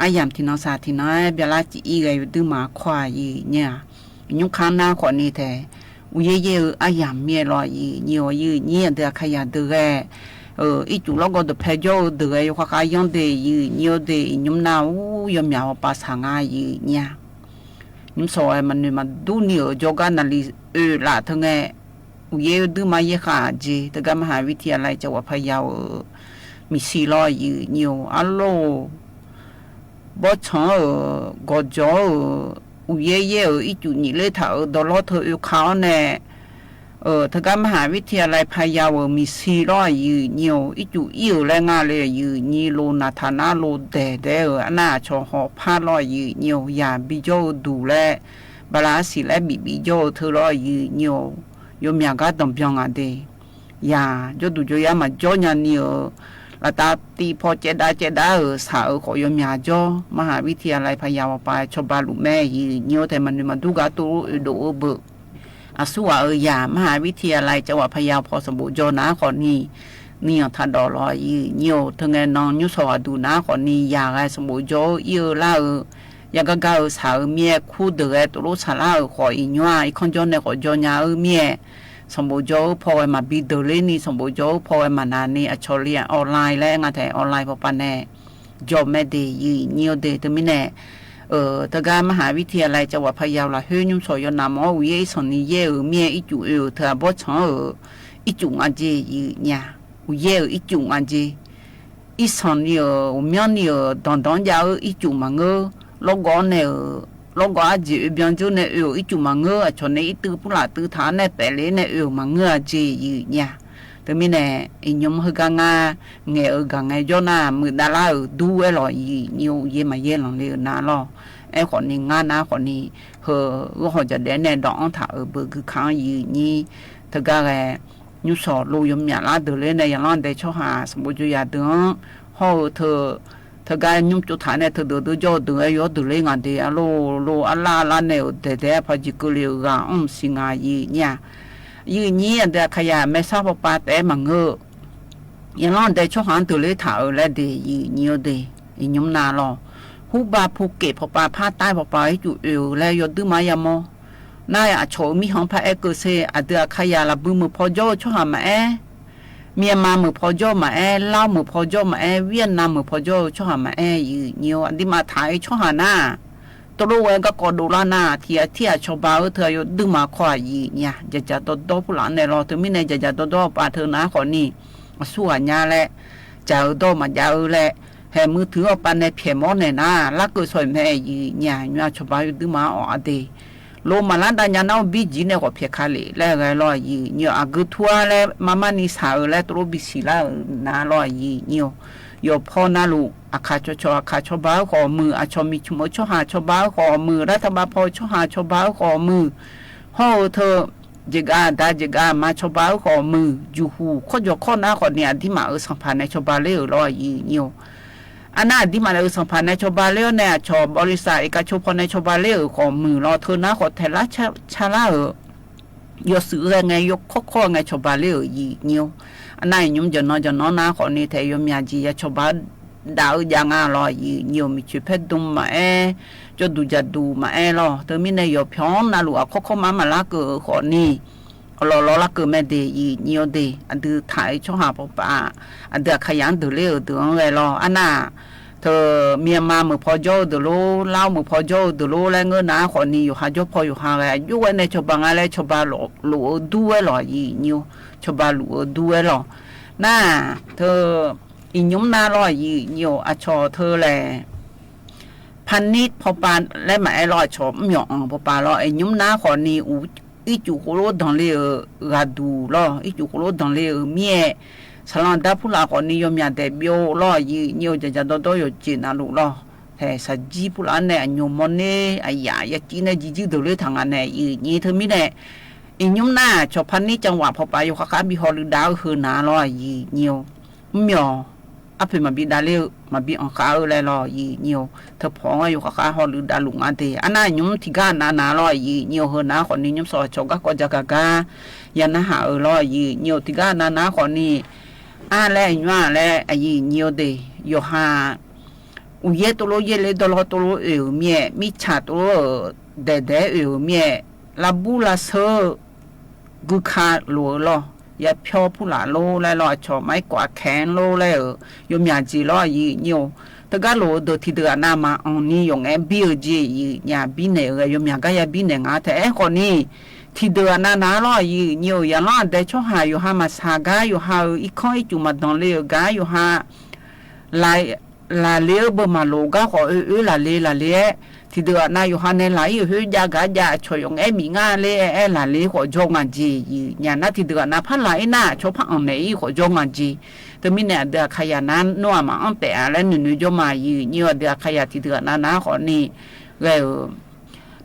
aˉ yaꞈ htiꞈ naw shaˍ htiꞈ naw-e, ba la ciˍ iˉ g'a yuˬ duˇ maˍ hkawˇ a yeˬ nyi a. Nyi hk'aˇ naˉ k'awꞈ ni tehꞈ, uˬ yeˇ yeˇ-euˬ aˉ yaꞈ miˇ-e law yeˬ nyi-oˬ, yeˬ nyi a dui a hkaˇ yaꞈ dui geh, iˉ cuˬ lawˇ g'awˇ dawˬ hpehˇ jawˇ-eu deuˬ geh yaw hk'aˇ hk'aˇ yanˇ de yeˬ nyi-oˬ de, iˍ nyi mvuhˇ naˆ uˉ yaw myaꞈ awˬ pa shaˍ ngaˬ yeˬ nyi a. Nyi shawˍ maˍ nuiˬ maˍ duˉ nyi-oˬ, jawˇ gaˇ naˍ liˍ oˬ laꞈ hteˇ ngeh, uiˍ yehˇ duiˇ maˇ yehˇ hk'a jeˬ teˇ g'aˇ maˇ haˍ viˇ htiˇ a lai ca waꞈ hpaˇ yaˇ-oˬ, miˬ shiˍ lawˇ yiˍ nyi-oˬ, a loˬ, bawˇ chanˉ-oˬ, gawˬ jawˬ-oˬ, uiˍ yehˇ yehˇ-oˬ, iˉ cuˬ nyi leˇ htaꞈ-oˬ dawˇ lawˇ hteˇ oˇ hk'a-oˬ neh, teˇ g'aˇ maˇ haˍ viˇ htiˇ a lai hpaˇ yaˇ-oˬ, miˬ shiˍ lawˇ yiˍ nyi-oˬ, iˉ cuˬ iˉ-oˬ leh ngaˇ le yiˍ nyi lo naˍ htaꞈ naˉ lo dehˬ dehꞈ-oˬ, a naˆ a chaw hawˍ hpaˇ lawˇ yiˍ nyi-oˬ, yaꞈ biˇ jawˇ-oˬ duˬ leh, baˬ laꞈ a shiˍ leh biꞈ biˇ jawˇ-oˬ hteˇ lawˇ yiˍ nyi-oˬ, yawˇ miˬ a gaˇ dawˬ byanˇ ngaˬ de. Yaꞈ jawˇ duˬ jawˇ yaˇ maˬ jawˇ nyi-oˬ, laꞈ taˍ tiꞈ hpaw ceh daꞈ ceh daꞈ-oˬ shaˍ-oˬ k'awꞈ yawˇ miˬ a jawˇ, maˇ haˍ viˇ htiˇ a lai hpaˇ yaˇ-oˬ pa chaw ba luˬ mehˆ yiˍ nyi-oˬ, hteˇ maˍ nuiˬ maˍ duˉ gaˇ toˆ-oˬ dawˬ-oˬ beuꞈ. A suˉ g'aꞈ-oˬ yaꞈ maˇ haˍ viˇ htiˇ a lai ca waꞈ hpaˇ yaˇ hpaw saˍ boꞈ jawˇ naˉ k'awꞈ nyi, nyi awˬ htaꞈ dawˬ lawˇ yiˍ nyi-oˬ, hteˇ ngeh naw nyi shawˍ g'aꞈ duˬ naˉ k'awꞈ nyi yaꞈ g'a saˍ boꞈ jawˇ-oˬ iˉ-oˬ laˇ-oˬ, yaˇ gaˇ gaˇ-oˬ shaˍ-oˬ miˇ-ehˍ hkuˇ deuˬ g'a toꞈ lonˉ shaˍ laˇ-oˬ k'awꞈ iˍ nyi-a, iˉ hkawˇ jawˇ neh k'awꞈ jaw nya-oˬ miˇ-ehˍ, saˍ boꞈ jawˇ-oˬ hpaw g'a maˍ biˇ deuˬ leˇ nyi, saˍ boꞈ jawˇ-oˬ hpaw g'a maˍ naˍ nyi, a chaw liˇ online leh ngaˬ htehꞈ online hpaw pa neh jawˇ mehˆ de yiˍ nyi-oˬ de. Hteˇ miˇ neh, teˇ g'aˇ maˇ haˍ viˇ htiˇ a lai ca waꞈ hpaˇ yaˇ-oˬ laˬ heunˉ nyi shawˍ yaw naˍ mawˬ uiˍ yehˇ iˉ shawˍ nyi yehˇ-oˬ miˇ-ehˍ iˉ cuˬ oˇ-oˬ hteˇ a bawˇ chanˉ-oˬ, iˉ cuˬ ngaˬ jeˬ yiˍ nyi-a, uiˍ yehˇ-oˬ iˉ cuˬ ngaˬ jeˬ, iˉ shawˍ nyi-oˬ, awˬ myanˇ nyi-oˬ, dawˬ dawˬ jaˇ-oˬ iˉ cuˬ maˍ ngeuˇ, lawˇ gawˇ neh-oˬ, lawˇ gawˇ a jeˬ oˇ byanˇ juˇ neh oˇ-oˬ iˉ cuˬ maˍ ngeuˇ, a chaw neh iˉ teuˇ puˉ laꞈ teuˇ htaꞈ neh pehꞈ le neh oˇ-oˬ maˍ ngeuˇ a jeˬ yiˍ nyi-a. Hteˇ miˇ neh, iˉ nyi mvuhˇ heuˆ gaˇ ngaˇ ngehˬ-eu gaˬ ngeh jawˇ naˇ meuꞈ daꞈ laˇ-oˬ duˇ-ehˉ lawˬ yiˍ nyi-oˬ, uiˍ yehˇ maˍ yehˇ laˬ le-oˬ naˉ lawˇ. Ehˉ k'awꞈ nyi ngaˇ naˉ k'awꞈ nyi, heu g'uˇ hawˬ jaˬ dehꞈ neh dawˬ anˇ htaꞈ-oˬ beuꞈ gui hkanˍ yiˍ nyi, hteˇ gaˇ g'aꞈ nyi shawˍ lo yaw miˬ aꞈ laˇ deuˬ le neh yaꞈ laˇ dehꞈ chaw haˍ saˍ boꞈ jawˇ yaꞈ deuˬ-anˉ hawˇ-eu hteˇ, hteˇ gaˇ nyi co htaꞈ neh hteˇ deuˬ deuˬ jawˇ deuˬ-e yawˇ deuˬ le ngaˬ de a loˬ lo a laˇ a laˇ neh-oˬ dehˬ dehꞈ hpaˇ jiˬ keu le-oˬ g'a mvuhˇ shiˍ ngaˬ yiˍ nyi-a. Yiˍ nyi a dehꞈ a hk'a yaꞈ meh shaˉ hpaw pa tehꞈ maˍ ngeuˇ, yaꞈ laˇ dehꞈ chaw haˍ deuˬ le htaꞈ-oˬ leh de yiˍ nyi-oˬ de. Iˉ nyi naˉ lawˇ, huˉ ba hpu kehˬ hpaw pa hpaˇ taiˇ hpaw pa iˉ cuˬ oˇ-oˬ leh yaw duiˇ maˇ yaˇ mawˇ naˇ, a chaw-oˬ miˇ haw hpaˇ ehˉ keu sheˍ a dehꞈ a hk'a yaꞈ laˬ bui meuˬ hpaw jawˇ-oˬ chaw haˍ maˍ ehˉ, Myanmar meuˬ hpaw jawˇ maˍ ehˉ, Laos meuˬ hpaw jawˇ maˍ ehˉ, Vietnam meuˬ hpaw jawˇ-oˬ chaw haˍ maˍ ehˉ yiˍ nyi-oˬ. A diꞈ maꞈ htaꞈ e chaw haˍ naˇ, to lo g'a gaˇ k'awꞈ doꞈ laˇ naˇ, htiꞈ a htiˇ a chaw ba-oˬ hteˇ a yaw duiˇ maˍ hkawˇ a yiˍ nyi-a. Jaˬ jaˬ dawˇ dawˇ hpuˇ laꞈ neh lawˇ hteˇ miˇ neh jaˬ jaˬ dawˇ dawˇ pa hteˇ naˉ k'awꞈ nyi, a suˉ g'aꞈ nya leh, caˬ-eu dawˇ maꞈ jaˇ-eu leh, heh mui htui awˬ pa neh hpehꞈ mawˇ nehˬ naˉ laˇ keu shawˍ meh yiˍ nyi-a. Nyi a chaw ba yaw duiˇ maˍ awˬ a de lo maˍ laˇ daꞈ nya naˉ-oˬ biˇ jiˬ neh k'awꞈ hpehꞈ hk'a le leh g'a lawˇ yiˍ nyi-oˬ. A geu htuˇ-a leh maˇ maˇ nyi shaˍ-eu leh to lo biˇ shiˍ laˇ-euˬ naˉ lawˇ yiˍ nyi-oˬ. Yawˬ hpawˇ naˇ lo a hk'aˬ chaw chaw a hk'aˬ chaw ba-oˬ k'awꞈ meuˬ, a chaw miˬ chuꞈ meuˬ chaw haˍ chaw ba-oˬ k'awꞈ meuˬ, laˇ htaˇ ba hpawˇ chaw haˍ chaw ba-oˬ k'awꞈ meuˬ, hawˇ-eu hteˇ, jeˬ g'a daꞈ jeˬ g'a ma chaw ba-oˬ k'awꞈ meuˬ, juˬ huˍ hkawˇ jawˬ hkawˇ naˉ k'awꞈ nyi a diꞈ maꞈ-euˬ sanˍ hpaˍ neh chaw ba le-euˬ lawˇ yiˍ nyi-oˬ. A naˉ a diꞈ maꞈ-euˬ sanˍ hpaˍ neh chaw ba le-awˇ neh a chaw บริษัท e ka cho hpaw neh chaw ba le-euˬ k'awꞈ meuˬ lawˇ hteˇ naˉ k'awꞈ htehꞈ laˇ chaˇ laˇ-euˬ. Yawˇ suhˍ g'a ngeh yawˇ hkawˇ hkawˇ ngeh chaw ba le-euˬ yiˍ nyi-oˬ. A naˉ iˉ nyi jawˬ naw jawˬ naw naˉ k'awꞈ nyi hteꞈ yaw miˬ a jiˬ yaˇ chaw ba daꞈ-eu jaˇ ngaˇ lawˇ yiˍ nyi-oˬ. Miˬ cheuˬ hpehˇ dun maꞈ ehˉ, cawˇ duˬ jaˬ duˬ maꞈ ehˉ lawˇ hteˇ miˇ neh yawˬ hpawˇ naˇ lo a hkawˇ hkawˇ maˇ maˍ laˇ keu-euˬ k'awꞈ nyi, awˬ lawˬ lawˬ laˇ keu meh de yiˍ nyi-oˬ de. A duiˬ htaꞈ e chaw haˍ paw pa, a duiˬ a hk'a yaꞈ deuˬ le-euˬ deuˬ-anˉ g'a lawˇ. A naˉ hteˇ, Myanmar meuˬ hpaw jawˇ-eu deuˬ lo, Laos meuˬ hpaw jawˇ-eu deuˬ lo leh ngeuˇ naˉ k'awꞈ nyi yawˬ ha jawˇ hpawˇ yawˬ ha g'a yawˇ g'a neh chaw ba g'a leh chaw ba loꞈ-eu duˇ-ehˉ lawˬ yiˍ nyi-oˬ. Chaw ba loꞈ-eu duˇ-ehˉ lawˬ. Naˉ hteˇ, iˉ nyi naˉ lawˇ yiˍ nyi-oˬ. A chaw hteˇ lehˬ, พาณิชย์ hpaw pa leh maꞈ ehˉ lawˇ, a chaw mvuhˇ miˬ awˬ anˬ hpaw pa lawˇ iˉ nyi naˉ k'awꞈ nyi, iˉ cuˬ k'oˆ lonˉ danˬ le-euˬ g'a duˬ lawˇ, iˉ cuˬ k'oˆ lonˉ danˬ le-euˬ miˇ-ehˍ, saˍ laꞈ daˇ hpuˇ laꞈ k'awꞈ nyi yaw miˬ a dehꞈ byawˇ lawˇ yiˍ nyi-oˬ. Jaˬ jaˬ dawˇ dawˇ yawˬ ceˬ naˍ loꞈ lawˇ, heh shaˍ jiˇ hpuˇ laꞈ neh a nyi mawˇ neˇ a yaꞈ yaˇ ciˉ neˇ jiˇ jiˇ deuˬ le htaꞈ ngaˬ neh yiˍ nyi hteˇ miˇ neh, iˉ nyi naˉ chaw พาณิชย์ จังหวัด hpaw pa yawˬ hk'aˬ hk'aˇ biˇ haw leuꞈ daꞈ-eu hui naˍ lawˇ yiˍ nyi-oˬ. Mvuhˇ miˬ awˬ, aˉ hpehꞈ maˍ biˇ daꞈ le-euˬ maˍ biˇ awˬ k'aˉ-eu leh lawˇ yiˍ nyi-oˬ. Hteˇ hpawˇ yawˬ hk'aˬ hk'aˇ haw leuꞈ daꞈ loꞈ ngaˬ te. A naˉ iˉ nyi tiꞈ gaˇ na naˍ lawˇ yiˍ nyi-oˬ. Hui naˉ k'awꞈ nyi nyi shawˍ chaw gaˇ k'awꞈ jaˇ kaꞈ gaˇ yaˇ naˉ haꞈ-eu lawˇ yiˍ nyi-oˬ. Tiꞈ gaˇ na naˉ k'awꞈ nyi, a leh iˉ nyi leh a yiˍ nyi-oˬ te. Yawˬ ha uiˍ yehˇ to lo yehˇ le dawˇ lawˇ to lo oˬ-euˬ miˇ-ehˍ, miˇ chaꞈ to lo dehˬ dehˬ oˬ-euˬ miˇ-ehˍ, laˇ buˇ laˇ suhˉ gui hka loꞈ-eu lawˇ, yaˇ hpyawˇ hpuˇ laꞈ lonˉ leh lawˇ, a chaw maˇ iˉ k'awꞈ a hkehˉ lonˉ leh-euˬ, yaw miˬ a jeˬ lawˇ yiˍ nyi-oˬ. Teˇ g'aˇ loˍ deuˬ htiˍ deuˬ aꞈ na maˍ awˬ ni yawˬ ngehˉ biˇ-eu jeˬ yiˍ nyi-a, biˇ nehˬ g'a yaw miˬ g'aˇ yaˇ biˇ nehˬ ngaˬ hui htaꞈ ehˉ k'awꞈ ni htiˍ deuˬ aꞈ na naˍ laˇ yiˍ nyi-oˬ. Yaꞈ laˇ a deh chawˇ haˍ yawˬ ha maˬ shaˍ gaˇ, yawˬ ha-euˬ iˉ hkanˇ iˉ cuˬ maˬ danˍ le-euˬ gaˇ, yawˬ ha laˬ le-euˬ beuꞈ maˍ loˍ gaˇ k'awꞈ oˇ oˇ laˬ le laˬ le-ehˉ, htiˍ deuˬ aꞈ na yawˬ ha neh laˬ iˉ-oˬ, hoˉ jaˇ gaˇ jaˇ, chaw yawˬ ngehˉ miˬ ngaˇ le-ehˉ laˬ le k'awꞈ jawˇ ngaˬ jeˬ yiˍ nyi-a. Naˉ htiˍ deuˬ aꞈ na hpaˉ laˬ iˉ naˇ, chaw hpaˉ awˬ mehˍ iˉ k'awꞈ jawˇ ngaˬ jeˬ. Teuˬ miˇ nehˬ, a deuˬ a hk'a yaꞈ naˉ nawˇ a maˍ anˉ tehꞈ a leh nuˬ nuˬ jawˇ ma yiˍ nyi-oˬ. A deuˬ a hk'a yaꞈ htiˍ deuˬ aꞈ na naˉ k'awꞈ ni g'a-euˬ,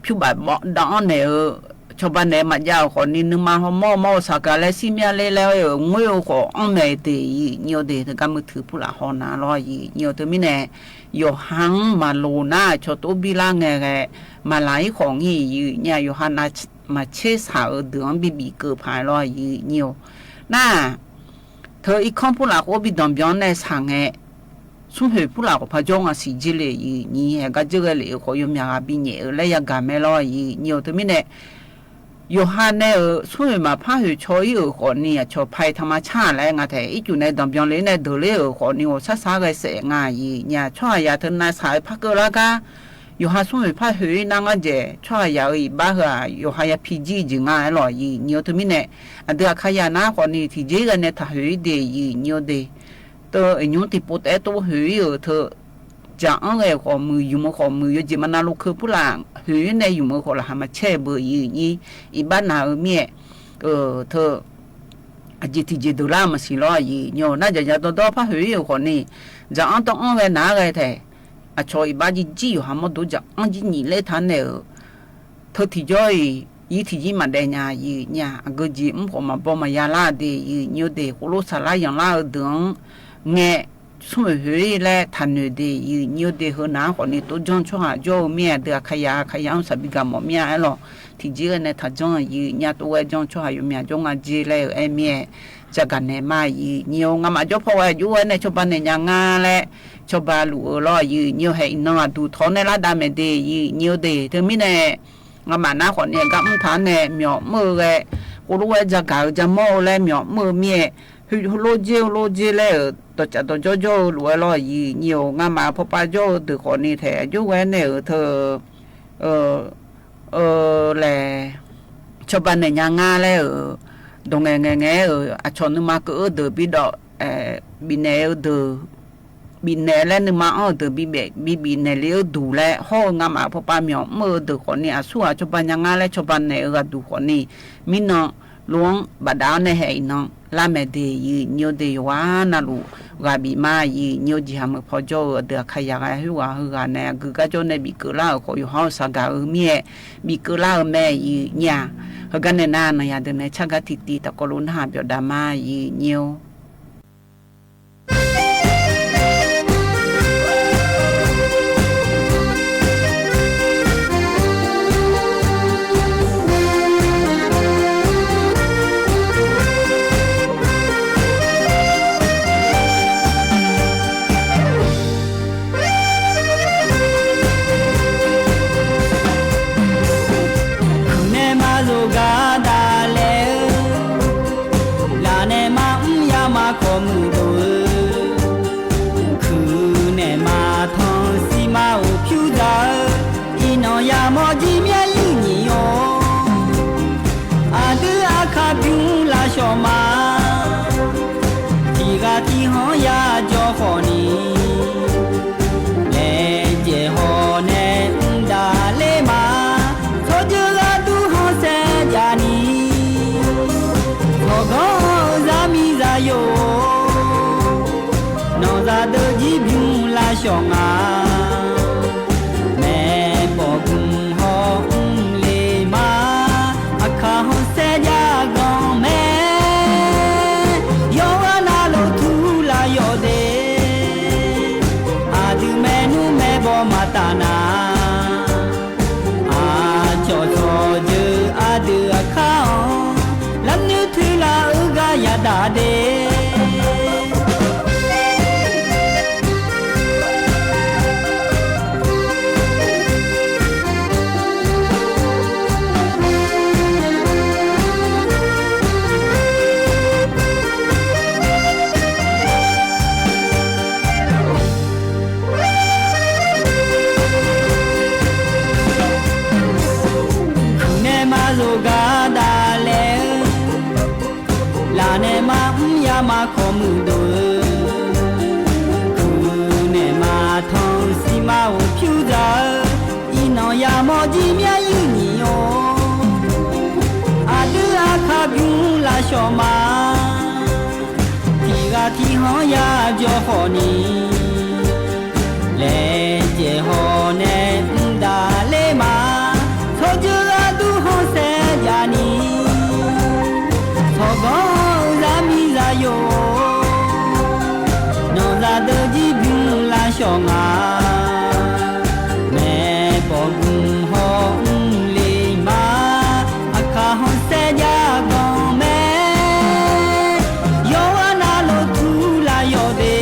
hpuˇ baˬ mawꞈ daꞈ anˉ nehˬ-euˬ, chaw ba nehˬ maꞈ jaˇ-oˬ k'awꞈ ni, nuˇ ma haw mawˇ mawˇ shaˍ kaꞈ leh siˉ miˇ a le leh-oˬ, ngeuˆ-oˬ k'awꞈ anˉ mehˍ te yiˍ nyi-oˬ. Te teˇ g'aˇ meuˇ htui hpuˇ laꞈ haw na laˇ yiˍ nyi-oˬ. Teuˬ miˇ nehˬ, yawˬ ha nˉ maˍ loˍ naˉ chaw toˉ biˇ laˇ ngeh geh maˍ laˬ iˉ hk'awꞈ nyi yiˍ nyi-a. Yawˬ ha na maˍ chehˇ shaˍ-euˬ deuˬ anˉ biˇ biˍ keu hpaˍ laˇ yiˍ nyi-oˬ. Naˉ, hteu iˉ hkanˇ hpuˇ laꞈ k'o biˇ danˍ biˇ anˉ nehˬ shaˍ ngeh, suhˉ hoeˬ hpuˇ laꞈ k'awꞈ hpaˇ jawˇ ngaˬ shiˍ jeˇ le yiˍ nyi. Heh gaˇ jeˇ g'aˇ le-euˬ k'awꞈ yaw miˬ g'a biˇ nyehˬ-euˬ leh yaˇ gaˬ mehˍ laˇ yiˍ nyi-oˬ. Teuˬ miˇ nehˬ, yawˬ ha neh-euˬ suhˉ hoeˬ maˍ hpaˇ hoeˬ chaw iˉ-euˬ k'awꞈ ni a chaw hpaˇ htaꞈ ma chaˇ leh ngaˬ htehꞈ iˉ cuˬ nehˬ danˍ biˇ anˉ le nehˬ deuˬ le-euˬ k'awꞈ ni awˬ shaˉ shaˉ g'a shehˍ ngaˬ yiˍ nyi-a. Chawˇ haˍ yaꞈ hteu na shaˍ-euˬ hpaˇ keu laˇ gaˇ, yawˬ ha suhˉ hoeˬ hpaˇ hoeˬ iˉ naˇ ngaˇ jehˬ, chawˇ haˍ yaꞈ-euˬ iˍ baˆ hui-a yawˬ ha yaˇ hpiˇ jiˇ jeˬ ngaˬ-e laˇ yiˍ nyi-oˬ. Teuˬ miˇ nehˬ, a deuˬ a hk'a yaꞈ naˉ k'awꞈ ni htiˍ jeˇ g'aˇ nehˬ htaꞈ hoeˬ iˉ de yiˍ nyi-oˬ. Te, te nyi tiꞈ po tehˉ toˉ hoeˬ iˉ-euˬ hteu, jaꞈ anˉ g'aˇ k'awꞈ muiˬ yuˬ meuˬ k'awꞈ muiˬ, yawˇ jeˬ maˇ na lo hkeu hpuˇ laꞈ hoeˬ iˉ nehˬ yuˬ meuˬ k'awꞈ laˬ ha maˍ chehˇ beuꞈ yiˍ nyi, iˍ baˆ naˬ-euˬ miˇ-ehˍ, hteu a jeˬ htiꞈ jeˬ deuˬ laˇ maˍ shiˍ laˇ yiˍ nyi-oˬ. Naˉ jaꞈ jaꞈ dawˇ dawˇ hpaˇ hoeˬ iˉ-euˬ k'awꞈ ni, jaꞈ anˉ tawˇ anˉ g'aˇ naˉ g'aˇ htehꞈ, a chaw iˍ baˆ jiˇ jiˇ yawˬ ha mawˇ doˉ jaꞈ anˉ jiˇ nyi leh htaˇ nehˬ-euˬ, hteu htiꞈ jawˇ-e, yiˇ htiꞈ jiˇ maꞈ dehˍ nyi yiˍ nyi-a. A geu jeˬ mvuhˇ k'awꞈ maˍ bawˇ maˍ yaˇ laˇ de yiˍ nyi-oˬ. Te k'oˆ lo shaˍ laˇ yanˍ laˇ-eu deuˬ anˉ ngeh, suhˉ hoeˬ hoeˬ leh htaꞈ noeˬ de yiˍ nyi-oˬ. Te heu naˉ k'awꞈ ni toˇ janˇ chawˇ haˍ jawˇ-eu miˇ-ehˍ, a deuˬ a hk'a yaꞈ hk'a yaꞈ-oˬ shaˍ biˇ gaˬ mawˬ miˇ-a ehˉ law, htiꞈ jeˇ g'aˇ nehˬ htaꞈ janˇ yiˍ nyi-a. Toˇ g'aˇ janˇ chawˇ haˍ yawˬ miˬ a jawˇ ngaˬ jeˬ leh-euˬ ehˉ miˇ-ehˍ, ca gaˬ nehˬ maˇ yiˍ nyi-oˬ. Ngaˬ maꞈ jawˇ hpawˇ g'a juˇ g'aˇ nehˬ chaw ba nehˬ nyi-a ngaˇ leh, chaw ba luˬ-eu laˇ yiˍ nyi-oˬ. Heh iˍ naˇ a duˬ htawˇ nehˬ laˇ daꞈ mehˍ de yiˍ nyi-oˬ. Te hteu miˇ nehˬ, ngaˬ maꞈ naˉ k'awꞈ ni gaˇ mvuhˇ htaꞈ nehˬ miˬ awˬ meuˇ-eu g'aˇ, k'oˆ lo g'aˇ ca gaˬ-eu ca mawˇ-eu leh miˬ awˬ meuˇ-eu miˇ-ehˍ, hu lo jeˇ-o lo jeˇ leh-euˬ dawˬ caꞈ dawˬ jawˇ jawˇ-eu loꞈ-e laˇ yiˍ nyi-oˬ. Ngaˬ maꞈ hpawˇ pa jawˇ-eu deuˬ k'awꞈ ni htehꞈ a juˇ g'aˇ nehˬ-euˬ hteu, lehˬ, chaw ba nehˬ nyi-a ngaˇ leh-euˬ, dawˬ ngehˬ ngehˬ ngehˬ-euˬ a chaw nuˇ ma keu-euˬ deuˬ biˇ dawꞈ, biꞈ nehˬ-eu deuˬ, biꞈ nehˬ leh nuˇ ma anˉ-euˬ deuˬ biˇ nehˬ le-euˬ duˬ leh hawˉ-eu ngaˬ maꞈ hpawˇ pa miˬ awˬ meuˇ-eu deuˬ k'awꞈ ni a suˉ a chaw ba nyi-a ngaˇ leh chaw ba nehˬ-euˬ g'a duˬ k'awꞈ ni, miˇ naw lo anˉ baꞈ daꞈ-a nehˬ heh iˍ naˇ laˇ mehˍ de yiˍ nyi-oˬ. Te yawˬ g'aˇ na loꞈ g'a biˇ maˇ yiˍ nyi-oˬ. Jeˬ ha meuꞈ hpawˇ jawˇ-eu a deuˬ a hk'a yaꞈ g'a huˉ g'a hui g'a nehˬ a geu gaˇ jawˇ nehˬ biˇ keu laˇ-euˬ k'awꞈ yawˬ ha-oˬ shaˍ gaˬ-eu miˇ-ehˍ, biˇ keu laˇ-eu mehˍ yiˍ nyi-a. Heuˬ gaˇ nehˬ na naˬ yaꞈ deuˬ nehˬ chaˇ gaˇ tiꞈ tiꞈ taꞈ k'aw lo naˉ ha pyawꞈ daꞈ maˇ yiˍ nyi-oˬ. Hkuiˬ nehˬ maˇ zuhˬ gaˇ daꞈ leh-euˬ, laˬ nehˬ maˇ mvuhˇ yaˇ maˇ hk'awꞈ muiˬ loˬ-euˬ, hkuiˬ nehˬ maˇ htanˇ siˉ maˇ oˍ hpuˇ daꞈ-eu, iˉ nawˬ yaˇ mawˇ jiˇ mehˆ yiˇ nyi-oˬ. A duiˉ a hk'aˇ biˇ laˇ shawˍ ma, tiꞈ g'a tiꞈ hawnˉ yaˇ jawˇ hk'awꞈ ni, lehˬ jehˬ hawˬ nehˬ mvuhˇ daꞈ le ma, chaw jeuˇ g'a duˇ hawnˉ shehˍ jaˇ ni, hawˬ g'awˇ-euˬ zaˇ miˇ zaˇ yoˬ. Nawˬ zaˇ deuꞈ jiˇ biˇ laˇ shawˍ ngaˬ, mehˬ pawˍ gu hawˉ mvuhˇ le ma, a hkaˇ hawnˉ shehˍ jaˇ gaˬ mehˍ. Yawˇ g'aˇ na lo htuˇ laˇ yawˬ de, a duiˬ mehˆ nuˇ mehˆ bawˆ maˇ taˍ naˍ, a cawˬ chaw jeuˇ a deuꞈ a hk'aˇ-oˬ, laˇ nuˇ htuˇ laˇ uiˍ gaˇ yaꞈ daꞈ de. Hk'aw mui doˬ-e, kuˬ nehˬ ma htawnˇ siˍ ma oˬ hpyuˇ daꞈ-e, iˉ nawˬ yaˇ mawˇ jiˇ myaˇ yuˇ nyi oˬ. Aˬ deuˇ aˬ hk'aˇ bvuhˬ la shawˍ ma, tiꞈ g'a tiꞈ hawˉ yaˇ jawˇ hk'awꞈ ni. Lehˬ cehˬ hawˬ nehˬ mvuhˇ daꞈ le ma, chaw jeuˇ g'a duˇ hawˉ shehˍ jaˇ ni. Chaw gawˇ uiˍ zaˇ miˇ zaˇ yoˬ. Nawˬ zaˍ deuꞈ jiˇ bvuhˬ la shawˍ ngaˬ, mehˬ pawˍ gu hawˉ mvuhˇ le ma, aˬ hk'aˇ hawˉ shehˍ jaˇ g'awˬ mehˍ. Yawˇ g'aˇ na lo htuˇ la yawˬ te,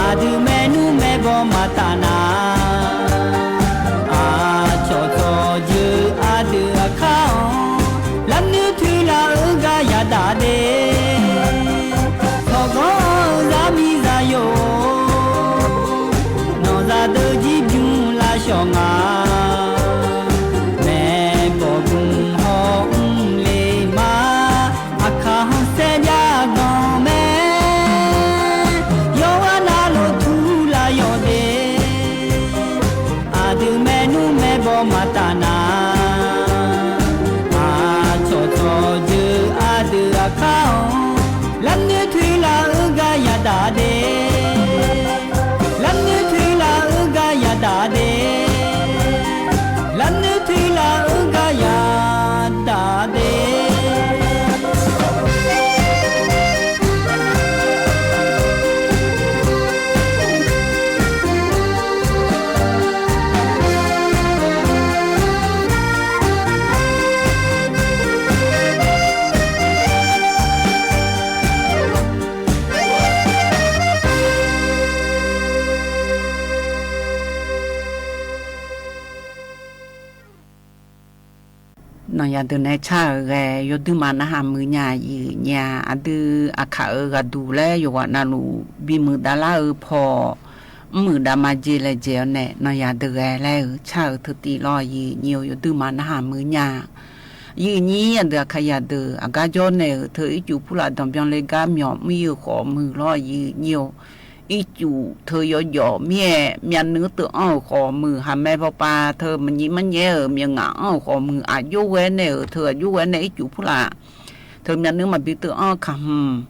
aˬ deuꞈ mehˬ nuˇ mehˬ bawˆ maˍ taˍ naˍ. Aˬ chawꞈ chaw jeuˇ aˬ deuꞈ aˬ hk'aˇ-oˬ, laˇ nuˇ htuˇ la uiˍ gaˇ yaꞈ daꞈ te. Chaw gawˇ uiˍ zaˇ miˇ zaˇ yoˬ. Nawˬ zaˍ deuꞈ jiˇ bvuhˬ la shawˍ ngaˬ, mehˬ pawˍ gu hawˉ mvuhˇ le ma, aˬ hk'aˇ hawˉ shehˍ jaˇ g'awˬ mehˍ. Yawˇ g'aˇ na lo htuˇ la yawˬ te, aˬ deuꞈ mehˬ nuˇ mehˬ bawˆ maˍ taˍ naˍ. Aˬ chawꞈ chaw jeuˇ aˬ deuꞈ aˬ hk'aˇ-oˬ, laˇ nuˇ htuˇ la uiˍ gaˇ yaꞈ daꞈ te. Laˇ nuˇ htuˇ la uiˍ gaˇ yaꞈ daꞈ te. Laˇ nuˇ htuˇ la uiˍ gaˇ yaꞈ daꞈ te. Nawˬ yaꞈ deuꞈ nehˬ chaˇ-euˬ geh yawˇ duˇ ma naˉ haˍ mui nyi-a, yiˬ nyi-a. Aˬ deuꞈ aˬ hkaꞈ-euˬ g'a duˬ leh, yawˬ g'aꞈ na luˬ biˇ meuꞈ daꞈ laˇ-eu hpawˇ mvuhˇ meuꞈ daꞈ ma jeˬ leh jehˬ-a nehˬ, nawˬ yaꞈ deuꞈ geh leh-euˬ chaˇ-euˬ hteu tiꞈ law, yiˬ nyi-oˬ. Yawˇ duˇ ma naˉ haˍ mui nyi-a, yiˬ nyi. Aˬ deuꞈ aˬ hkaꞈ yaꞈ deuꞈ aˬ gaˇ jawˇ nehˬ-euˬ hteu iˉ cuˬ hpuˇ laꞈ dawˬ byaw le gaˇ mawˬ mvuhˇ yeˬ hk'awꞈ mui law, yiˬ nyi-oˬ. Iˉ cuˬ hteu yaw jawꞈ miˇ-ehˍ, myaꞈ nuˇ teuꞈ anˇ-euˬ hk'awꞈ mui, haˍ meh paw pa hteu maˇ nyi maˇ nyehˉ-euˬ myaꞈ ngaˬ anˇ-euˬ hk'awꞈ mui, aˬ yawˇ geh nehˬ-euˬ hteu aˬ yawˇ geh nehˬ iˉ cuˬ hpuˇ laꞈ hteu myaꞈ nuˇ maˇ biˇ teuꞈ anˇ hkanˍ hmui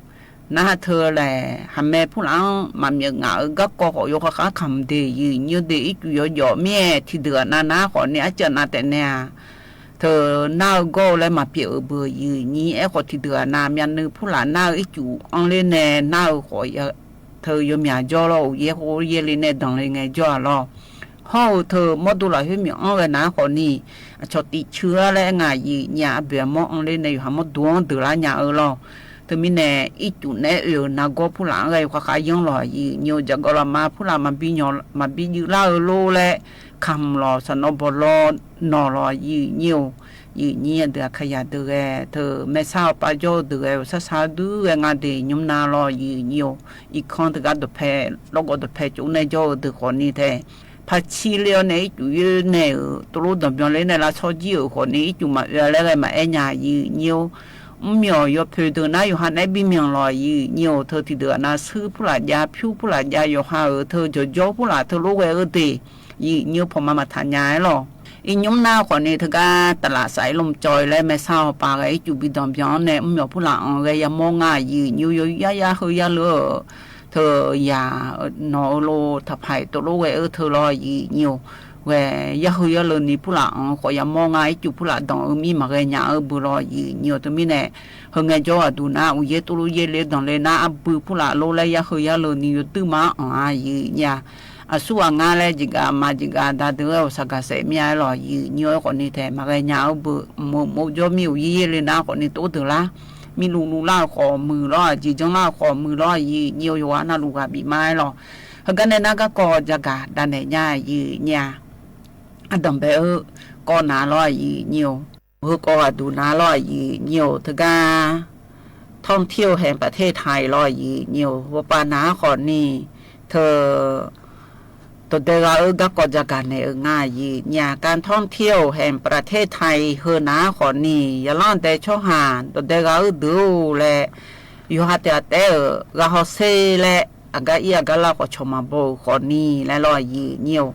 naˉ hteu lehˬ, haˍ meh hpuˇ laꞈ anˇ maꞈ myaꞈ ngaˬ-euˬ gaˇ k'aw k'awꞈ yawˇ hk'aˇ hk'aˇ hkanˍ mui de, yiˬ nyi-oˬ. De iˉ cuˬ yaw jawꞈ miˇ-ehˍ, hti deuˬ aˬ na naˉ k'awꞈ nehˬ aˉ caˆ na tehꞈ nehˬ-a. Hteu naˇ-eu gawˇ leh maˍ piˇ-euˬ beuˬ, yiˬ nyi. Ehˉ k'awꞈ hti deuˬ aˬ na myaꞈ nuˇ hpuˇ laꞈ naˇ-eu iˉ cuˬ anˇ le nehˬ naˇ-eu k'awꞈ hteu yaw myaꞈ jawˇ law, oˬ yehˇ k'o yehˇ le nehˬ danˬ le ngeh jawˇ-a law. Hawˉ-eu hteu mawˇ duˬ laˬ huˉ miˬ anˇ g'a naˉ k'awꞈ ni, aˬ chawꞈ tiꞈ cheu-a leh ngaˬ, yiˬ nyi-a. A beuˬ mawˇ anˇ le nehˬ yoˬ, haˍ mawˇ duˬ anˇ deuˬ laˇ nyaꞈ-eu law. Hteu miˇ nehˬ iˉ cuˬ nehˉ oˬ-euˬ na gawˇ hpuˇ laꞈ anˇ g'a yoˬ hk'aˇ hk'aˇ yanˇ law, yiˬ nyi-oˬ. Jaꞈ gawˬ laˬ ma hpuˇ laꞈ maˍ biˇ nyi maˍ biˇ juˆ laˇ-eu lo leh hkanˍ mui law, shaˍ nawˉ bawˬ law nawˬ law, yiˬ nyi-oˬ. Yiˬ nyi. Aˬ deuꞈ aˬ hkaꞈ yaꞈ deuꞈ geh hteu mehˆ shaˉ awˬ pa jawˇ-eu deuꞈ geh awˬ shaˉ shaˉ duiˉ geh ngaˇ de nyi mvuhˇ na law, yiˬ nyi-oˬ. Iˉ hkanˇ teˇ g'aˇ dawˬ hpehꞈ lawˇ k'awꞈ dawˬ hpehꞈ cawˬ nehˬ jawˇ-eu deuꞈ k'awꞈ ni htehꞈ, hpaˍ chi le-a nehˬ iˉ cuˬ yehˇ nehˬ-euˬ to lonˉ dawˬ byaw le nehˬ laˇ chawˇ jiˇ-euˬ k'awꞈ ni iˉ cuˬ maꞈ ve-a leh g'a maꞈ ehˉ nyaꞈ, yiˬ nyi-oˬ. Mvuhˇ miˬ awˬ yaw hpeu deuꞈ naˉ yawˬ ha nehˉ biˇ miˬ law, yiˬ nyi-oˬ. Hteu hti deuꞈ aˬ na suhˉ hpuˇ laꞈ jaˇ, hpuˇ hpuˇ laꞈ jaˇ, yawˬ ha-euˬ hteu jawˬ jawˇ hpuˇ laꞈ hteu lonˉ g'aˇ-eu te, yiˬ nyi-oˬ. Hpawnˬ ma maꞈ htaꞈ nyaꞈ-e law. Iˉ nyi mvuhˇ na k'awꞈ ni hteu gaˇ taˍ laꞈ saˍ e lo cawˬ leh mehˆ shaˉ awˬ pa g'a iˉ cuˬ biˇ dawˬ byaw nehˬ mvuhˇ miˬ awˬ hpuˇ laꞈ anˬ g'a yaꞈ mawˇ ngaˇ, yiˬ nyi-oˬ. Yaˇ yaˇ hui yaˇ leuˬ hteu yaꞈ nawˬ-eu lo htaꞈ hpaˍ-e to lonˉ g'aˇ-eu hteu law, yiˬ nyi-oˬ. G'a yaˇ hui yaˇ leuˬ ni hpuˇ laꞈ anˬ k'awꞈ yaꞈ mawˇ ngaˇ, iˉ cuˬ hpuˇ laꞈ dawˬ-eu miˇ maˬ g'a nyaꞈ-eu beuˬ law, yiˬ nyi-oˬ. Hteu miˇ nehˬ hui ngeh jawˇ aˬ duˬ na uˬ yehˇ to lonˉ yehˇ le dawˬ le na a beuˬ hpuˇ laꞈ lo leh yaˇ hui yaˇ leuˬ ni yawˇ duiˉ ma anˬ-a, yiˬ nyi-a. Aˬ suˉ aˬ ngaˇ leh jiˬ gaˬ maˍ jiˬ gaˬ daꞈ deuˬ-e awˬ shaˍ gaˬ shehˍ miˇ-a law, yiˬ nyi-oˬ. Ehˉ k'awꞈ ni htehꞈ maˍ g'a nyaꞈ-eu beuˬ, moꞈ moꞈ jawˇ miˇ uˬ yehˇ yehˇ le na k'awꞈ ni toˉ deuˬ laˇ. Miˇ lu lu laˇ-eu hk'awꞈ mui law, jiˬ janˇ laˇ-eu hk'awꞈ mui law, yiˬ nyi-oˬ. Yawˬ g'aꞈ na luˬ g'a biˇ maˇ-e law. Heuˬ gaˇ nehˬ naˉ gaˇ kawˇ jaˇ gaˬ daꞈ nehˬ nyaˇ, yiˬ nyi-a. A danˬ behˬ-eu kawˇ na law, yiˬ nyi-oˬ. Hui kawˇ g'a duˬ na law, yiˬ nyi-oˬ. Hteu gaˇ ท่องเที่ยวแห่งประเทศไทย law, yiˬ nyi-oˬ. Vawˬ pa na k'awꞈ ni hteu ตรวจเดิน g'a-euˬ gaˇ kawˇ jaˇ gaˬ nehˬ-euˬ ngaˇ, yiˬ nyi-a. การท่องเที่ยวแห่งประเทศไทย hui na k'awꞈ ni yaꞈ lanˇ deh chawˇ haˍ ตรวจเดิน g'a-euˬ deuˬ-oˬ leh Yawˬ ha teꞈ aꞈ tehˉ-euˬ g'a haw sheˇ leh, aˬ gaˇ iˉ aˬ gaˇ laˇ k'awꞈ chawˬ maˍ bawˬ-euˬ k'awꞈ ni leh law a yiˍ nyi-oˬ.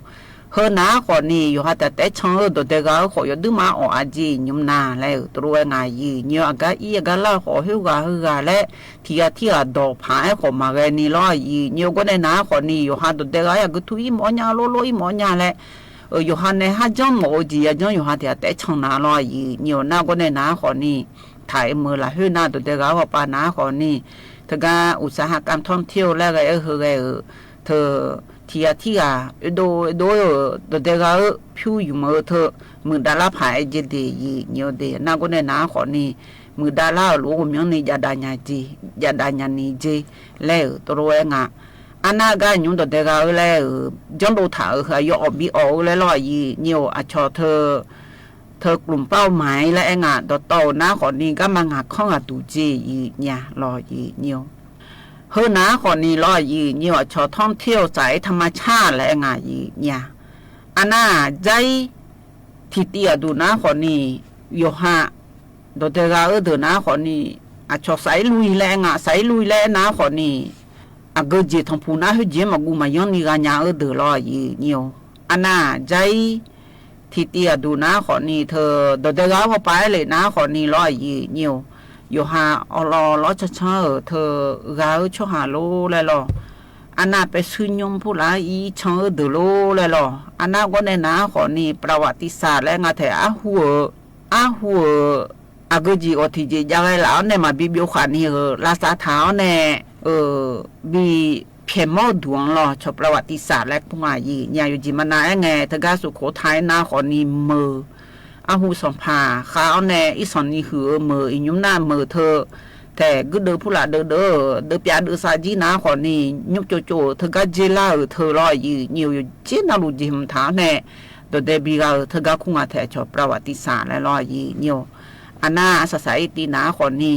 Heu naˉ k'awꞈ ni yawˬ ha teꞈ aꞈ tehˉ chaw-euˬ dawˬ deh g'a-euˬ k'awꞈ yawˬ duˉ maˇ awˬ a jeˬ nyi naˍ leh-euˬ to lo e ngaˬ yiˍ nyi-oˬ. Aˬ gaˇ iˉ aˬ gaˇ laˇ k'awꞈ hoˉ g'a hoˉ g'a leh, htiꞈ g'a htiˇ g'a dawˬ hpaˍ ehˉ k'awꞈ maˍ g'a ni law a yiˍ nyi-oˬ. G'awˇ neh naˉ k'awꞈ ni yawˬ ha dawˬ deh g'a yaꞈ gu htu iˉ mawꞈ nyaˇ lo lo iˉ mawꞈ nyaˇ leh, yawˬ ha neh haˉ janˇ mawˬ-o jeˬ yaꞈ janˇ yawˬ ha teꞈ aꞈ tehˉ chaw naˍ law a yiˍ nyi-oˬ. Naˆ g'awˇ neh naˉ k'awꞈ ni htaꞈ e meuˬ laˬ hoˉ naˆ dawˬ deh g'a-o pa naˉ k'awꞈ ni, htaˇ gaˇ uˍ saˍ ha ka htawˇ hteˇ-o leh g'a-e hui g'a-euˬ, htaˇ htiꞈ g'a htiˇ g'a, e do e do-e dawˬ deh g'a-euˬ hpuˇ yuˬ meuˬ-eu htaˇ, meuˬ daꞈ laˇ hpaˍ e jeˬ deˬ yiˍ nyi-oˬ deˬ. Naˆ g'awˇ neh naˉ k'awꞈ ni meuˬ daꞈ laˇ-euˬ lo k'o meuˬ nyi jaꞈ daꞈ nyi jeˬ, jaꞈ daꞈ nyi ni jeˬ leh-euˬ to lo e ngaˬ. A naˆ gaˇ nyi dawˬ deh g'a-eu leh-euˬ, janˇ do htaꞈ-euˬ hui a yawˇ awˬ biˇ awˬ-eu leh law a yiˍ nyi-oˬ. A chaw htaˇ htaˇ k'lunˍ paˇ-o maˍ-e leh e ngaˬ dawˬ tawˆ-o naˉ k'awꞈ ni gaˇ ma ngaˬ hkawˉ g'a tuˬ jeˬ yiˍ nyi law yiˍ nyi-oˬ. Heu naˉ k'awꞈ ni law yiˍ nyi-oˬ. A chaw htawˇ hteˇ-o tcaˍ iˉ htaˇ maˇ chaˇ leh e ngaˬ yiˍ nyi-a. A naˆ jaiˉ htiꞈ ti aˬ duˬ naˉ k'awꞈ ni yawˬ ha dawˬ deh g'a-euˬ deuˬ naˉ k'awꞈ ni, a chaw saiˉ luˇ-i leh e ngaˬ saiˉ luˇ-i leh naˉ k'awꞈ ni, aˬ geu jeˬ htawnˍ hpu naˉ hoˉ jeˬ maˬ gu maˬ yanˇ ni g'a nyi-euˬ deuˬ law yiˍ nyi-oˬ. A naˆ jaiˉ htiꞈ ti aˬ duˬ naˉ k'awꞈ ni htaˇ dawˬ deh g'a-o pa ehˉ le naˉ k'awꞈ ni law yiˍ nyi-oˬ. Yawˬ ha awˬ lawn lawˉ chaˇ chaˇ-euˬ htaˇ g'a-euˬ chaw ha lo leh law. A naˆ pehˬ suh nyi hpu laˇ iˉ chaw-euˬ deuˬ lo leh law. A naˆ g'awˇ neh naˉ k'awꞈ ni ประวัติศาสตร์ leh ngaˬ htehꞈ aˉ hu-euˬ, aˉ hu-euˬ, aˬ geu jeˬ awˬ htiꞈ jeˬ jaˇ g'a laꞈ-awˉ neh maˬ biˇ biˇ-o hk'aꞈ ni-euˬ laˇ saˍ htaꞈ-awˉ neh biˇ hpehꞈ mawˇ duˬ-anˬ law. Chaw ประวัติศาสตร์ leh k'oˆ ngaˬ yiˍ nyi-a. Yoˬ jeˬ maˇ na ehˉ ngeh htaˇ gaˇ suhˍ hk'oˆ htaˇ naˉ k'awꞈ ni meuˬ, aˉ hu sanˍ hpaˍ hk'a-awˉ neh iˉ sanˍ ni huiˍ-eu meuˬ iˍ nyuˇ naˆ meuˬ htaˇ, htehꞈ guˇ deu hpuˇ laꞈ deu deu, deu pyaꞈ deu sha jiˉ naˉ k'awꞈ ni nyuˇ co co-euˬ htaˇ gaˇ jeˇ laˇ-euˬ htaˇ law yiˍ nyi-oˬ. Yoˬ jeˬ naˆ lo jeˬ mvuhˬ htaꞈ-awˉ neh dawˬ deh biˇ g'a-euˬ htaˇ gaˇ hkuˇ ngaˬ htehꞈ chaw ประวัติศาสตร์ leh law yiˍ nyi-oˬ. A naˆ a shaˍ shaˍ iˉ ti naˉ k'awꞈ ni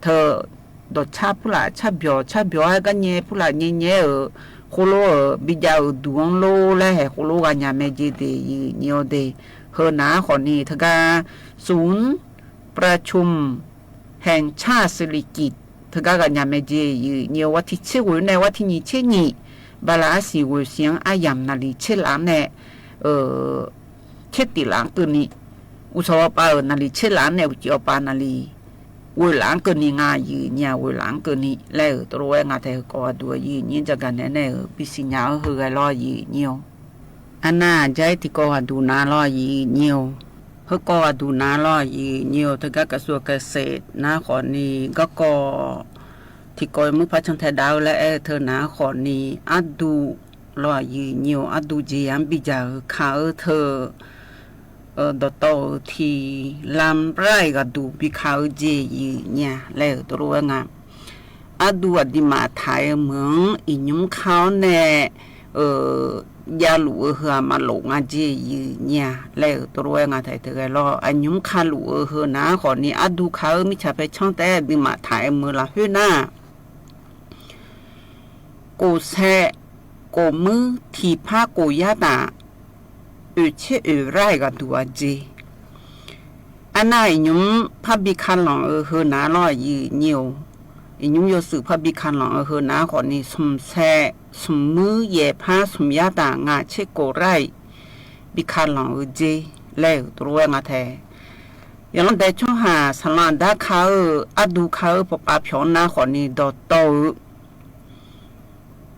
htaˇ dawˬ chaˇ hpuˇ laꞈ chaˇ byawˬ chaˇ byawˬ-a gaˇ nyeh hpuˇ laꞈ nyeh nyeh-euˬ hk'oˆ lo-euˬ biˇ jaˇ-euˬ duˬ-anˬ lo leh hk'oˆ lo g'a nyi meh jeˬ deˬ yiˍ nyi-oˬ deˬ. Heu naˉ k'awꞈ ni htaˇ gaˇ ศูนย์ประชุมแห่งชาติสิริกิติ์ htaˇ gaˇ g'a nyi meh jeˬ yiˍ nyi-oˬ. วันที่ chi g'oˬ neh วันที่ nyi chi nyi บาราณสี g'oˬ shiˍ-anˉ aˉ yaˍ naˍ riˍ chehˇ laꞈ neh chehˇ tiꞈ laꞈ keu ni, uˬ shaw awˬ pa-euˬ naˍ riˍ chehˇ laꞈ neh uˬ ceˬ awˬ pa naˍ riˍ g'oˬ laꞈ keu ni ngaˬ yiˍ nyi-a. G'oˬ laꞈ keu ni leh-euˬ to lo e ngaˬ htehꞈ hui k'awꞈ g'a duˬ yiˍ nyi jaˇ gaˬ nehˬ neh-euˬ biˇ shiˍ nyi-a-euˬ hui g'a law yiˍ nyi-oˬ. A naˆ jaiˉ tiꞈ k'awꞈ g'a duˬ naˉ law yiˍ nyi-oˬ. Hui k'awꞈ g'a duˬ naˉ law yiˍ nyi-oˬ. Htaˇ gaˇ kaꞈ suh kaꞈ sheˍ naˉ k'awꞈ ni gaˇ kawˆ tiꞈ k'awꞈ muˇ hpaˇ chaˇ hteh daꞈ-eu leh ehˉ hteu naˉ k'awꞈ ni aˉ duˆ law yiˍ nyi-oˬ. Aˉ duˆ jeˬ yaꞈ nyi biˇ jaˇ-euˬ hkanˍ-eu hteu dawˬ tawˆ-euˬ htiꞈ ลำไร่ g'a duˬ biˇ hkanˍ-eu jeˬ yiˍ nyi-a leh-euˬ to lo e ngaˬ. Aˉ duˆ aˬ diꞈ maꞈ htaiˍ-eu meuˬ-anˉ iˍ nyuˇ hk'aˇ-awˉ neh jaˇ loꞈ-eu hui-a maˇ loꞈ ngaˬ jeˬ yiˍ nyi-a leh-euˬ to lo e ngaˬ htehꞈ htehꞈ g'a law. Aˬ nyuˇ hk'aˇ loꞈ-eu hui naˉ k'awꞈ ni aˉ duˆ hkanˍ-eu miˇ chaꞈ hpehꞈ chaˇ tehꞈ aˬ diꞈ maꞈ htaiˍ-eu meuˬ laˬ hoˉ naˉ โกแซะ โกมื้อ htiˍ hpaˇ โกย่าตา oeˬ chehˇ oeˬ ไร่ g'a duˬ-a jeˬ. A naˆ iˍ nyuˇ hpaˇ biˇ hkanˍ lawˬ-eu hui naˉ law yiˍ nyi-oˬ. Iˍ nyuˇ yawˇ suhˍ hpaˇ biˇ hkanˍ lawˬ-eu hui naˉ k'awꞈ ni สุมแซะ สุมมื้อ yehˬ hpaˇ สุมย่าตา ngaˬ chehˇ โกไร่ biˇ hkanˍ lawˬ-eu jeˬ leh-euˬ to lo e ngaˬ htehꞈ. Yaꞈ lawn deh chawˇ haˍ saˍ laꞈ daˇ hkanˍ-eu aˉ duˆ hkanˍ-eu paw pa hpyaw naˉ k'awꞈ ni dawˬ tawˆ-eu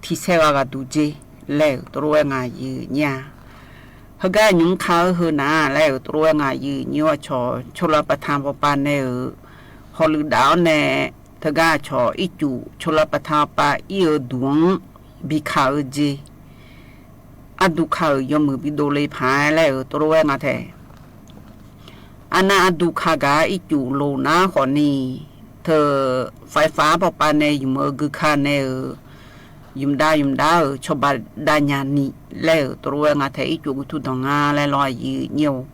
htiꞈ shehˇ g'a g'a duˬ jeˬ leh-euˬ to lo e ngaˬ yiˍ nyi-a. Heuˆ gaˇ iˍ nyuˇ hkanˍ-eu hui naˉ leh-euˬ to lo e ngaˬ yiˍ nyi-oˬ. A chaw ชลประทาน paw pa neh-euˬ haw leuꞈ daꞈ-awˉ neh, htaˇ gaˇ a chaw iˉ cuˬ ชลประทาน paw pa iˉ-eu duˬ-anˉ biˇ hkanˍ-eu jeˬ aˉ duˆ hkanˍ-euˬ yawˇ meuˬ biˇ do le hpaˍ leh-euˬ to lo e ngaˬ htehꞈ. A naˆ aˉ duˆ hkanˍ gaˬ iˉ cuˬ loˍ naˉ k'awꞈ ni, hteu ไฟฟ้า paw pa neh yuˬ meuˬ-eu gui hkanˍ neh-euˬ yuˬ daꞈ yuˬ daꞈ-euˬ chaw ba daꞈ nyi ni leh-euˬ to lo e ngaˬ htehꞈ iˉ cuˬ g'uiˬ htuˇ dawˬ ngaˇ leh law yiˍ nyi-oˬ.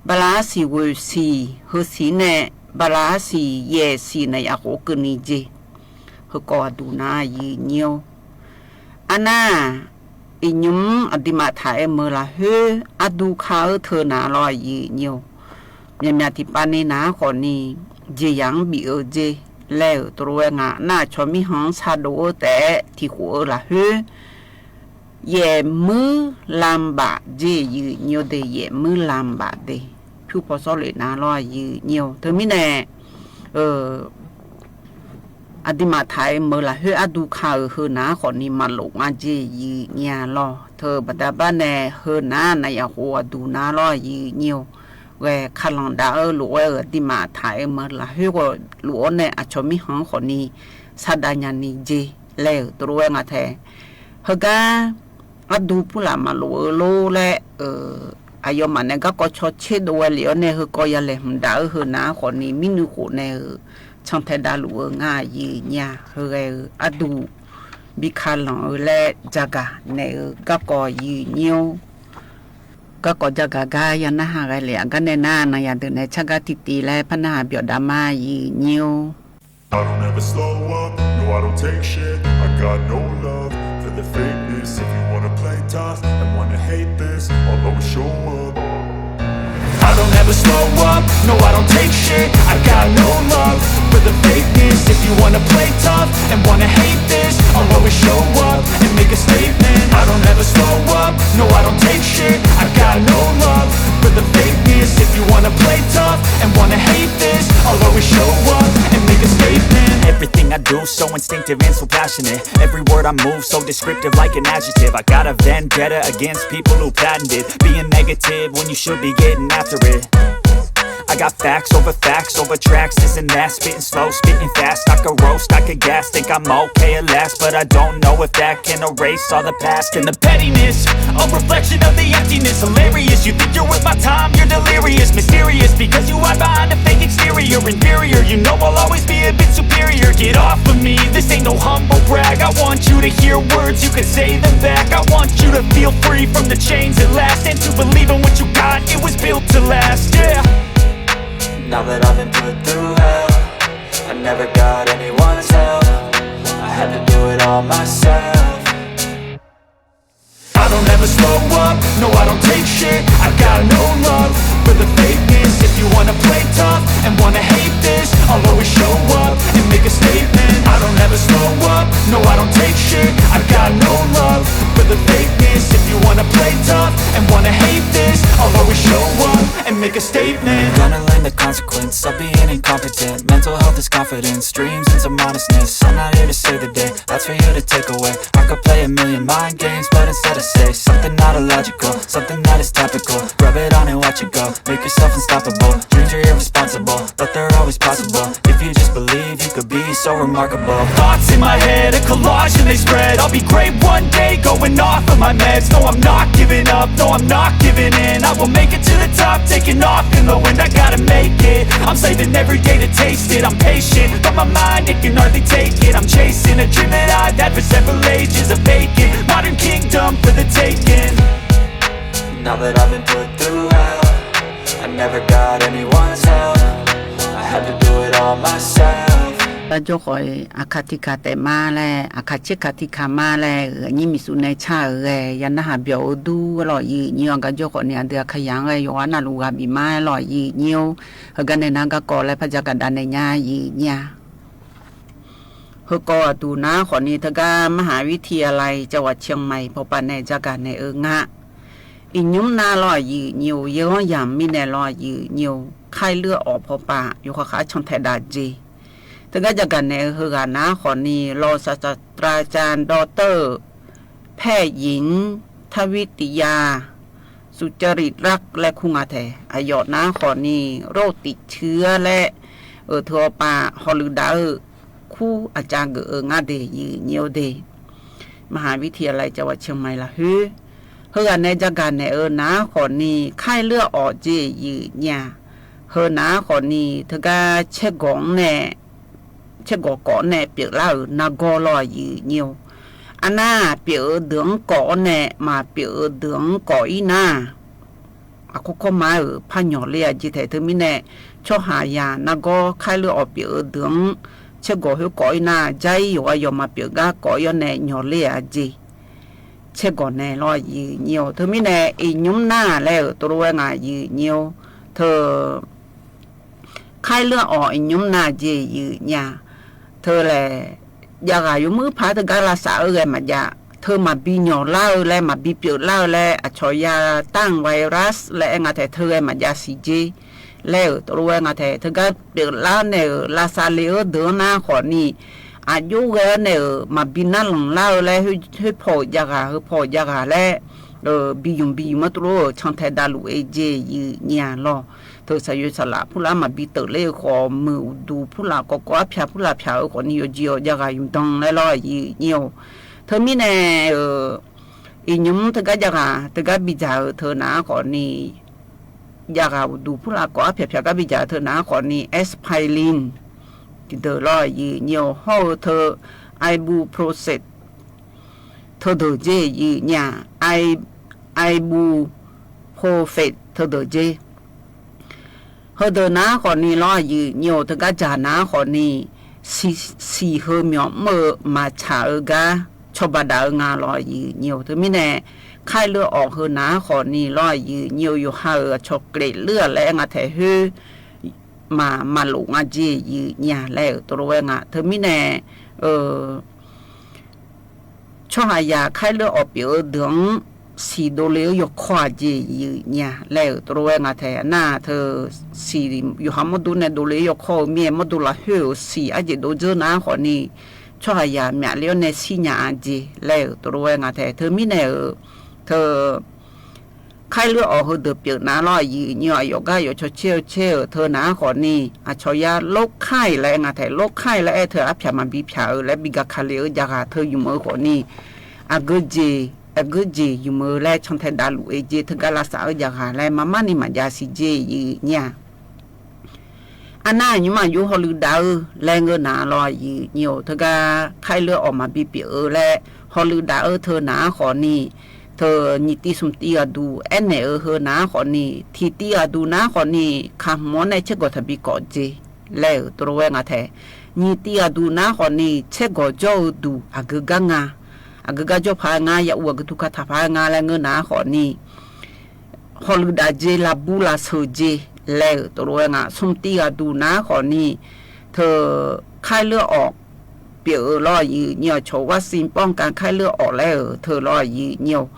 บาราณสี g'oˬ shiˍ hui shiˍ neh บาราณสี yehˬ shiˍ naˍ yaꞈ k'oˆ keu ni jeˬ hui k'awꞈ g'a duˬ naˉ yiˍ nyi-oˬ. A naˆ iˍ nyuˇ aˬ diꞈ maꞈ htaiˍ-eu meuˬ laˬ hoˉ aˉ duˆ hkanˍ-eu hteu naˉ law yiˍ nyi-oˬ. Myaꞈ myaꞈ tiꞈ pa ni naˉ k'awꞈ ni jeˬ yaꞈ nyi biˇ-eu jeˬ leh-euˬ to lo-e ngaˬ naˆ chaw miˇ hanˉ sha do-o tehꞈ htiꞈ k'oˆ-eu laˬ hoˉ, yehˬ muiˉ lanˇ baꞈ jeˬ yiˍ nyi-o de, yehˬ muiˉ lanˇ baꞈ de, hpuiˇ hpaw sawˉ leꞈ na lawˬ yiˍ nyi-o. Hteˇ miˉ nehˬ, aˬ diˇ maꞈ htaꞈ e meuˬ laˬ hoˉ aˉ duˇ hkanˇ-euˬ hui naˉ k'awꞈ ni maˍ loꞈ ngaˇ jeˬ yiˍ nyi-a lawˬ. Hteˇ baˬ daꞈ baˆ nehˬ, hui naˉ naˍ yaꞈ k'o aˬ duˬ na lawˬ yiˍ nyi-o. G'a hk'a lanˍ daꞈ-eu loꞈ-e aˬ diˇ maꞈ htaꞈ e meuˬ laˬ hoˉ k'o, loꞈ-awˉ nehˬ aˬ chaw miˇ hanˉ k'awꞈ ni sha daꞈ nyi jeˬ leh-euˬ to lo-e ngaˬ hteˇ, heuˬ gaˇ aˉ duˇ puˇ laꞈ maˍ loꞈ-eu lonˉ leh, aˬ yaw maˬ nehˬ gaˇ k'aw chaw cheˇ do-e liꞈ-awˉ nehˬ hui k'aw yaˇ lehˬ hmuꞈ daꞈ-eu hui naˉ k'awꞈ ni miˉ nuˇ k'oˍ nehˬ-euˬ chanˇ htehꞈ daꞈ loꞈ-eu ngaˇ yiˍ nyi-a. Hui g'a-euˬ aˉ duˬ biˇ hkanˇ laˬ-eu leh jaˇ gaˬ nehˬ-euˬ gaˇ k'aw yiˍ nyi-o. Gaˇ k'aw jaˇ gaˬ gaˇ yaˇ naˆ haˉ g'a leh aꞈ gaˇ nehˬ naˆ naˍ yaꞈ deuˬ nehˬ chaˇ gaˇ tiˉ te leh hpaˇ naˆ haˉ byawꞈ daꞈ maˇ yiˍ nyi-o. I don't ever slow up, no, I don't take shit. I got no love for the fakeness. If you wanna play tough and wanna hate this, I'll always show up. I don't ever slow up, no, I don't take shit. I got no love for the fakeness. If you wanna play tough and wanna hate this, I'll always show up and make a statement. I don't ever slow up, no, I don't take shit. I got no love for the fakeness. If you wanna play tough and wanna hate this, I'll always show up and make a statement. Everything I do so instinctive and so passionate. Every word I move so descriptive like an adjective. I got a vendetta against people who patented being negative when you should be getting after it. I got facts over facts over tracks, this and that, spitting slow, spitting fast. I could roast, I could gas, think I'm okay at last, but I don't know if that can erase all the past and the pettiness. A reflection of the emptiness, hilarious. You think you're worth my time, you're delirious, mysterious, because you hide behind a fake exterior, inferior. You know I'll always be a bit superior. Get off of me, this ain't no humble brag. I want you to hear words, you can say them back. I want you to feel free from the chains that last, and to believe in what you got, it was built to last, yeah. Now that I've been put through hell, I never got anyone's help. I had to do it all myself. I don't ever slow up, no, I don't take shit. I got no love for the fakeness. If you wanna play tough and wanna hate this, I'll always show up and make a statement. I don't ever slow up, no, I don't take shit. I got no love for the fakeness. If you wanna play tough and wanna hate this, I'll always show up and make a statement. Gonna learn the consequence of being incompetent. Mental health is confidence, dreams and some honestness. I'm not here to save the day, that's for you to take away. I could play a million mind games, but instead I say something not illogical, something that is topical. Rub it on and watch it go, make yourself unstoppable. Dreams are irresponsible, but they're always possible. If you just believe, you could be so remarkable. Thoughts in my head, a collage and they spread. I'll be great one day, going off of my meds. No, I'm not giving up, no, I'm not giving in. I will make it to the top, taking off in the wind. I gotta make it, I'm saving every day to taste it. I'm patient, but my mind, it can hardly take it. I'm chasing a dream that I've had for several ages. A vacant modern kingdom for the taking. Now that I've been put through hell, I never got anyone's help. I had to do it all myself. Gaˇ jawˇ k'awꞈ aˬ hkaˍ hti hkanˍ tehꞈ maˇ leh, aˬ hkaˍ chi hkanˍ hti hkanˍ maˇ leh, nyiˇ miˬ suhˍ neh chaˇ-euˬ g'eh yaˇ naˆ haˉ byawꞈ-o duˇ lawˬ yiˍ nyi-o. Gaˇ jawˇ k'awꞈ nyi aˬ dui aˬ hkaˍ yaꞈ g'eh yawˬ g'a naˆ lo g'a biˬ maˇ lawˬ yiˍ nyi-o. Heuˬ gaˇ nehˬ naˆ gaˇ k'awꞈ leh hpaˇ jaˇ kaꞈ daꞈ nehˬ nyi-a yiˍ nyi-a. Hui k'awꞈ aˬ tuˬ naˉ k'awꞈ ni hteˇ gaˇ มหาวิทยาลัยจังหวัดเชียงใหม่ hpaw paˍ nehˬ jaˇ gaˬ nehˬ-euˬ ngaˆ. Iˍ nymˉ naˆ lawˬ yiˍ nyi-o, yehˬ g'awˇ yaˍ miˇ nehˬ lawˬ yiˍ nyi-o, ไข้เลือดออก hpaw paˍ yawˬ hk'aˬ hk'aˬ chanˇ htehꞈ daꞈ jeˬ. Hteˇ gaˇ jaˇ gaˬ nehˬ-euˬ hui g'aꞈ naˉ k'awꞈ ni รองศาสตราจารย์ ดอกเตอร์ แพทย์หญิง ทวิตยา สุจริตรักษ์ leh hkunˉ ngaˬ hteˇ aˬ yawꞈ naˉ k'awꞈ ni โรคติดเชื้อ leh, uˬ hteˇ awˬ paˍ hawˬ luˬ daꞈ-eu hkunˉ aˬ ca geuꞈ-eu ngaˇ deˬ yiˍ nyi-o deˬ มหาวิทยาลัยจังหวัดเชียงใหม่ laˬ hoˉ. Hui g'aꞈ nehˬ jaˇ gaˬ nehˬ-euˬ naˉ k'awꞈ ni ไข้เลือดออก jeˬ yiˍ nyi-a. Hui naˉ k'awꞈ ni hteˇ gaˇ chehˇ gawˬ nehˬ chehˇ gawˬ kawꞈ nehˬ pyeꞈ laˇ-euˬ naˇ gawˇ lawˬ yiˍ nyi-o. A naˇ pyeꞈ-euˬ deuˬ-anˉ kawꞈ nehˬ maˍ pyeꞈ-euˬ deuˬ-anˉ kawꞈ iˉ naˇ, aˬ hk'oˆ hkawˇ maˇ-euˬ hpaˇ nyawˬ le-a jeˬ hteˇ hteˇ miˇ nehˬ, chaw haˍ yaˍ naˇ gawˇ ไข้เลือดออก pyeꞈ-euˬ deuˬ-anˉ chehˇ gawˬ hoˉ kawꞈ iˉ naˇ, jaˇ iˉ yawˬ g'a yawˬ maˍ pyeꞈ gaˇ kawꞈ iˉ-awˬ nehˬ nyawˬ le-a jeˬ chehˇ gawˬ nehˬ lawˬ yiˍ nyi-o. Hteˇ miˇ nehˬ iˍ nymˉ naˆ leh-euˬ to lo-e ngaˬ yiˍ nyi-o. Hteˇ ไข้เลือดออก iˍ nymˉ naˆ jeˬ yiˍ nyi-a. Hteu lehˬ, yaˇ g'aˇ yuˬ muiˉ hpaˇ teˇ gaˇ laˇ shaˍ-eu g'a maˇ jaˇ. Hteu maˇ biˇ nyawˬ laˇ-eu leh maˇ biˇ pyeuꞈ laˇ-eu leh, aˬ chaw yaˇ tanˇ virus leh ehˉ ngaˬ htehꞈ hteu g'a maˇ jaˇ shiˍ jeˇ leh-euˬ. To lo ve ngaˬ htehꞈ hteu gaˇ pyeuꞈ laˇ-eu nehˬ-euˬ laˇ shaˍ le-euˬ deuˬ-anˉ naˉ k'awꞈ nyi, aˬ joˇ g'a nehˬ-euˬ maˇ biˇ naˉ laˬ laˇ-eu leh, heˇ hpaw-euˬ jaˇ g'a, heˇ hpaw-euˬ jaˇ g'a leh, biˇ yuˬ biˇ yuˬ maˇ to lo chanˇ htehꞈ daꞈ luˬ-e jeˇ yiˍ nyi-a lawˬ. Hteu shaˍ yoˬ shaˍ laꞈ hpuˇ laˇ maˇ biˇ teuꞈ le-eu k'awꞈ meuˬ uˍ duˬ hpuˇ laꞈ k'awꞈ k'awꞈ aˉ hpyaꞈ hpuˇ laꞈ hpyaꞈ-eu k'awꞈ nyi yoˬ jiˇ-awˬ jaˇ g'a yuˬ dan leh lawˬ yiˍ nyi-oˬ. Hteu miˉ nehˬ-euˬ, iˬ nyi mvuhˇ hteˇ gaˇ jaˇ g'a hteˇ gaˇ biˇ jaˇ-euˬ hteu naˉ k'awꞈ nyi, jaˇ g'a uˍ duˬ hpuˇ laꞈ k'awꞈ aˉ hpaꞈ hpaꞈ gaˇ biˇ jaˇ hteu naˉ k'awꞈ nyi aspirin deuˬ lawˬ yiˍ nyi-oˬ. Hawˇ-eu hteu ibuprofen hteu deuˬ jeˇ yiˍ nyi-a, ibuprofen hteu deuˬ jeˇ. Hteu deuˬ naˉ k'awꞈ nyi lawˬ yiˍ nyi-oˬ. Hteˇ gaˇ jaˇ naˉ k'awꞈ nyi, shiˍ hui mawˬ meuˇ-eu maˍ chaꞈ-eu gaˇ chaw ba daꞈ-eu ngaˬ lawˬ yiˍ nyi-oˬ. Hteu miˉ nehˬ, hk'aiˉ leuˉ awˬ hui naˉ k'awꞈ nyi lawˬ yiˍ nyi-oˬ. Yawˬ ha-euˬ aˬ chaw Hkriꞈ leuˉ-a leh ngaˬ htehꞈ hoˉ maˍ maˇ loꞈ ngaˇ jeˇ yiˍ nyi-a leh-euˬ to lo ve ngaˬ. Hteu miˉ nehˬ, chaw haˍ yaˍ hk'aiˉ leuˉ awˬ peuˬ-eu deuˬ-anˉ shiˍ do le-euˬ yawˇ hkawˇ-a jeˇ yiˍ nyi-a leh-euˬ to lo ve ngaˬ htehꞈ naˉ hteu shiˍ yawˬ ha mawˇ do nehˬ do le yawˇ hkawˇ-euˬ miˇ mawˇ do laˬ hoˉ-euˬ shiˍ aˉ jeˬ do jeuˇ naˉ k'awꞈ nyi, chaw haˍ yaˍ myaꞈ le-awˇ nehˬ shiˉ nyaꞈ-a jeˇ leh-euˬ to lo ve ngaˬ htehꞈ. Hteu miˉ nehˬ-euˬ, hteu hk'aiˉ leuˉ awˬ hui deuˬ pyeuꞈ naˉ lawˬ yiˍ nyi-oˬ. Aˬ yawˬ gaˇ yawˬ chaw chehˇ-eu chehˇ-euˬ hteu naˉ k'awꞈ nyi, aˬ chaw yaˇ loˉ hk'aiˉ leh ngaˬ htehꞈ loˉ hk'aiˉ leh ehˉ hteu aˉ hpaꞈ maˇ biˇ hpaꞈ-euˬ leh biˇ gaˬ hk'a le-euˬ jaˇ g'a hteu yuˬ meuˬ-eu k'awꞈ nyi, aˬ geu jeˬ, aˬ geu jeˬ yuˬ meuˬ leh chanˇ htehꞈ daꞈ luˬ-e jeˇ hteˇ gaˇ laˇ shaˍ-eu jaˇ g'a leh maˇ maˇ nyi maˇ jaˇ shiˍ jeˇ yiˍ nyi-a. A naˉ nyi ma yawˇ haw leuˬ daꞈ-eu leh ngeu naˉ lawˬ yiˍ nyi-oˬ. Hteˇ gaˇ hk'aiˉ leuˉ awˬ maˇ biˇ pyeuꞈ-eu leh haw leuˬ daꞈ-eu hteu naˉ k'awꞈ nyi, hteu nyi tiˇ sum tiˇ g'a duˬ ehˉ nehˬ-euˬ hui naˉ k'awꞈ nyi, hti tiˇ g'a duˬ naˉ k'awꞈ nyi, hk'a mvuhˇ nehˬ chehˇ gawˬ htaꞈ biˇ k'awꞈ jeˇ leh-euˬ to lo ve ngaˬ htehꞈ. Nyi tiˇ g'a duˬ naˉ k'awꞈ nyi chehˇ gawˬ jawˇ-eu duˬ aˬ geu gaˇ ngaˇ, aˬ geu gaˇ jawˇ hpaꞈ ngaˇ, yaꞈ u aˬ geu tuˬ hk'a htaꞈ hpaꞈ ngaˇ leh ngeu naˉ k'awꞈ nyi haw leuˬ daꞈ jeˇ, la buˇ la sheuˍ jeˇ leh-euˬ to lo ve ngaˬ. Sum tiˇ g'a duˬ naˉ k'awꞈ nyi, hteu hk'aiˉ leuˉ awˬ peuˬ-eu lawˬ yiˍ nyi-oˬ. Chaw vaccine pawˇ kaꞈ hk'aiˉ leuˉ awˬ leh-euˬ hteu lawˬ yiˍ nyi-oˬ.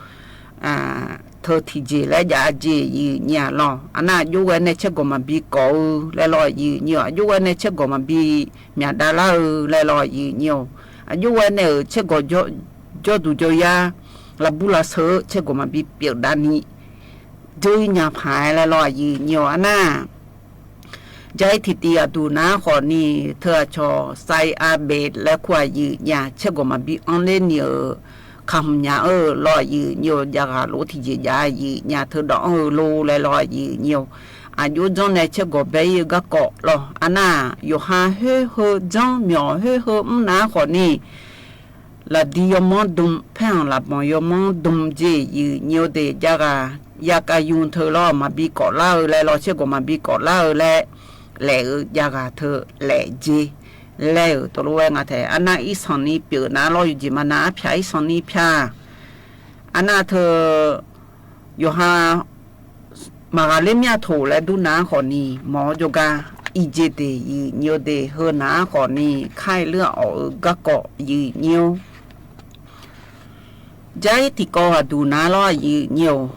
Hteu hti jeˬ leh jaˇ jeˇ yiˍ nyi-a lawˬ. A naˉ yawˇ g'a nehˬ chehˇ gawˬ maˇ biˇ kawꞈ-eu leh lawˬ yiˍ nyi-oˬ. A yawˇ g'a nehˬ chehˇ gawˬ maˇ biˇ myaꞈ daꞈ laˇ-eu leh lawˬ yiˍ nyi-oˬ. A yawˇ g'a nehˬ-euˬ chehˇ gawˬ jawˇ duˬ jawˇ yaˇ la buˇ la sheuˍ chehˇ gawˬ maˇ biˇ pyeuꞈ daꞈ nyi jeuˇ nyi hpaˍ leh lawˬ yiˍ nyi-oˬ. A naˉ jaˇ iˉ hti tiˇ g'a duˬ naˉ k'awꞈ nyi, hteu aˬ chaw sai a beˍ leh hk'oˆ a yiˍ nyi-a chehˇ gawˬ maˇ biˇ anˇ leˇ nyi-euˬ hk'a mvuhˇ nyi-euˬ lawˬ yiˍ nyi-oˬ. Jaˇ g'a lo hti jeˬ jaˇ yiˍ nyi-a hteu dawˇ anˇ-eu lo leh lawˬ yiˍ nyi-oˬ. Aˬ yawˇ janˇ nehˬ chehˇ gawˬ beh iˉ-eu gaˇ kawꞈ lawˬ. A naˉ yawˬ ha hoˉ heu janˇ mawˬ hoˉ heu mvuhˇ naˉ k'awꞈ nyi laˬ diˇ yawˇ mawˇ dum hpehˇ-aˬ laˬ bawˬ yawˇ mawˇ dum jeˇ yiˍ nyi-oˬ. Teˇ jaˇ g'a yaꞈ k'a yuˬ hteu lawˬ maˇ biˇ kawꞈ laˇ-eu leh lawˬ chehˇ gawˬ maˇ biˇ kawꞈ laˇ-eu leh lehˬ-euˬ jaˇ g'a hteu lehˬ jeˇ leh-euˬ to lo ve ngaˬ htehꞈ. A naˉ iˉ sanˍ nyi peuˬ naˉ lawˬ yuˬ jeˬ maˇ naˉ aˉ hpaꞈ iˉ sanˍ nyi hpaˇ. A naˉ hteu yawˬ ha maˍ g'a leˇ miˇ a htoꞈ leh duˇ naˉ k'awꞈ nyi mawˬ jaˇ gaˇ iˉ jeˇ teˇ yiˍ nyi-oˬ. Teˇ heu naˉ k'awꞈ nyi hk'aiˉ leuˉ awˬ-euˬ gaˇ kawꞈ yiˍ nyi-oˬ. Jaˇ iˉ hti k'awˇ g'a duˬ naˉ lawˬ yiˍ nyi-oˬ.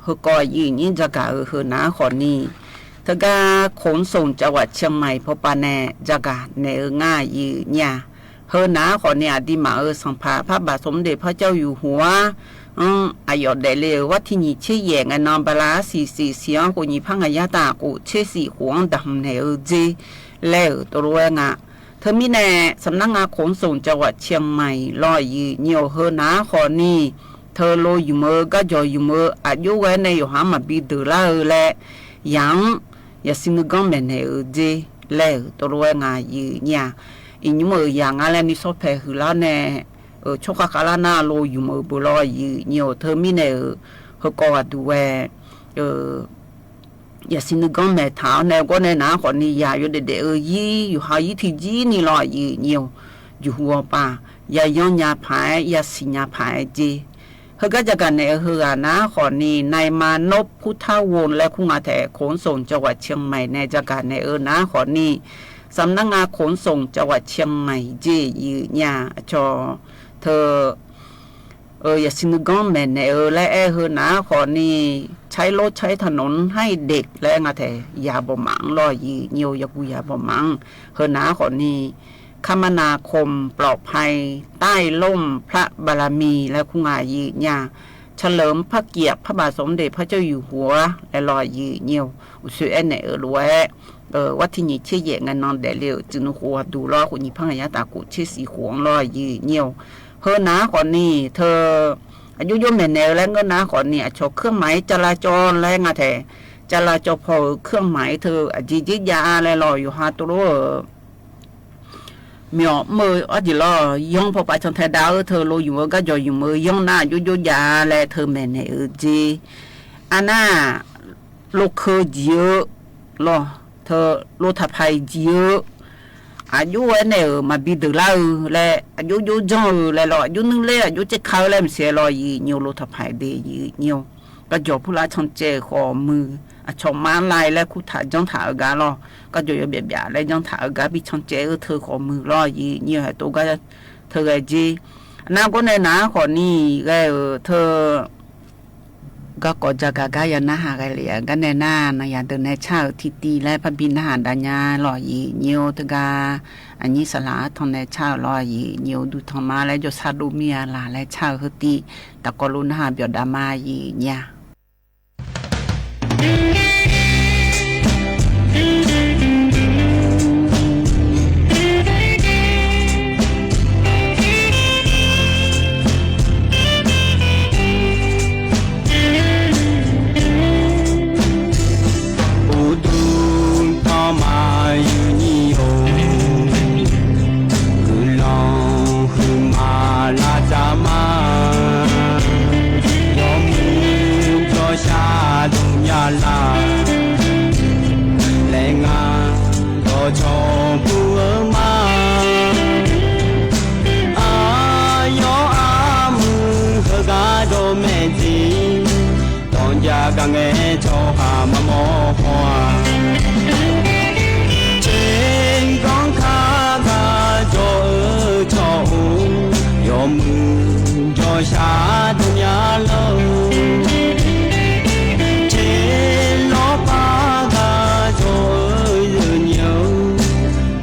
Heu k'awꞈ yiˍ nyi jaˇ gaˬ-euˬ heu naˉ k'awꞈ nyi, hteu gaˇ ขนส่งจังหวัดเชียงใหม่ hpaw pa nehˬ jaˇ gaˬ nehˬ-eu ngaˇ yiˍ nyi-a. Heu naˉ k'awꞈ nyi aˬ diˇ maˍ-euˬ sanˍ hpaˍ พระบาทสมเด็จพระเจ้าอยู่หัว aˬ yawˬ dehꞈ le-euˬ vaˇ htiˇ nyiˬ cheˇ yehˬ ngaˬ naw ba la a siˍ siˍ siˍ anˉ k'o nyi hpaˇ ngaˬ yaˇ taˇ k'o cheˇ siˍ k'o anˉ daꞈ nehˬ-eu jeˇ leh-euˬ to lo ve ngaˬ. Hteu miˉ nehˬ สำนักงานขนส่งจังหวัดเชียงใหม่ lawˬ yiˍ nyi-oˬ. Heu naˉ k'awꞈ nyi hteu lo yuˬ meuˬ gaˇ jawˬ yuˬ meuˬ aˬ yawˇ g'a nehˬ yawˬ ha maˇ biˇ deuˬ laˇ-eu leh yaꞈ-anˉ yaꞈ siˍ nuˇ gaˇ mehˍ nehˬ-eu jeˇ leh-euˬ to lo ve ngaˬ yiˍ nyi-a. Iˉ nyi meuˬ yaꞈ ngaˬ leh nyi shawˉ hpehꞈ huiˬ laˇ nehˬ, chaw hk'aˇ hk'aˇ laˇ naˉ lo yuˬ meuˬ beuˬ lawˬ yiˍ nyi-oˬ. Hteu miˉ nehˬ-euˬ heu k'awˇ g'a duˬ ve yaꞈ siˍ nuˇ gaˇ mehˍ htaꞈ nehˬ g'awˇ nehˬ naˉ k'awꞈ nyi yaꞈ yawˇ dehꞈ dehꞈ-eu yiˉ yawˬ ha yiˉ hti jiˉ nyi lawˬ yiˍ nyi-oˬ. Juˬ hu awˬ paˍ yaꞈ yanˇ nya hpaˍ-eˬ yaꞈ siˍ nya hpaˍ-eˬ jeˇ. Heu gaˇ jaˇ gaˬ nehˬ-eu heu g'aꞈ naˉ k'awꞈ nyi นายมานพ พุทธวงศ์ leh hk'oˆ ngaˬ htehꞈ ขนส่งจังหวัดเชียงใหม่ nehˬ jaˇ gaˬ nehˬ-eu naˉ k'awꞈ nyi สำนักงานขนส่งจังหวัดเชียงใหม่ jeˇ yiˍ nyi-a. Aˬ chaw hteu yaꞈ shiˍ nuˇ ganˉ mehˬ nehˬ-eu leh ehˉ hui naˉ hk'awꞈ ni ใช้รถใช้ถนนให้เด็ก leh ngaˬ htehꞈ yaꞈ bawˬ maˍ-anˉ lawˇ yiˍ nyi-o. Yaꞈ gu yaꞈ bawˬ maˍ-anˉ hui naˉ hk'awꞈ ni คมนาคมปลอดภัย ใต้ร่มพระบารมี leh hk'oˆ ngaˬ yiˍ nyi-a. เฉลิมพระเกียรติพระบาทสมเด็จพระเจ้าอยู่หัว leh lawˇ yiˍ nyi-o. Uˬ sho ehˉ nehˬ-eu loꞈ-ehˉ วันที่ nyi chehˇ yehˬ ngaˬ naw dehꞈ le-euˬ cuˬ nu k'o a duˬ lawˇ k'o nyi hpaˇ ngaˬ yaˇ taˍ k'oꞈ chehˇ shiˍ k'oꞈ-anˉ lawˇ yiˍ nyi-o. Hui naˉ hk'awꞈ ni hteu aˬ juˇ juˇ mehˬ nehˬ-eu leh ngeuˇ naˉ hk'awꞈ ni aˬ chaw เครื่องหมายจราจร leh ngaˬ htehꞈ จราจร hpawˇ-euˬ เครื่องหมาย hteu aˬ jeˇ jeˇ jaˇ leh lawˇ yoˬ ha to loˉ-euˬ. Miˬ awˬ meuˇ aˉ jeˬ lawˇ yawˇ hpawˇ pa chaw hteh daꞈ-eu hteu lo yuˬ-eu gaˇ jawˬ yuˬ-eu yawˇ naˉ aˬ juˇ juˇ jaˇ leh hteu mehˬ nehˬ-euˬ jeˇ. A naˉ lo hkeu jiˬ-eu lawˇ hteu lo htaꞈ hpaˍ jiˬ-eu aˬ juˇ ehˉ nehˬ-euˬ maˍ biˇ deuˬ laˇ-eu leh aˬ juˇ juˇ janˇ-eu leh lawˇ aˬ juˇ nuˇ lehˇ aˬ juˇ ceh hk'a-eu leh miˬ sheˍ lawˇ yiˍ nyi-o. Lo htaꞈ hpaˍ deˬ yiˍ nyi-o. Gaˇ jawˬ hpuˇ laˇ chaw ceh hk'awꞈ muiˬ aˬ chaw maˇ lai leh hkuˇ htaꞈ janˇ htaꞈ-eu gaˇ lawˇ. Gaˇ jawˬ yaw byaꞈ byaꞈ leh janˇ htaꞈ-eu gaˇ piˇ chaw ceh-eu hteu hk'awꞈ muiˬ lawˇ yiˍ nyi-o. Heh to gaˇ hteu g'a jeˇ. Naˉ g'oˉ neh naˉ hk'awꞈ ni g'a-euˬ hteu gaˇ k'awꞈ jaˇ gaˬ gaˇ yaˇ naˉ haꞈ g'a le-a. Gaˇ neh naˉ naˬ yaꞈ deuˬ neh chaˇ-euˬ hti ti leh hpaˇ biˇ naˉ haꞈ daꞈ nyi lawˇ yiˍ nyi-o. Hteu gaˇ aˬ nyi saˍ laˍ aˉ htaw neh chaˇ-euˬ lawˇ yiˍ nyi-o. Duˬ htawnˍ ma leh jawˇ sha do miˇ a laˬ leh chaˇ-euˬ hui ti taꞈ k'awꞈ lo naˉ haꞈ byawꞈ daꞈ ma yiˍ nyi-a. Uˉ duˬ htawˇ maˇ yuˬ nyi-oˬ. Guiˬ lawˬ hui maˍ laˇ caˇ maˇ. Yawˇ mui cawˇ sha dawˇ nyi laˇ. Lehˬ ngaˬ dawˇ chaw puˇ-eu maˇ. A yawˇ a mui hui gaˇ dawˇ mehˆ tiˉ. Tawˇ jaˇ kaꞈ ngeh chaw haˍ maˇ mawˇ hk'aw-a. Cheˇ kanˉ hk'aˇ g'a cawˬ-eu chaw-oˬ, yawˇ mui cawˇ sha dawˇ nyi laˇ-oˬ. Cheˇ lawˇ paˇ g'a cawˬ-eu zuhꞈ nyi-oˬ,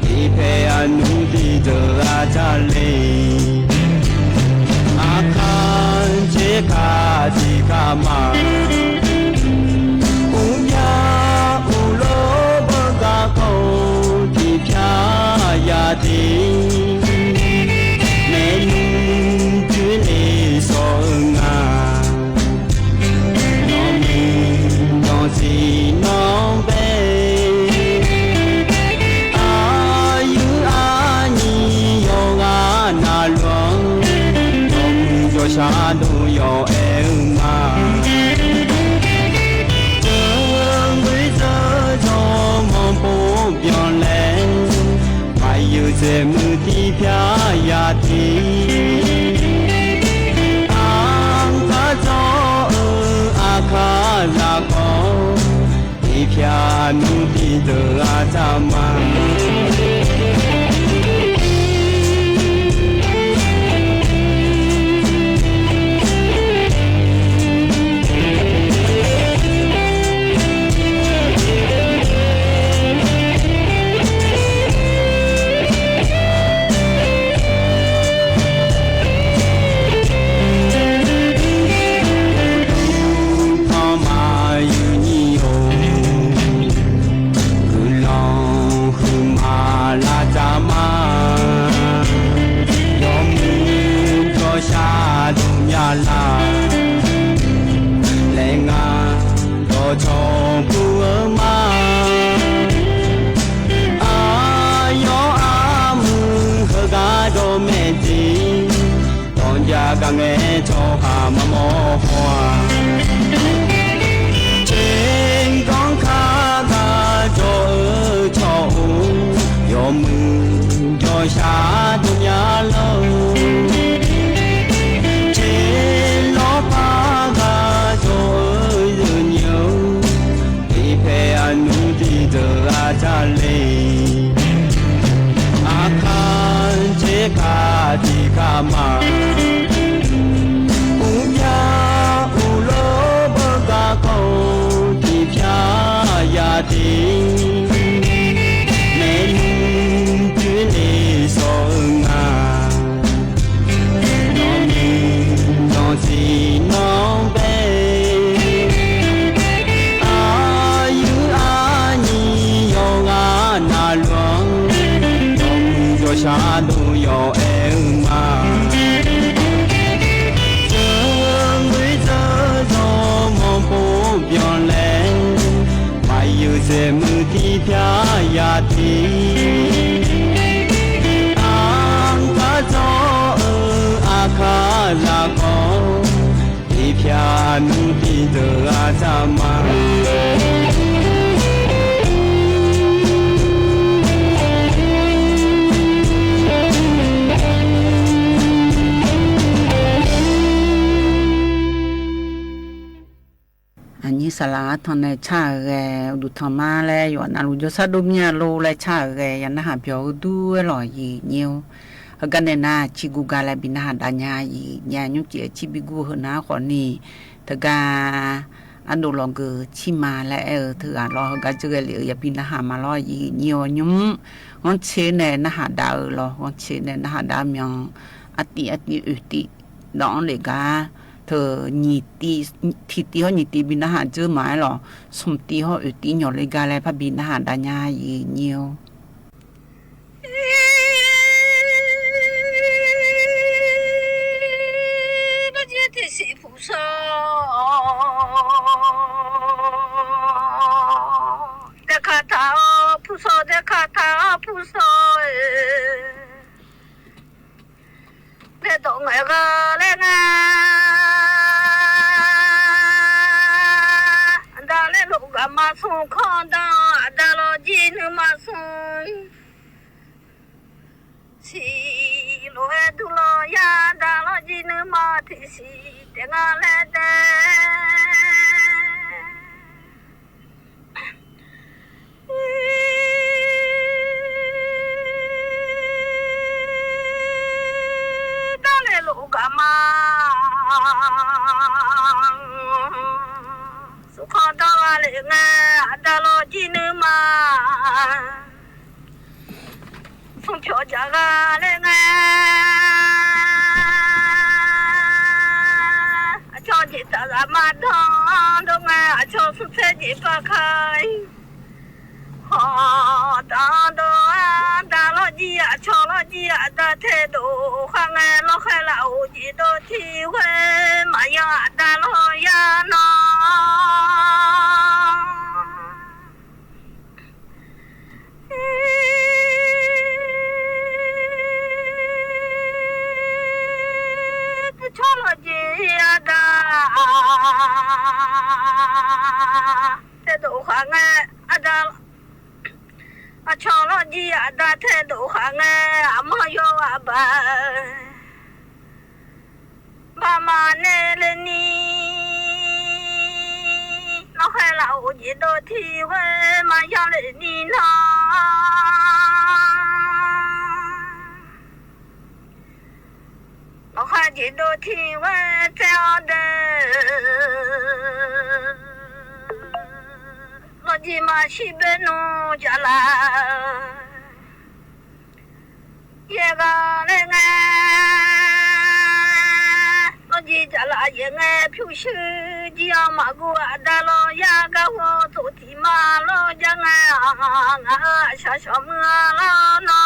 teˇ hpehꞈ a nuˇ tiˇ deuˬ a caˇ le. A hkaˇ cheˇ hkaˇ tiꞈ hkaˇ maˇ. Uˉ yaˇ uˉ lo beuꞈ kaꞈ k'awꞈ tiꞈ hpyaˇ yaˇ teˇ. Mehˆ nuˇ cuˇ le shawˍ-eu ngaˬ. Nawˬ miˬ nawˬ shiˍ nawˬ behˬ. A yuˇ a nyi yawˇ g'a na loˬ. Nawˬ mui cawˇ sha dawˇ yawˇ ehˉ-eu maˇ. Ceuˬ g'uiˬ tcuhˉ chaw mawˇ poˆ pyawˬ leh, maˇ yeuˬ ceh mui tiˇ hpyaˇ yaˇ teˇ. A hkaˇ cawˬ-eu a hkaˇ g'a k'awꞈ, teˇ hpyaˇ nuˇ tiˇ deuˬ a caˇ maˇ. Hkawˇ maˇ yuˬ nyi-oˬ. Guiˬ lawˬ hui maˍ laˇ caˇ maˇ. Yawˇ mui cawˇ sha dawˇ nyi laˇ. Lehˬ ngaˬ dawˇ chaw puˇ-eu maˇ. A yawˇ a mui hui gaˇ dawˇ mehˆ tiˉ. Tawˇ jaˇ kaꞈ ngeh chaw haˍ maˇ mawˇ hk'aw-a. Cheˇ kanˉ hk'aˇ g'a cawˬ-eu chaw-oˬ, yawˇ mui cawˇ sha dawˇ nyi laˇ-oˬ. Cheˇ lawˇ paˇ g'a cawˬ-eu zuhꞈ nyi-oˬ. Aˬ nyi tiˉ deuˬ g'a htaˇ ma. Aˬ nyi saˍ laˍ g'a htaꞈ neh chaˇ g'aˇ, uˬ duˬ htaꞈ maˇ leh yawˬ naˍ luˬ jaw shaˉ doˇ miˇ a lo leh chaˇ g'aˇ, yaꞈ naˆ haꞈ pyawˬ hui duˇ leh lawˬ yiˍ nyi oˬ. Hk'e gaˇ neh naˉ chi gu ga leh biˬ naˆ haꞈ daꞈ nyaˇ yiˍ nyi a. Nyi oˬ, chi chi biˇ guˇ heuꞈ naˉ k'awꞈ ni teˇ gaˇ aˉ doꞈ lawˬ geuˬ chiˇ ma leh ehˉ hteˇ g'aˇ lawˬ heuˬ gaˇ ceuˬ g'aˇ liꞈ yaꞈ biˇ naˆ haꞈ maˇ lawˬ yiˍ nyi oˬ. Nyi oˬ, g'aˇ chi neh naˆ haꞈ daꞈ-eu lawˬ, g'aˇ chi neh naˆ haꞈ daꞈ-eu miˬ-oˬ. Aˉ tiꞈ aˉ tiꞈ oˬ tiꞈ dawˇ leh gaˇ, hteˇ nyi tiꞈ, htiꞈ tiꞈ hawˉ nyi tiꞈ biˇ naˆ haꞈ ceuˬ maˍ leh lawˬ, suhˍ tiꞈ hawˉ oˬ tiꞈ nyawˬ leh gaˇ leh hpaˇ biˇ naˆ haꞈ daꞈ nyaˇ yiˍ nyi oˬ. Teˇ shiˍ hpu shaw teˇ hk'aˇ htaꞈ, hpu shaw teˇ hk'aˇ htaꞈ hpu shaw-e, leh dawꞈ ngaˬ g'a leh ngaˬ, daꞈ leh loꞈ g'a maˇ suh hkawˇ daꞈ, daꞈ lawˬ jiˇ nuˇ maˇ suh. Shiˍ loꞈ-e duˬ lawˬ yaˇ daꞈ lawˬ jiˇ nuˇ maˇ hteꞈ shiˍ teꞈ ngaˬ leh te. Daꞈ leh loꞈ g'a maˇ suh hkawˇ daꞈ leh ngaˬ, daꞈ lawˬ jiˇ nuˇ maˇ suh hpyawˇ jaˇ g'a leh ngaˬ, a chaw jeˬ taˍ g'a maˇ dawˇ dawˇ ngaˬ, a chaw suh chehˇ jeˬ paˇ hkaˇ hawˉ taˍ dawˇ, daꞈ lawˬ jiˇ a chaw lawˬ jiˇ a daꞈ hteˇ doꞈ hk'a ngaˬ lawˬ hk'e laꞈ oˍ jeˬ dawˇ htiˇ g'aˇ maˇ yanˇ daꞈ lawˬ yaˇ nawˬ. Teˇ chaw lawˬ jeˬ a daꞈ hteˇ doꞈ hk'a ngaˬ, a daꞈ a chaw lawˬ jiˇ a daꞈ hteˇ doꞈ hk'a ngaˬ, a maˇ yawˇ a baˬ baˆ maˇ neˇ le ni, nawˬ hk'e laꞈ oˍ jeˬ dawˇ htiˇ g'aˇ maˇ yanˇ le ni nawˬ. Nawˬ hk'a jeˬ dawˇ htiˇ g'aˇ ceh awˬ dehꞈ, lawˬ jiˇ maˇ shiˍ beˬ nawˬ jaˇ laˇ yehˬ g'a leh ngaˬ, lawˬ jiˇ jaˇ laˇ yehˬ ngaˬ, hpu shuˍ jiˇ a maˇ gu a daꞈ lawˬ yaˇ gaˇ hoˉ toꞈ tiꞈ maˇ lawˬ jaˇ ngaˬ, ngaˬ a shaˍ shawˍ meuˇ a laˇ nawˬ.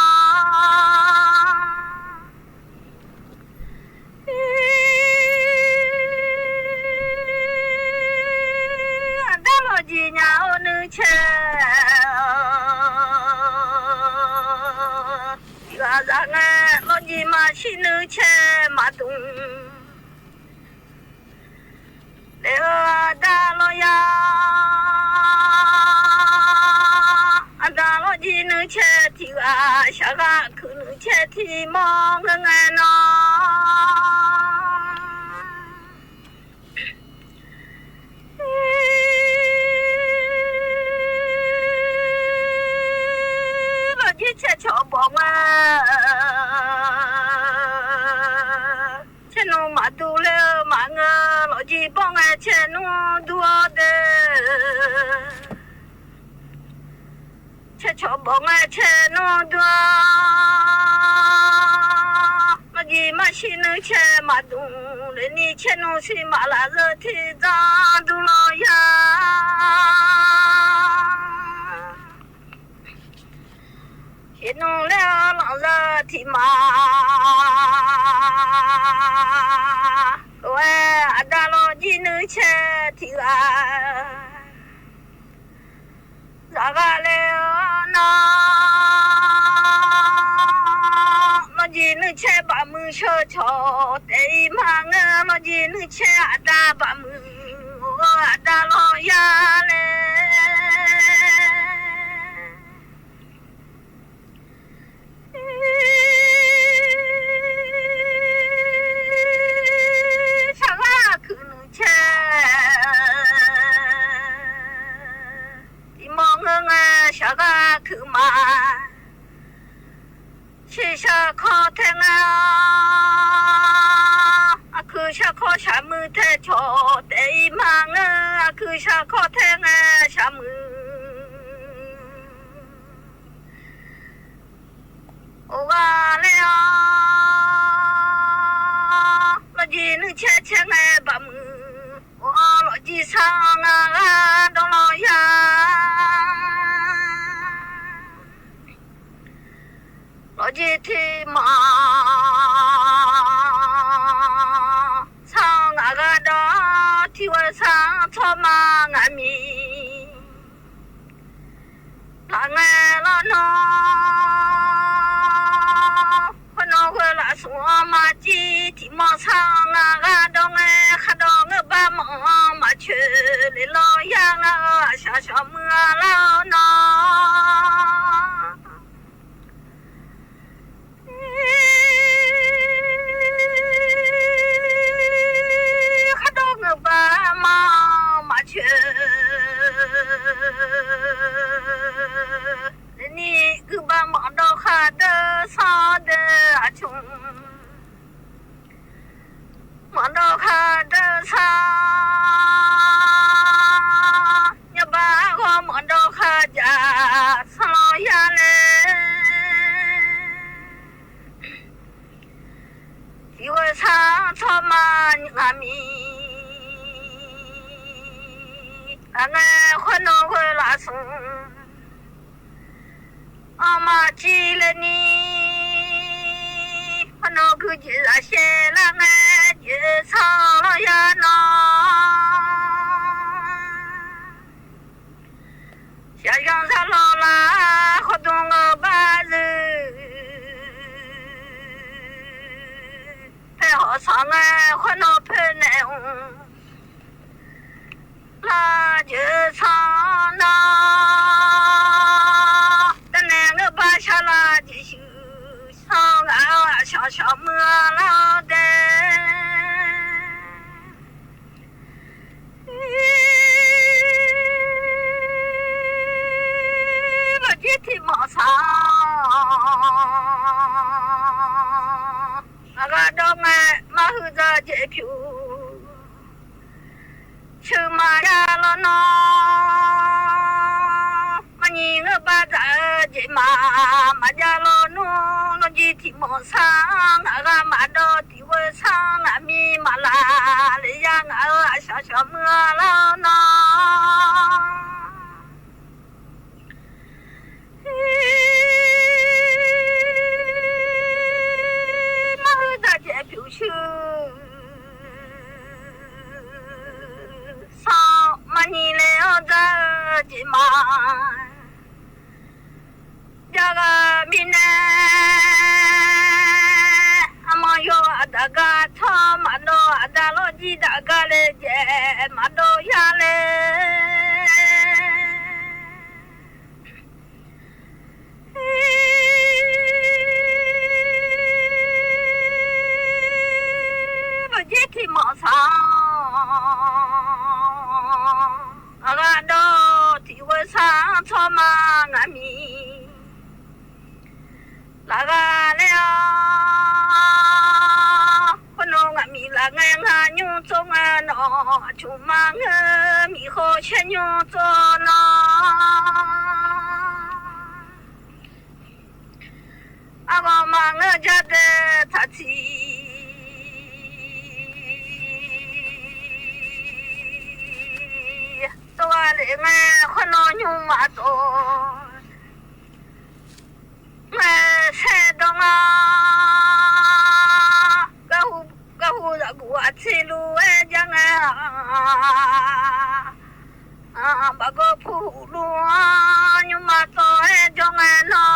A daꞈ lawˬ jiˇ nyaˇ oˬ nuˇ chehˇ, tiꞈ g'a zaꞈ ngaˬ lawˬ jiˇ maˇ shiˍ nuˇ chehˇ maˇ tuˬ. Leh a daꞈ lawˬ yaˇ, a daꞈ lawˬ jiˇ nuˇ chehˇ tiꞈ g'a shaˍ g'a kuiˬ nuˇ chehˇ tiꞈ mawˬ ngaˬ ngaˬ nawˬ. Lawˬ jiˇ chehˇ chaw bawˬ ngaˬ, chehˇ nuˇ maˇ duˬ leh maˇ ngaˬ, lawˬ jiˇ bawˬ ngaˬ chehˇ nuˇ duˬ a dehꞈ. Chehˇ chaw bawˬ ngaˬ chehˇ nuˇ duˬ a, lawˬ jiˇ maˇ shiˍ nuˇ chehˇ maˇ duˬ le ni, chehˇ nuˇ shiˍ maˇ laˬ zuhꞈ hteˇ zaˇ duˬ lawˬ yaˇ. Shiˍ nuˇ leh a laˬ zuhꞈ hteˇ maˇ loꞈ-e, a daꞈ lawˬ jiˇ nuˇ chehˇ tiꞈ g'a zaꞈ g'a leh nawˬ. Lawˬ jiˇ nuˇ chehˇ baꞈ mui shawˉ chaw tehꞈ i maˇ ngaˬ, lawˬ jiˇ nuˇ chehˇ a daꞈ baꞈ mui g'aꞈ daꞈ lawˬ yaˇ leh, shaˍ g'aˇ hkuiꞈ nuˬ chehˇ. Tiꞈ mawˬ ngeuˇ ngaˬ shaˍ g'aˇ hkuiꞈ maˍ. Chi shaˍ hkawˇ hteˇ ngaˬ, a hkuiˬ shaˍ hkawˇ shaˍ mui hteˇ chaw tehꞈ i maˇ ngeuˇ, a hkuiˬ shaˍ hkawˇ hteˇ ngaˬ shaˍ mui. Oˇ g'a leh a, lawˬ jiˇ nuˇ chehˇ chehˇ ngaˬ baꞈ mui. Oˇ lawˬ jiˇ shaˍ ngaˬ g'a dawˇ lawˬ yaˇ. Lawˬ jiˇ hteˇ maˬ shaˍ ngaˬ g'a dawˇ, hteˇ g'uˇ shaˍ chaw ma ngaˬ miˬ laꞈ ngaˬ lawˬ nawˬ, hk'aw nawˬ g'uˇ laꞈ suhˍ maˇ ciˇ, hteˇ maˬ shaˍ ngaˬ g'a dawˇ ngaˬ hk'a dawˇ ngeuˆ baˆ maˬ maˇ cheuˬ leh lawˬ yaˇ ngaˬ a shaˍ shaˍ mui a laˇ nawˬ. Hk'a dawˇ ngeuˆ baˆ maˇ maˇ cheuˬ leh ni, g'uˇ baˆ maˬ dawˇ hk'a dawˇ shaˍ dehꞈ a chonˍ. Maˬ dawˇ hk'a dawˇ shaˍ, nyi baˆ g'awˇ maˬ dawˇ hk'a jaˇ shaˍ lawˬ yaˇ leh, hteˇ g'uˇ shaˍ chaw ma ngaˬ miˬ laꞈ ngaˬ hk'aw nawˬ g'uˇ laꞈ suhˍ a maˇ ciˇ leh ni, hk'aw nawˬ g'uˇ jeˬ a shehˍ laˇ ngaˬ jeˬ shaˍ lawˬ yaˇ nawˬ. Shaˍ yanˇ shaˍ lawˬ laˇ hk'aw dawˇ ngaˬ baˆ zuhˬ, hpehꞈ hawˍ shaˍ ngaˬ hk'aw nawˬ hpeuꞈ nehˬ oˬ laˇ jeˬ shaˍ nawˬ. Taˇ nehˬ ngeuˆ baˆ shaˍ laˇ jeˬ shuˍ shaˍ ngaˬ a shaˍ shaˍ mui a laˇ dehꞈ. Lawˬ jiˇ hteˇ maˬ shaˍ g'a dawˇ ngaˬ maˇ hui daꞈ jehˬ hpyoˬ cheuˬ maˍ jaˇ lawˬ nawˬ. Maˇ nyi ngeuˆ baˆ daꞈ jehˬ maˍ maˍ jaˇ lawˬ nawˬ. Lawˬ jiˇ hteˇ maˬ shaˍ ngaˬ g'a maˍ dawˇ, hteˇ g'uˇ shaˍ ngaˬ miˬ maˍ laˬ leh yaˇ ngaˬ a shaˍ shaˍ mui a laˇ nawˬ. Maˇ hui daꞈ jehˬ hpyoˬ shuˍ shaˍ maˇ nyi leh awˬ daꞈ jehˬ maˍ jaˇ g'a miˬ nehˬ. A maˇ yawˇ a daꞈ gaˇ htawˇ maˍ dawˇ, a daꞈ lawˬ jiˇ daꞈ gaˇ leh jehˬ maˍ dawˇ yaˇ leh, lawˬ jiˇ hteˇ maˬ shaˍ g'a dawˇ, hteˇ g'uˇ shaˍ chaw ma ngaˬ miˬ laˬ g'a leh a. Hk'aw nawˬ ngaˬ miˬ laˬ ngaˬ ngaˬ nyi tcuh ngaˬ nawˬ, a choˬ ma ngeuˬ miˬ hk'aw shehˆ nyi tcuh nawˬ. A g'awˇ ma ngeuˬ jaˇ dehꞈ htaꞈ ciˍ tawˆ a leh ngaˬ hk'aw nawˬ nyi maˍ tawˆ. Ngaˬ shehˆ dawˇ ngaˬ gaˇ hu gaˇ hu daꞈ gu a ciˍ lo ehˉ jaˇ ngaˬ, baˬ gawˇ hpu hu lo nyi maˍ tawˆ ehˉ jaw ngaˬ nawˬ.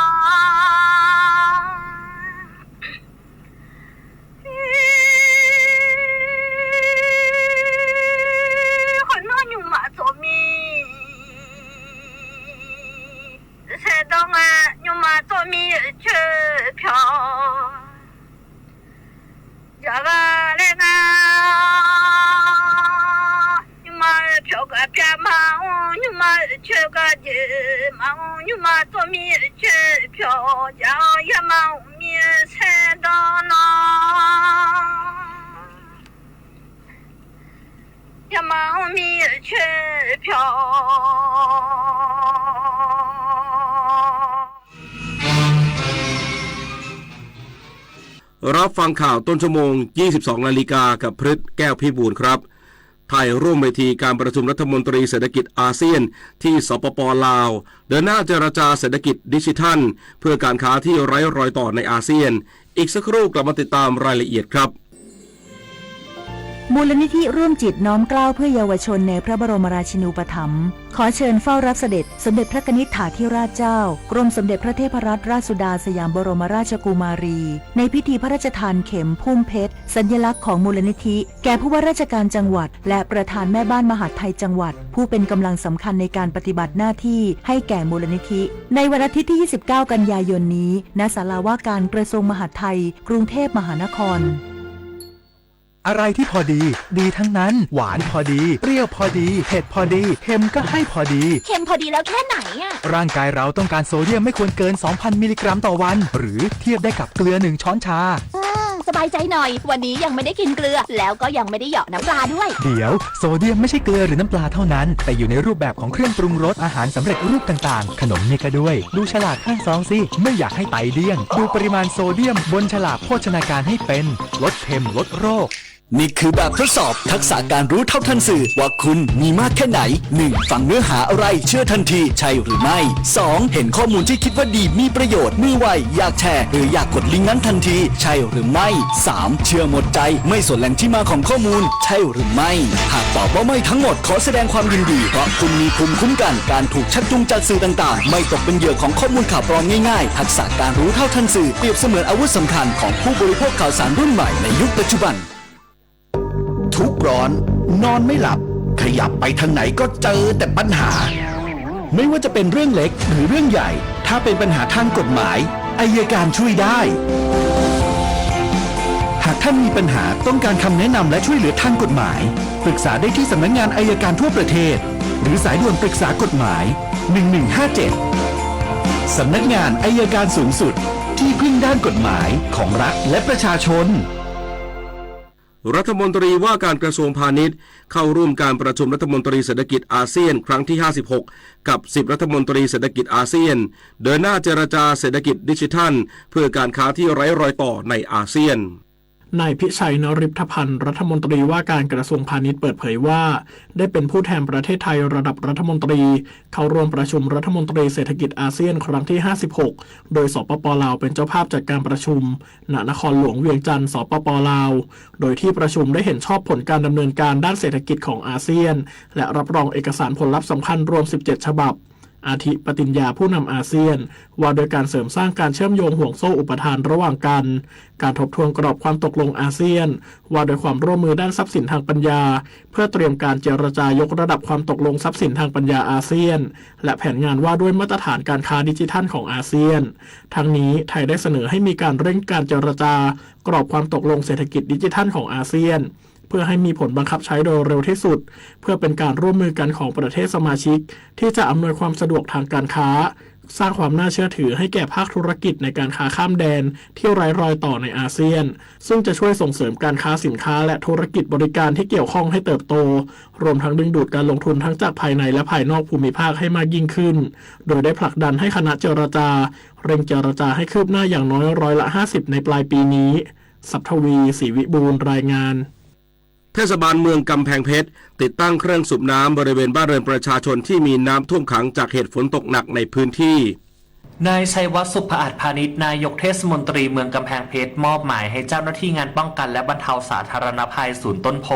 Chehˇ g'a jehˬ maˇ-oˬ, nyi ma tawˇ miˇ chehˇ hpyaw jaˇ, yaˇ maˇ-oˬ, miˇ shehˇ dawˇ nawˇ, yaˇ maˇ-oˬ, miˇ chehˇ hpyaw. รับฟังข่าวต้นชั่วโมง ยี่สิบสองนาฬิกา กับพฤษ แก้วพิบูลครับ ถ่ายร่วมเวทีการประชุมรัฐมนตรีเศรษฐกิจอาเซียนที่สปป.ลาว เดินหน้าเจรจาเศรษฐกิจดิจิทัล เพื่อการค้าที่ไร้รอยต่อในอาเซียน อีกสักครู่กลับมาติดตามรายละเอียดครับ มูลนิธิร่วมจิตน้อมเกล้าเพื่อเยาวชนในพระบรมราชินูปถัมภ์ ขอเชิญเฝ้ารับเสด็จสมเด็จพระกนิษฐาธิราชเจ้า กรมสมเด็จพระเทพรัตนราชสุดาสยามบรมราชกุมารี ในพิธีพระราชทานเข็มพุ่มเพชร สัญลักษณ์ของมูลนิธิ แก่ผู้ว่าราชการจังหวัด และประธานแม่บ้านมหาดไทยจังหวัด ผู้เป็นกำลังสำคัญในการปฏิบัติหน้าที่ให้แก่มูลนิธิ ในวันอาทิตย์ที่ ยี่สิบเก้า กันยายนนี้ ณ ศาลาว่าการกระทรวงมหาดไทย กรุงเทพมหานคร อะไรที่พอดี ดีทั้งนั้น หวานพอดี เปรี้ยวพอดี เผ็ดพอดี เค็มก็ให้พอดี เค็มพอดีแล้วแค่ไหนอะ ร่างกายเราต้องการโซเดียมไม่ควรเกิน สองพัน มิลลิกรัมต่อวัน หรือเทียบได้กับเกลือหนึ่งช้อนชา อืม สบายใจหน่อย วันนี้ยังไม่ได้กินเกลือ แล้วก็ยังไม่ได้เหยาะน้ำปลาด้วย เดี๋ยว โซเดียมไม่ใช่เกลือหรือน้ำปลาเท่านั้น แต่อยู่ในรูปแบบของเครื่องปรุงรส อาหารสำเร็จรูปต่างๆ ขนมเนี่ยก็ด้วย ดูฉลากข้างซองสิ ไม่อยากให้ไตเดี้ยง ดูปริมาณโซเดียมบนฉลากโภชนาการให้เป็น ลดเค็มลดโรค นี่คือแบบทดสอบทักษะการรู้เท่าทันสื่อว่าคุณมีมากแค่ไหน หนึ่ง ฟังเนื้อหาอะไรเชื่อทันทีใช่หรือไม่ สอง เห็นข้อมูลที่คิดว่าดีมีประโยชน์ มือไว อยากแชร์ หรืออยากกดลิงก์นั้นทันทีใช่หรือไม่ สาม เชื่อหมดใจไม่สนแหล่งที่มาของข้อมูลใช่หรือไม่ หากตอบว่าไม่ทั้งหมดขอแสดงความยินดี เพราะคุณมีภูมิคุ้มกัน การถูกชักจูงจากสื่อต่างๆ ไม่ตกเป็นเหยื่อของข้อมูลข่าวปลอมง่ายๆ ทักษะการรู้เท่าทันสื่อเปรียบเสมือนอาวุธสำคัญของผู้บริโภคข่าวสารรุ่นใหม่ในยุคปัจจุบัน ทุกข์ร้อน นอนไม่หลับ ขยับไปทางไหนก็เจอแต่ปัญหา ไม่ว่าจะเป็นเรื่องเล็กหรือเรื่องใหญ่ ถ้าเป็นปัญหาทางกฎหมาย อัยการช่วยได้ หากท่านมีปัญหาต้องการคำแนะนำและช่วยเหลือทางกฎหมาย ปรึกษาได้ที่สำนักงานอัยการทั่วประเทศ หรือสายด่วนปรึกษากฎหมาย หนึ่งหนึ่งห้าเจ็ด สำนักงานอัยการสูงสุด ที่พึ่งด้านกฎหมายของรัฐและประชาชน รัฐมนตรีว่าการกระทรวงพาณิชย์เข้าร่วมการประชุมรัฐมนตรีเศรษฐกิจอาเซียนครั้งที่ ห้าสิบหก กับ สิบ รัฐมนตรีเศรษฐกิจอาเซียน เดินหน้าเจรจาเศรษฐกิจดิจิทัล เพื่อการค้าที่ไร้รอยต่อในอาเซียน นายพิชัย นฤทธพันธ์ รัฐมนตรีว่าการกระทรวงพาณิชย์เปิดเผยว่า ได้เป็นผู้แทนประเทศไทยระดับรัฐมนตรี เข้าร่วมประชุมรัฐมนตรีเศรษฐกิจอาเซียนครั้งที่ ห้าสิบหก โดย สปป.ลาว เป็นเจ้าภาพจัดการประชุม ณ นครหลวงเวียงจันทร์ สปป.ลาว โดยที่ประชุมได้เห็นชอบผลการดำเนินการด้านเศรษฐกิจของอาเซียน และรับรองเอกสารผลลัพธ์สำคัญรวม สิบเจ็ด ฉบับ อาทิ ปฏิญญาผู้นำอาเซียน ว่าด้วยการเสริมสร้างการเชื่อมโยงห่วงโซ่อุปทานระหว่างกัน การทบทวนกรอบความตกลงอาเซียน ว่าด้วยความร่วมมือด้านทรัพย์สินทางปัญญา เพื่อเตรียมการเจรจายกระดับความตกลงทรัพย์สินทางปัญญาอาเซียน และแผนงานว่าด้วยมาตรฐานการค้าดิจิทัลของอาเซียน ทั้งนี้ไทยได้เสนอให้มีการเร่งการเจรจากรอบความตกลงเศรษฐกิจดิจิทัลของอาเซียน เพื่อให้มีผลบังคับใช้โดยเร็วที่สุด เพื่อเป็นการร่วมมือกันของประเทศสมาชิก ที่จะอำนวยความสะดวกทางการค้า สร้างความน่าเชื่อถือให้แก่ภาคธุรกิจในการค้าข้ามแดนที่ไร้รอยต่อในอาเซียน ซึ่งจะช่วยส่งเสริมการค้าสินค้าและธุรกิจบริการที่เกี่ยวข้องให้เติบโต รวมทั้งดึงดูดการลงทุนทั้งจากภายในและภายนอกภูมิภาคให้มากยิ่งขึ้น โดยได้ผลักดันให้คณะเจรจา เร่งเจรจาให้คืบหน้าอย่างน้อยร้อยละ ห้าสิบ ในปลายปีนี้ ศัพทวี ศรีวิบูลย์ รายงาน เทศบาลเมืองกำแพงเพชร ติดตั้งเครื่องสูบน้ำบริเวณบ้านเรือนประชาชนที่มีน้ำท่วมขังจากเหตุฝนตกหนักในพื้นที่ นายชัยวัฒน์ สุภอัฏฐพานิช นายกเทศมนตรีเมืองกำแพงเพชร มอบหมายให้เจ้าหน้าที่งานป้องกันและบรรเทาสาธารณภัยศูนย์ต้นโพ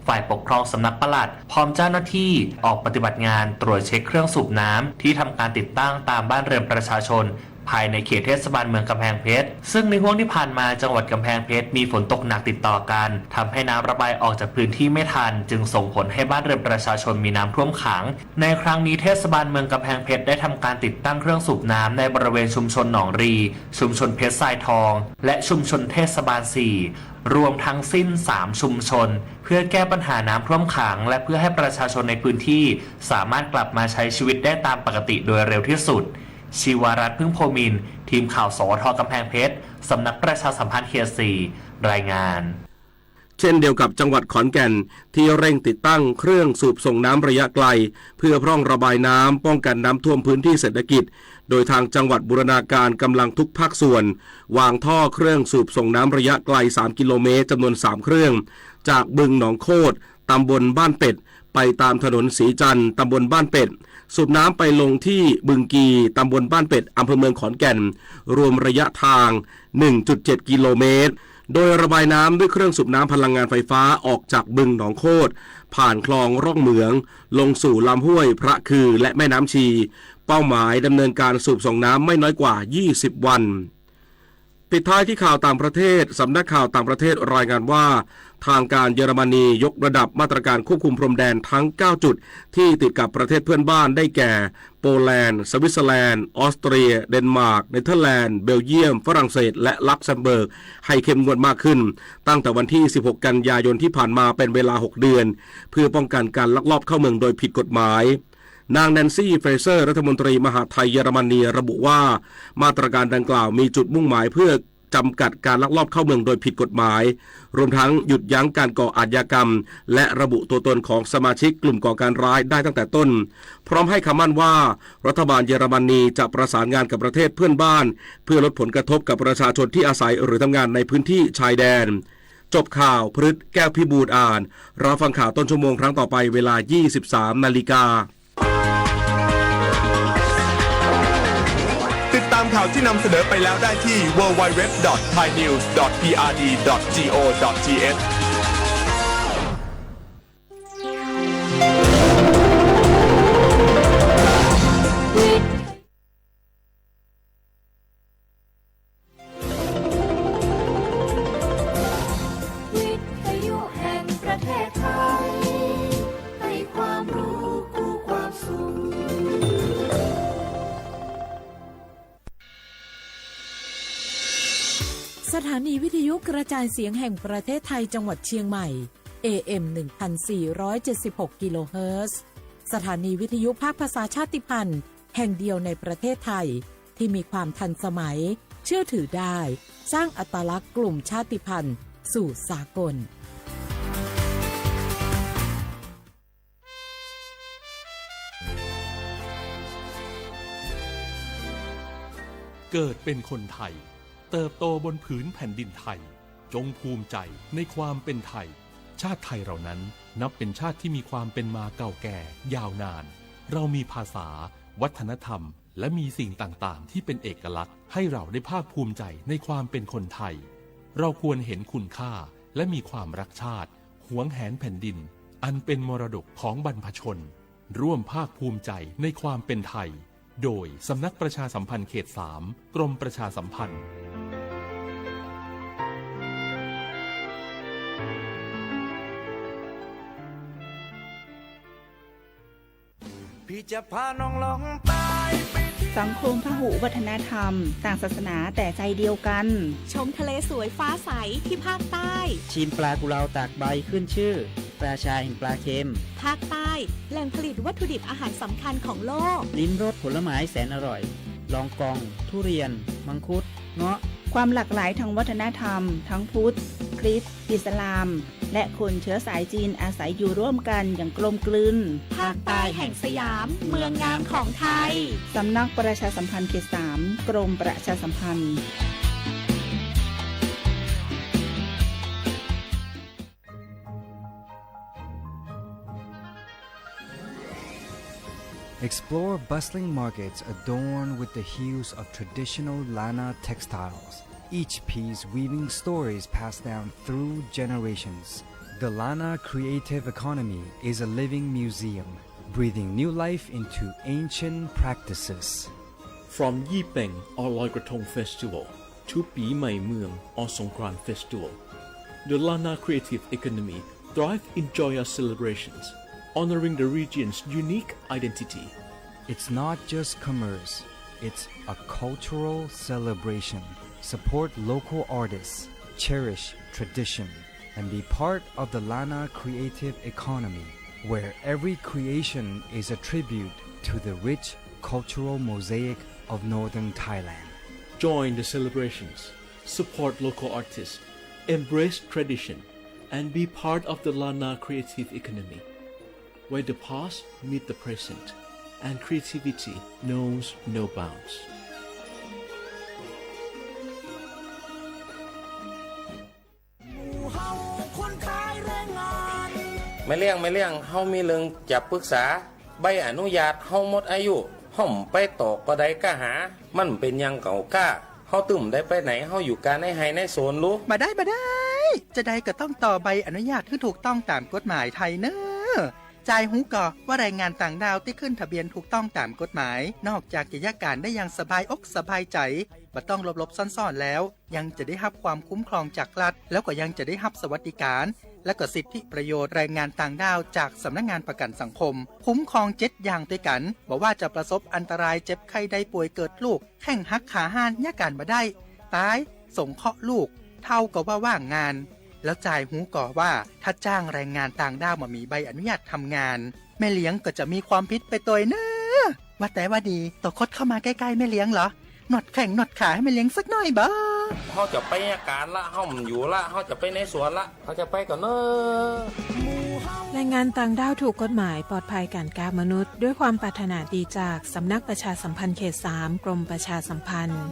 ฝ่ายปกครองสำนักปลัด พร้อมเจ้าหน้าที่ออกปฏิบัติงานตรวจเช็คเครื่องสูบน้ำที่ทำการติดตั้งตามบ้านเรือนประชาชน ภายในเขตเทศบาลเมืองกำแพงเพชร ซึ่งในห้วงที่ผ่านมาจังหวัดกำแพงเพชรมีฝนตกหนักติดต่อกัน ทำให้น้ำระบายออกจากพื้นที่ไม่ทัน จึงส่งผลให้บ้านเรือนประชาชนมีน้ำท่วมขัง ในครั้งนี้เทศบาลเมืองกำแพงเพชรได้ทำการติดตั้งเครื่องสูบน้ำในบริเวณชุมชนหนองรี ชุมชนเพชรทรายทอง และชุมชนเทศบาลสี่ รวมทั้งสิ้นสามชุมชน เพื่อแก้ปัญหาน้ำท่วมขัง และเพื่อให้ประชาชนในพื้นที่สามารถกลับมาใช้ชีวิตได้ตามปกติโดยเร็วที่สุด ชีวารัตน์ พึ่งโพมินทร์ ทีมข่าว สวท กำแพงเพชร สำนักประชาสัมพันธ์เขตสี่ รายงาน เช่นเดียวกับจังหวัดขอนแก่น ที่เร่งติดตั้งเครื่องสูบส่งน้ำระยะไกล เพื่อพร่องระบายน้ำป้องกันน้ำท่วมพื้นที่เศรษฐกิจ โดยทางจังหวัดบูรณาการกำลังทุกภาคส่วน วางท่อเครื่องสูบส่งน้ำระยะไกล สาม กิโลเมตร จำนวน สาม เครื่อง จากบึงหนองโคตร ตำบลบ้านเป็ด ไปตามถนนศรีจันทร์ ตำบลบ้านเป็ด สูบน้ำไปลงที่บึงกี ตำบลบ้านเป็ด อำเภอเมืองขอนแก่น รวมระยะทาง หนึ่งจุดเจ็ด กิโลเมตร โดยระบายน้ำด้วยเครื่องสูบน้ำพลังงานไฟฟ้าออกจากบึงหนองโคตร ผ่านคลองร่องเหมือง ลงสู่ลำห้วยพระคือ และแม่น้ำชี เป้าหมายดำเนินการสูบส่งน้ำไม่น้อยกว่า ยี่สิบ วัน ปิดท้ายที่ข่าวต่างประเทศ สำนักข่าวต่างประเทศรายงานว่า ทางการเยอรมนียกระดับมาตรการควบคุมพรมแดนทั้ง เก้า จุด ที่ติดกับประเทศเพื่อนบ้าน ได้แก่ โปแลนด์ สวิตเซอร์แลนด์ ออสเตรีย เดนมาร์ก เนเธอร์แลนด์ เบลเยียม ฝรั่งเศส และลักเซมเบิร์ก ให้เข้มงวดมากขึ้น ตั้งแต่วันที่ สิบหก กันยายนที่ผ่านมาเป็นเวลา หก เดือน เพื่อป้องกันการลักลอบเข้าเมืองโดยผิดกฎหมาย นางแนนซี่ เฟรเซอร์ รัฐมนตรีมหาดไทยเยอรมนีระบุว่า มาตรการดังกล่าวมีจุดมุ่งหมายเพื่อจำกัดการลักลอบเข้าเมืองโดยผิดกฎหมาย รวมทั้งหยุดยั้งการก่ออาชญากรรม และระบุตัวตนของสมาชิกกลุ่มก่อการร้ายได้ตั้งแต่ต้น พร้อมให้คำมั่นว่า รัฐบาลเยอรมนีจะประสานงานกับประเทศเพื่อนบ้าน เพื่อลดผลกระทบกับประชาชนที่อาศัยหรือทำงานในพื้นที่ชายแดน จบข่าว พฤษ แก้วพิบูลย์อ่าน รับฟังข่าวต้นชั่วโมงครั้งต่อไปเวลา ยี่สิบสาม นาฬิกา ติดตามข่าวที่นำเสนอไปแล้วได้ที่ ดับเบิลยู ดับเบิลยู ดับเบิลยู ดอท ไทยนิวส์ ดอท พีอาร์ดี ดอท จีโอ ดอท ทีเอช วิทยุแห่งประเทศไทย ให้ความรู้คู่ความสุข สถานีวิทยุกระจายเสียงแห่งประเทศไทยจังหวัดเชียงใหม่ เอเอ็ม หนึ่งพันสี่ร้อยเจ็ดสิบหก กิโลเฮิรตซ์ สถานีวิทยุภาคภาษาชาติพันธุ์แห่งเดียวในประเทศไทย ที่มีความทันสมัย เชื่อถือได้ สร้างอัตลักษณ์กลุ่มชาติพันธุ์สู่สากล เกิดเป็นคนไทย เติบโตบนผืนแผ่นดินไทย จงภูมิใจในความเป็นไทย ชาติไทยเรานั้นนับเป็นชาติที่มีความเป็นมาเก่าแก่ยาวนาน เรามีภาษา วัฒนธรรม และมีสิ่งต่างๆ ที่เป็นเอกลักษณ์ ให้เราได้ภาคภูมิใจในความเป็นคนไทย เราควรเห็นคุณค่า และมีความรักชาติ หวงแหนแผ่นดิน อันเป็นมรดกของบรรพชน ร่วมภาคภูมิใจในความเป็นไทย โดยสำนักประชาสัมพันธ์เขตสาม กรมประชาสัมพันธ์ สังคมพหุวัฒนธรรม ต่างศาสนาแต่ใจเดียวกัน ชมทะเลสวยฟ้าใสที่ภาคใต้ ชิมปลากุเลาตากใบขึ้นชื่อ ราชาแห่งปลาเค็ม ภาคใต้ แหล่งผลิตวัตถุดิบอาหารสำคัญของโลก ลิ้มรสผลไม้แสนอร่อย ลองกอง ทุเรียน มังคุด เงาะ ความหลากหลายทางวัฒนธรรม ทั้งพุทธ คริสต์ อิสลาม และคนเชื้อสายจีนอาศัยอยู่ร่วมกันอย่างกลมกลืน ภาคใต้แห่งสยาม เมืองงามของไทย สำนักประชาสัมพันธ์เขตสาม กรมประชาสัมพันธ์ Explore bustling markets adorned with the hues of traditional Lanna textiles, each piece weaving stories passed down through generations. The Lanna creative economy is a living museum, breathing new life into ancient practices. From Yipeng or Loi Krathong Festival to ปีใหม่เมือง or Songkran Festival, the Lanna creative economy thrives in joyous celebrations, honoring the region's unique identity. It's not just commerce, it's a cultural celebration. Support local artists, cherish tradition, and be part of the Lanna creative economy, where every creation is a tribute to the rich cultural mosaic of northern Thailand. Join the celebrations, support local artists, embrace tradition, and be part of the Lanna creative economy, where the past meet the present and creativity knows no bounds. แม่เลี้ยง แม่เลี้ยง เฮามีเรื่องจะปรึกษา ใบอนุญาตเฮาหมดอายุ เฮาไปต่อก็ได้กล้าหา มันเป็นอย่างเก่ากล้า เฮาตึมได้ไปไหน เฮาอยู่กาในไฮ่ในสวนลู บ่ได้ บ่ได้ จะใดก็ต้องต่อใบอนุญาตให้ถูกต้องตามกฎหมายไทยเน้อ จายฮู้ก่อว่าแรงงานต่างด้าวที่ขึ้นทะเบียนถูกต้องตามกฎหมาย นอกจากจะยากการได้อย่างสบายอกสบายใจ บ่ต้องหลบๆ ซ่อนๆ แล้ว ยังจะได้รับความคุ้มครองจากรัฐ แล้วก็ยังจะได้รับสวัสดิการ และก็สิทธิประโยชน์แรงงานต่างด้าวจากสำนักงานประกันสังคม คุ้มครองเจ็ดอย่างด้วยกัน บ่ว่าจะประสบอันตรายเจ็บไข้ได้ป่วยเกิดลูก แข้งหักขาหัก ยากการบ่ได้ ตาย สงเคราะห์ลูก เท่ากับว่าว่างงาน แล้วจายฮู้ก่อว่าถ้าจ้างแรงงานต่างด้าวบ่มีใบอนุญาตทำงาน แม่เลี้ยงก็จะมีความผิดไปตวยเน้อ ว่าแต่ว่าดี โตคดเข้ามาใกล้ๆ แม่เลี้ยงเหรอ นวดแข้งนวดขาให้แม่เลี้ยงสักหน่อยบ่ เฮาจะไปยากการละ เฮาบ่อยู่ละ เฮาจะไปในสวนละ เฮาจะไปก่อนเน้อ แรงงานต่างด้าวถูกกฎหมายปลอดภัยการค้ามนุษย์ ด้วยความปรารถนาดีจากสำนักประชาสัมพันธ์เขต สาม กรมประชาสัมพันธ์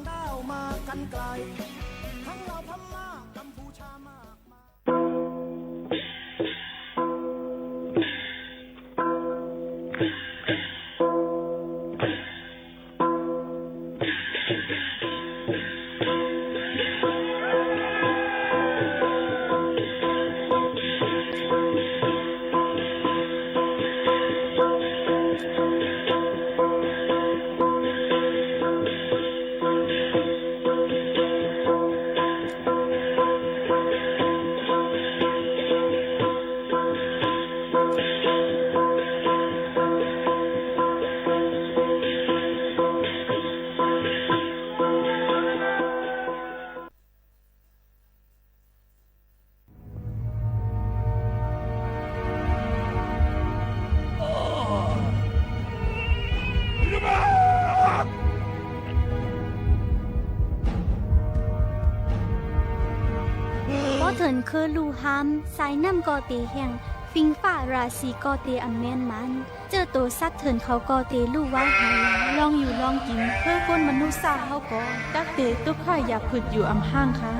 Pawˇ hteuꞈn hkeu luˬ haˉ, sai naˆ g'awˇ te hehnˇ, fingˇ faˆ raˍ shiˍ g'awˇ te aˬ menˇ manˇ, ceuˇ to saˉ hteuꞈ hk'aw g'awˇ te luˬ vaˇ haˍ. Lawˇ yuˬ lawˇ kiˍ hkeuˉ k'oˆ maˇ nuˇ saˇ haˉ k'o, taˇ te toˇ hk'aˇ yaꞈ hpeuꞈ yuˬ aˬ haˉ hk'a.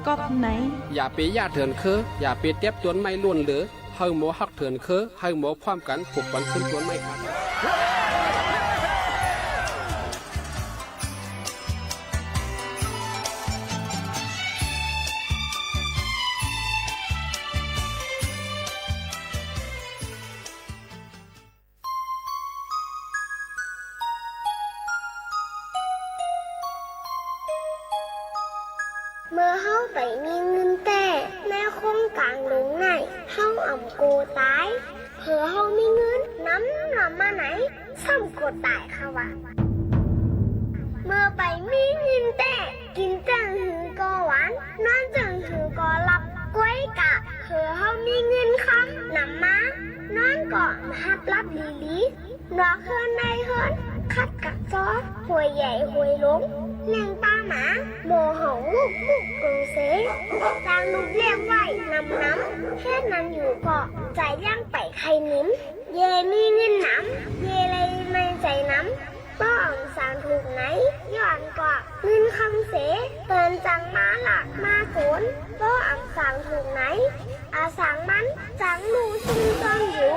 Kawˆ naˉ, yaꞈ pe yaˇ hteuꞈ hkeuˉ, yaꞈ pe tepˆ tuˇ maˇ lonˇ leuˬ. Hawˇ mawˬ haˆ hteuꞈ hkeuˉ, hawˇ mawˬ hkawˇ kaꞈ hk'oˆ paˍ hkeuˉ tuˇ maˇ kaꞈ. Meuˇ hawˉ paiˍ miˇ ngeuˇ tehꞈ, neˇ hk'oˆ kaꞈ lonˉ naˆ, hawˉ aˬ k'o taiˍ. Hpeuꞈ hawˉ miˇ ngeuˇ naˉ naˉ maˇ naˍ, saˉ k'oˆ taiˍ hk'a vaˬ. Meuˇ paiˍ miˇ ngeuˇ tehꞈ, kin teˇ hui k'aw wanˉ, naˉ teˇ hui k'aw laˇ. Kawehˉ kaꞈ hpeuꞈ hawˉ miˇ ngeuˇ hk'a naˍ maˇ, naˉ k'awꞈ haˉ laˇ liˍ liˍ. Nawˬ hk'e neˇ hk'e hk'aˆ kaꞈ cawˇ, hoꞈ yehˬ hoꞈ lonˉ, lehˬ taˇ maˍ, mawˬ hawˬ g'uˆ g'uˆ k'oˬ sheˍ. Caˇ nuˇ lehˆ vaiˇ naˍ maˇ, hkehˉ naˍ yuˬ k'awꞈ, caiˍ yanˇ paiˍ hk'ai niˍ. Yehˬ miˇ ngeuˇ naˍ, yehˬ leh maˇ caiˍ naˍ. Tawˇ aˬ saˍ htoꞈ naˍ, yawˇ aˬ k'awꞈ ngeuˇ hk'aˇ sheˍ. Peuˬ caˇ maˇ laꞈ maˇ k'oˍ, tawˇ aˬ saˍ htoꞈ naˍ, aˬ saˍ maˇ caˇ luˇ suˇ tawˇ yoˬ.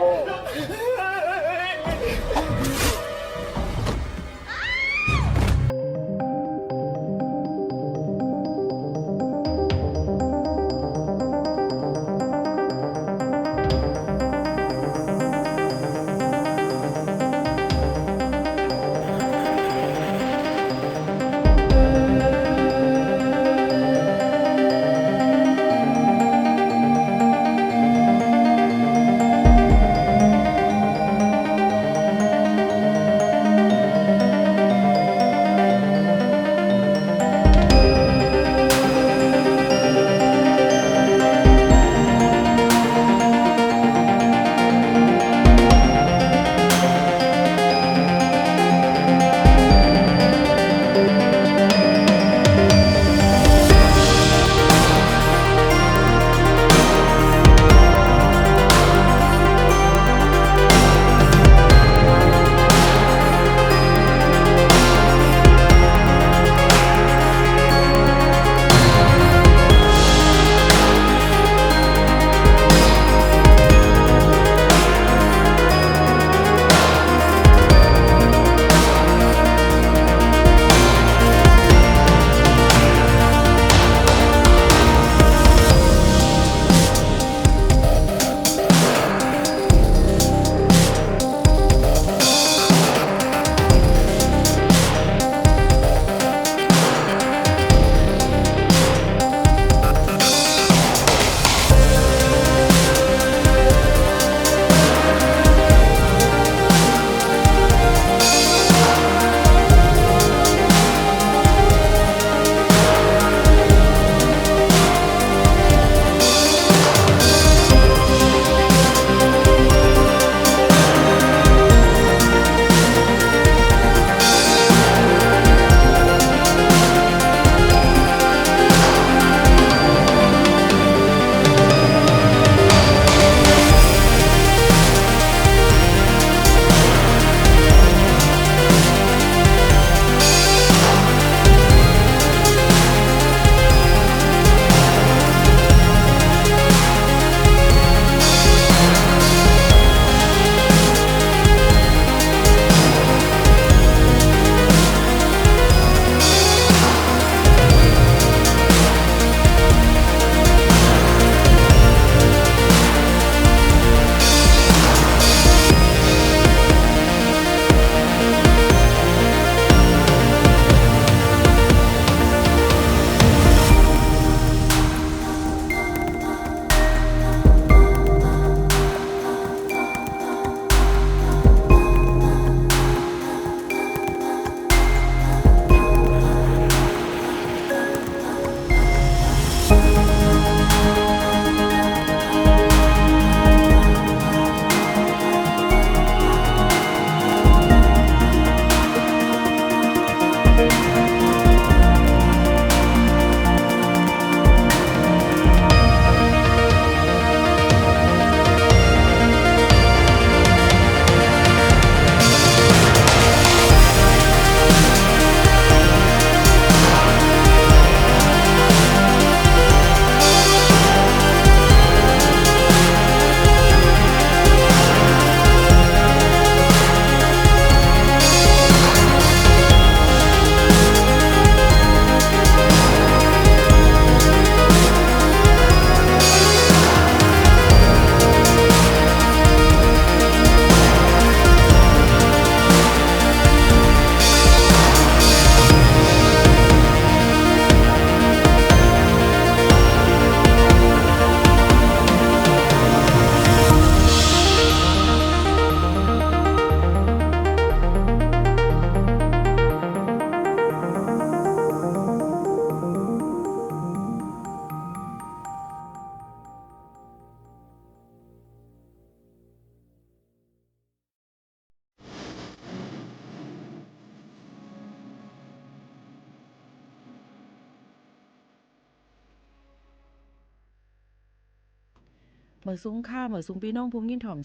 မႂ်ႇသုင်ၶႃႈ မႂ်ႇသုင်ပီႈၼွင်ႉ ၽူႈငိၼ်းထွမ်ႇသဵင်တႆးတင်းသဵင်ႈ ၵူႈၵေႃႉၵူႈၵူၼ်းၶႃႈ။ ႁဝ်းၶႃႈမႃးထူပ်းၵၼ် ၼႂ်းတွၼ်ႈၵၢၼ် ภาษาความไทย တီႈႁွင်ႈပွႆႇသဵင် สวท เชียงใหม่ เอ เอ็ม หนึ่งสี่เจ็ด กิโลเฮิรตซ์ ၶႃႈ။ สวท ၵေႃႈတေပဵၼ် สถานีวิทยุกระจายเสียงแห่งประเทศไทย จังหวัดเชียงใหม่ ႁူမ်ၸူမ်းႁပ်ႉတွၼ်ႈၵူႈၵေႃႉ ၶဝ်ႈမႃးထွမ်ႇၼႂ်းတွၼ်ႈၵၢၼ်ႁဝ်းၶႃႈၸွမ်းၶႃႈ။ ႁဝ်းၽူႈပိုၼ်ၽၢဝ်ႇလႄႈ ၽူႈၸတ်းรายการ โมขาวนวล สุภาวัน เชื้อสารวิน ပဵၼ်ဢူၺ်းၵေႃႉဢူၺ်းသႄႈ ပေႃႈမႄႈပီႈပီႈၼွင်ႉၼွင်ႉႁဝ်းၶဝ် ယူႇၶၢဝ်းယၢမ်း สิบ ถึง สิบเอ็ด โมง ၵၢင်ၼႂ်လႄႈၵၢင်ၶမ်ႈၶႃႈ။ မိူဝ်ႈၼႆႉထိုင်မႃး ၼႂ်းဝၼ်းဢင်းၵၢၼ်း ที่สิบเจ็ด လိူၼ်ၵဝ်ႈ ပီၶရိတ်ႉ သွင်ႁဵင်ပၢႆသၢဝ်းသီႇ၊ ပီတႆး သွင်ႁဵင်ၼိုင်ႈပၢၵ်ႇပၢႆသိပ်းပႅတ်ႇ၊ ပီၵေႃးၸႃႇ ၼိုင်ႈႁဵင်သၢမ်ပၢၵ်ႇပၢႆၸဵတ်းသိပ်းႁူၵ်းၶု ပဵၼ်ဝၼ်းသိၼ်ၼႆၶႃႈ ပီႈၼွင်ႉၶဝ်ၶႃႈ။ ၼႂ်းဝၼ်းမိူဝ်ႈၼႆႉ ပဵၼ်လိူၼ်သိပ်းမူၼ်းၶႃႈၼေႃႈ။ ႁူပ်ႉထူပ်းၸွမ်းၵၼ်တီႈၼႆႈသေ တွၼ်ႈတႃႇၸၢဝ်းၶိူဝ်းၵူၺ်း ယမ်ပုတ်ႉထၽႃႇသႃႇၵေႃႈ ပဵၼ်ဢွၼ်ၵၼ်ႁဵတ်းၵၢၼ်တၢင်းလီၵုသူဝ်ႇၼႆၶႃႈၼေႃႈ။ ဢမ်ႇၵႃးဝႃႈ ဝၼ်းသိၼ်ဝၼ်းထမ်းၵူၺ်း ၵူႈဝၼ်းဝၼ်းၼၼ်ႉၶႃႈၼေႃႈ။ ယဝ်ႉၵေႃႈ ပေႃးပဵၼ်သိၼ်ယႂ်ႇသိၼ်လူင်ၸိူင်ႉၼႆ တွၼ်ႈတႃႇပူႇသီႈၼၢႆးသိၼ်ၶဝ် ဢၼ်ၵျၢင်ႉၵမ်တိုဝ်းၼႂ်းသႃႇသၼႃႇ ၼၼ်ႉပိူၼ်ႈၵေႃႈလႆႈဢွၼ်ၵၼ်ၵႂႃႇၼွၼ်းၵမ်သိၼ်တီႈ ၼွၼ်းၵျွင်းၼၼ်ႉၶႃႈၼေႃႈ တီႈဝတ်ႉတီႈၵျွင်းၵၼ်လၢႆလၢႆတီႈၶႃႈ။ မိူၼ်ၵၼ်ၶႃႈ မိူင်းမူဝ်ၶဝ်ၼၼ်ႉၵေႃႈ ၵႂႃႇတဵမ်ၸဝ်ႉဢေႃႈၶႃႈ မိူဝ်ႈၼႆႉၶႃႈၼႃႇ။ ၵေႃႈ ၸိူင်ႉႁိုဝ်ၵေႃႈလီၶႃႈ ၾူၼ်တူၵ်းၵေႃႈၵႂႃႇၶႃႈၼေႃႈ။ လွင်ႈတၢင်းယိူင်းဢၢၼ်းၼၼ်ႉ မီးဝႆႉယဝ်ႉ ဝႃႈၸိူင်ႉၼႆၵေႃႈမီးၶႃႈၼႆႉ။ ၵွပ်ႈပိူဝ်ႈၼၼ်လႄႈ ပေႃးဝႃႈ ပိူၼ်ႈၶႂ်ႈၵႂႃႇႁဵတ်းၵၢၼ်တၢင်းလီၼႆၵေႃႈ လူဝ်ႇလႆႈၵႂႃႇပၼ်ႁႅင်းၼၼ်ႉၶႃႈၼႃႇ ၼႆၸိူင်ႉၼႆယဝ်ႉ။ ၶႃႈ ပီႈၼွင်ႉၶဝ်ၵေႃႈ ၵႂႃႇသူင်ႇတဵမ်ၸဝ်ႉတဵမ်ၸဵမ် မိူဝ်ႈၽုၵ်ႈၵွၼ်ႇၵႆႉ ၵႂႃႇႁပ်ႉထႅင်ႈႁဵတ်းၼႆၶႃႈၼေႃႈ။ ဝၢႆးသေၼမ်ႉထူမ်ႈၼမ်ႉၼွင်းၶႃႈ ပီႈၼွင်ႉၶဝ် မၢင်တီႈယင်းတိုၵ်ႉမီးၼမ်ႉထူမ်ႈၼမ်ႉၼွင်းယူႇ တၢင်းမိူင်းတႆး လၢႆလၢႆပိုၼ်ႉတီႈၵမ်းလဵဝ်ၶႃႈ။ ဢၼ်တီႈဢမ်ႇယၢမ်ႈပဵၼ်မႃး ဢမ်ႇလႆႈထၢင်ႇထိူမ်ၸိူဝ်းၼႆႉၵေႃႈ ဢႃႇ ပဵၼ်ၽေးၼႆၶႃႈၼေႃႈ။ ၸႂ်ဢမ်ႇလီၸွမ်းတႄႉတႄႉ ပဵၼ်ၽေးပၢင်တိုၵ်းဝႃႈ ၽေးၼမ်ႉထူမ်ႈၼမ်ႉၼွင်းဝႃႈ ႁဵတ်းၸိူင်ႉၼႆၶႃႈ ပီႈၼွင်ႉၶဝ် ႁဵတ်းႁႂ်ႈတၢင်းၵႂႃႇမႃးပႆလႄႈ တီႈယူႇတၼ်းသဝ်း ပီႈၼွင်ႉၶဝ်ၼၼ်ႉ လႆႈတေမႆႈမူတ်း မိူၼ်တင်းဝႃႈလႆႈလူႉသုမ်းၵႂႃႇၼၼ်ႉယဝ်ႉၶႃႈ။ ၵွပ်ႈပိူဝ်ႈၼၼ်လႄႈ တေလႆႈႁၼ်ယူႇလၢႆလၢႆတီႈၶႃႈၼေႃႈ ပီႈပီႈၼွင်ႉၼွင်ႉႁဝ်းၶဝ်ၶႃႈ တေလႆႈႁၼ်ဝႃႈ ယူႇလၢႆလၢႆတီႈၶႃႈၼေႃႈ မိူၼ်ၼင်ႇဝႃႈ တၢင်းဝဵင်းထုင်ႉပူင်းၶဝ် ဝဵင်းလၢင်းၶိူဝ်း ၼွင်ႁၢႆးယႃႈ လၢႆလၢႆတီႈၶႃႈ လႆႈထူပ်းၽေးၼမ်ႉထူမ်ႈၼမ်ႉၼွင်းၶႃႈၼေႃႈ။ ၵေႃႈမိူၼ်ၵၼ်ၶႃႈ တီႈၼႂ်းၼွင်ႁၢႆးယႃႈ ၸႄႈဝဵင်းယွင်ႁူၺ်ႈ ၸႄႈတွၼ်ႈတူၼ်ႈတီးၼၼ်ႉ မိူင်းတႆးပွတ်းၸၢၼ်းၼၼ်ႉ ပဵၼ်ၼမ်ႉထူမ်ႈၼမ်ႉၼွင်းလႄႈ ဝၢၼ်ႈမွၵ်ႈယူႇ ဢိူဝ်ႈ ၼိုင်ႈပၢၵ်ႇၸဵတ်းသိပ်းဝၢၼ်ႈပၢႆၼၼ်ႉ ၸူမ်ဝႆႉၼႂ်းၼမ်ႉသေ ၵူၼ်းမိူင်းဢၢၼ်ႇႁူဝ်ႁဵင် ယၢပ်ႇတၢင်း ဢိူဝ်ႈ မီးလွင်ႈတၢင်းယၢပ်ႇၽိုတ်ႇၼၼ်ႉၶႃႈၼႃႇၼေႃႈ မီးလွင်ႈတၢင်းယၢပ်ႇၽိုတ်ႇၼႆၶႃႈ။ ၵူၼ်းၼႂ်းပိုၼ်ႉတီႈၵေႃႈလၢတ်ႈဝႃႈ ၼႂ်းၼွင်ႁၢႆးယႃႈၼႆႉ ၸိူဝ်းပဵၼ်ႁိူၼ်းၸၼ်ႉလဵဝ်ၼၼ်ႉ ၺႃးၼမ်ႉထူမ်ႈပႅတ်ႈမူတ်းၶႃႈ။ လႆႈၶၢႆႉၵႂႃႇယူႇၸွမ်းႁိူၼ်းပိူၼ်ႈ ဢၼ်ပဵၼ်ႁိူၼ်းသုင်လႄႈ ၵမ်ႈၽွင်ႈၵေႃႈ ၵႂႃႇယူႇၸွမ်းဝတ်ႉၵျွင်းမုၼ်ၸဝ်ႈ ၸဵမ်ၸိူဝ်းၼင်ႇၼႆၶႃႈ ဢေႃႈ ပီႈၼွင်ႉႁဝ်းၶဝ်ၶႃႈ။ ၵွပ်ႈပိူဝ်ႈၼၼ်လႄႈ ၵူၼ်းဢၼ်ႁဵတ်းၵၢၼ်တေႃးၽႃႈတေႃးၽႅၼ်ၵေႃႈ တႅမ်ႈတၢင်ႇဝႆႉဝႃႈ တီႈၼႂ်းၼွင်ႁၢႆးယႃႈၼႆႉ မီးၾႆးၾႃႉ ဢမ်ႇမႃးသီႇဝၼ်း ဢမ်ႇလႆႈလႅင်းၾူၼ်း ဢိၼ်ႇထႃႇၼႅတ်ႉၵေႃႈ ဢမ်ႇလႆႈယဝ်ႉၼႆၶႃႈ။ ၵွပ်ႈပိူဝ်ႈၼၼ်လႄႈ လူဝ်ႇတၢင်းၸွႆႈထႅမ်ၼႃႇၼႃႇ ၸိူဝ်းၼင်ႇၼႆၶႃႈ ပီႈၼွင်ႉၶဝ်။ ယဝ်ႉၵေႃႈ ပီႈၼွင်ႉၶဝ် ဢၼ်ယူႇၸွမ်း ဢၼ်ယူႇၸွမ်းဝၢၼ်ႈဝၢၼ်ႈလၢႆလၢႆတီႈၼၼ်ႉၶႃႈၼႃႇၼေႃႈ ၵေႃႈႁဵတ်းႁႂ်ႈ မီးလွင်ႈတၢင်းယၢပ်ႇၽိုတ်ႇ တွၼ်ႈတႃႇႁိူၼ်းယေး တႄႉတႄႉဝႃႈဝႃႈ တီႈယူႇတၼ်းသဝ်းၼၼ်ႉ ဢမ်ႇမီးလႆႈၶၢႆႉၵႂႃႇ ဢွင်ႈတီႈ သေႃးႁူမ်ႈၵႂႃႇ တၢင်ႇတီႈတၢင်ႇတၢင်း ၸဵမ်ၸိူဝ်းၼႆႉထႅင်ႈလူးၵွၼ်ႇၶႃႈ ပီႈၼွင်ႉႁဝ်းၶဝ်ၶႃႈ။ မႃးတူၺ်းထႅင်ႈၶႃႈ ပီႈၼွင်ႉၶဝ် မၼ်းၾူၼ်တူၵ်းႁႃႇယႂ်ႇႁႃႇလူင်ၶႃႈ ၼႂ်းမိူင်းတႆးၼႆႉၵေႃႈ ဢႃႇ လၢႆလၢႆဝဵင်းၵႃႈ ပီႈၼွင်ႉၶဝ်ၵေႃႈ လႆႈႁူပ်ႉထူပ်းၽေးၼၼ်ႉၶႃႈၼႃႇၼေႃႈ။ မိူၼ်ၼင်ႇတၢင်းတီႈလၢတ်ႈၵႂႃႇမိူဝ်ႈၵႆႉ ၼွင်ႁၢႆးယႃႈဝႃႈ ႁူဝ်ပူင်းဝႃႈ ၸဵမ်ၸိူဝ်းၼႆႉ ၼမ်ႉထူမ်ႈသူၼ်ႁိူၼ်းယေး ၶႃႈၼေႃႈ လိၼ်ယုတ်ႇ လိၼ်ၵူၼ်ႇ လိၼ်ပင်းၼႆၶႃႈ။ ယဝ်ႉၵေႃႈ ၼမ်ႉထူမ်ႈဝၢၼ်ႈသူၼ်ႁိူၼ်းယေးတင်းၼမ်ၵေႃႈ ၵူၼ်းတၢႆမွၵ်ႈသၢဝ်း ႁိူၼ်းႁၢႆမွၵ်ႈပႅတ်ႇသိပ်းလင်ၶႃႈ ပီႈၼွင်ႉၶဝ်။ ၸိူင်ႉၼႆၶႃႈၼႃႇ တီႈထုင်ႉလွႆမႂ်ႇ မႄးၼႄႇတွင်ႇ ၸႄႈဝဵင်းႁူဝ်ပူင်း ၸိုင်ႈတႆးပွတ်းၸၢၼ်းၼၼ်ႉၼႆၶႃႈၼေႃႈ ပီႈၼွင်ႉႁဝ်းၶဝ်ၶႃႈ။ ၵူၼ်းမိူင်းတၢင်းၸိူဝ်းၼႆႉၵေႃႈလၢတ်ႈဝႃႈ ၼမ်ႉမၼ်းၵိုင်ႉၵၢင်ႉၼွင်းလူင်းမႃး ႁဵတ်းႁႂ်ႈမီးလွင်ႈယၢပ်ႇၽိုတ်ႇ ၵိၼ်ၶၢၼ်ၸႂ်ၼႆၶႃႈ။ ႁိူၼ်းယေးၵေႃႈ လွင်ႈလႆၵႂႃႇၸွမ်းႁေ မီးလွင်ႈလူႉသုမ်းၵႂႃႇတင်းၼမ်တင်းလၢႆၶႃႈ ပီႈၼွင်ႉႁဝ်းၶဝ်။ ယဝ်ႉၵေႃႈ လၢႆလၢႆတီႈ လၢႆလၢႆတၢင်းၸွမ်းၶႃႈ ဢေႃႈ ဢမ်ႇၵႃးတီႈၼႆႈၵူၺ်း ယဝ်ႉၵေႃႈ မီးပီႈၼွင်ႉၶဝ် ဝၢၼ်ႈႁၢတ်ႇ လၢင်းၶိူဝ်း မိူင်းတူၼ် မိူင်းပၼ်ႇ ၸဵမ်ၸိူဝ်းၼႆႉၵေႃႈ ထူပ်းတၢင်းယၢပ်ႇၽိုတ်ႇၵၼ်တင်းၼမ်တင်းလၢႆၶႃႈၼေႃႈ။ လွင်ႈတၢင်းၸိူဝ်းၼႆႉၵေႃႈ မႆႈၸႂ် ယဝ်ႉၵေႃႈ ပဵၼ်ဢီးလူၸွမ်း ပေႃးဢမ်ႇသုတ်းဢမ်ႇသဵင်ႈတႄႉတႄႉၼႆၶႃႈ။ ၵွပ်ႈပိူဝ်ႈၼၼ်လႄႈ တီႈတၢင်း ဢႃႇ ဝၢၼ်ႈႁၢတ်ႇ ၸႄႈဝဵင်းလၢင်းၶိူဝ်း ၸဵမ်ၸိူဝ်းၼႆႉ ပိူၼ်ႈၵေႃႈ ဢွၼ်ၵၼ်ၵႂႃႇၸွႆႈထႅမ်ဝၢႆးသေ ၼမ်ႉလူတ်ႉယွမ်းၵၼ်ၵႂႃႇ ၽဵဝ်ႈၽဵဝ်ႈပတ်းပတ်းလၢင်ႉ ႁဵတ်းလွင်ႈမူတ်းသႂ်သႅၼ်ႈသႂ် ၼင်ႇႁိုဝ်ပေႃးတေၸၢင်ႈ ယူႇသဝ်းမႃးလႆႈထႅင်ႈ ဢွင်ႈတီႈလၢႆလၢႆတီႈၼၼ်ႉၶႃႈၼေႃႈ။ လွင်ႈတၢင်းၸိူဝ်းၼႆႉၵေႃႈ မီးၵူၼ်းၸွႆႈထႅမ်ၵႂႃႇတင်းၼမ်တင်းလၢႆ ယဝ်ႉၵေႃႈ မီးၵူၼ်းၼမ်ႉၸႂ်လီၼႆၶႃႈ ၵူၼ်းဢၼ်တီႈယူႇတၢင်းမိူင်းထႆး ၵူၼ်းဢၼ်ယူႇတၢင်းမိူင်းတႆး လၢႆၵေႃႉလၢႆၸဝ်ႈ ဢၼ်ပိူၼ်ႈမီးဢဵၼ်ႁႅင်းငိုၼ်း ၸဵမ်ၸိူဝ်းၼၼ်ႉ ပိူၼ်ႈၵေႃႈလႆႈလူႇတၢၼ်းငိုၼ်းၵႂႃႇ ယဝ်ႉၵေႃႈ ၸွႆႈထႅမ် ဢဝ်မႃးပဵၼ်တၢင်းၵိၼ်တၢင်းယမ်ႉၼႆၶႃႈ တီႈယူႇတၼ်းသဝ်း ၸဵမ်ၸိူဝ်းၼႆႉၶႃႈၼေႃႈ။ ၼႆႉၵေႃႈလႆႈဝႃႈ ႁဝ်းၶႃႈၼႆႉၵေႃႈလႆႈဝႃႈ မီးလွင်ႈႁၵ်ႉၵၼ်ယူႇ ပေႃးႁူပ်ႉထူပ်းၽေးမႃးၸိူင်ႉၼင်ႇၼႆၼႆၼၼ်ႉၶႃႈ ပီႈၼွင်ႉႁဝ်းၶဝ်ၶႃႈ။ ၼႆႉၵေႃႈ ၾၢၵ်ႇဝႆႉပၼ်ပီႈၼွင်ႉႁဝ်းၶဝ် ၵူႈၵေႃႉၵူႈၵူၼ်းၼႆၶႃႈ ဢေႃႈ။ လိူဝ်သေၼၼ်ႉၶႃႈ တၢင်းမႄႈသၢႆ ၵဵင်းႁၢႆး ဝၢႆးသေၼမ်ႉလူတ်ႉယွမ်းလူင်းမႃး လွင်ႈလူႉသုမ်းႁိူၼ်းယေးၸိူဝ်းၼႆႉ မၼ်းၵေႃႈမီးၼမ်ၶႃႈ။ ယွၼ်ႉပိူဝ်ႈၼၼ်လႄႈ ၸႃႉၸိူဝ်းဢၼ်ပဵၼ်ႁိူၼ်းယေး ၵႃႈၶၼ်ပူၼ်ႉလိူဝ်သေ ၼိုင်ႈလၢၼ်ႉဝၢတ်ႇ ပေႃးဝႃႈပိူၼ်ႈၵႂႃႇၵူတ်ႇၸႅတ်ႈၵူတ်ႇထတ်း ၵႂႃႇပႃးမိူၼ်ၵႃႈ လွင်ႈလူႉသုမ်းမၼ်းယဝ်ႉ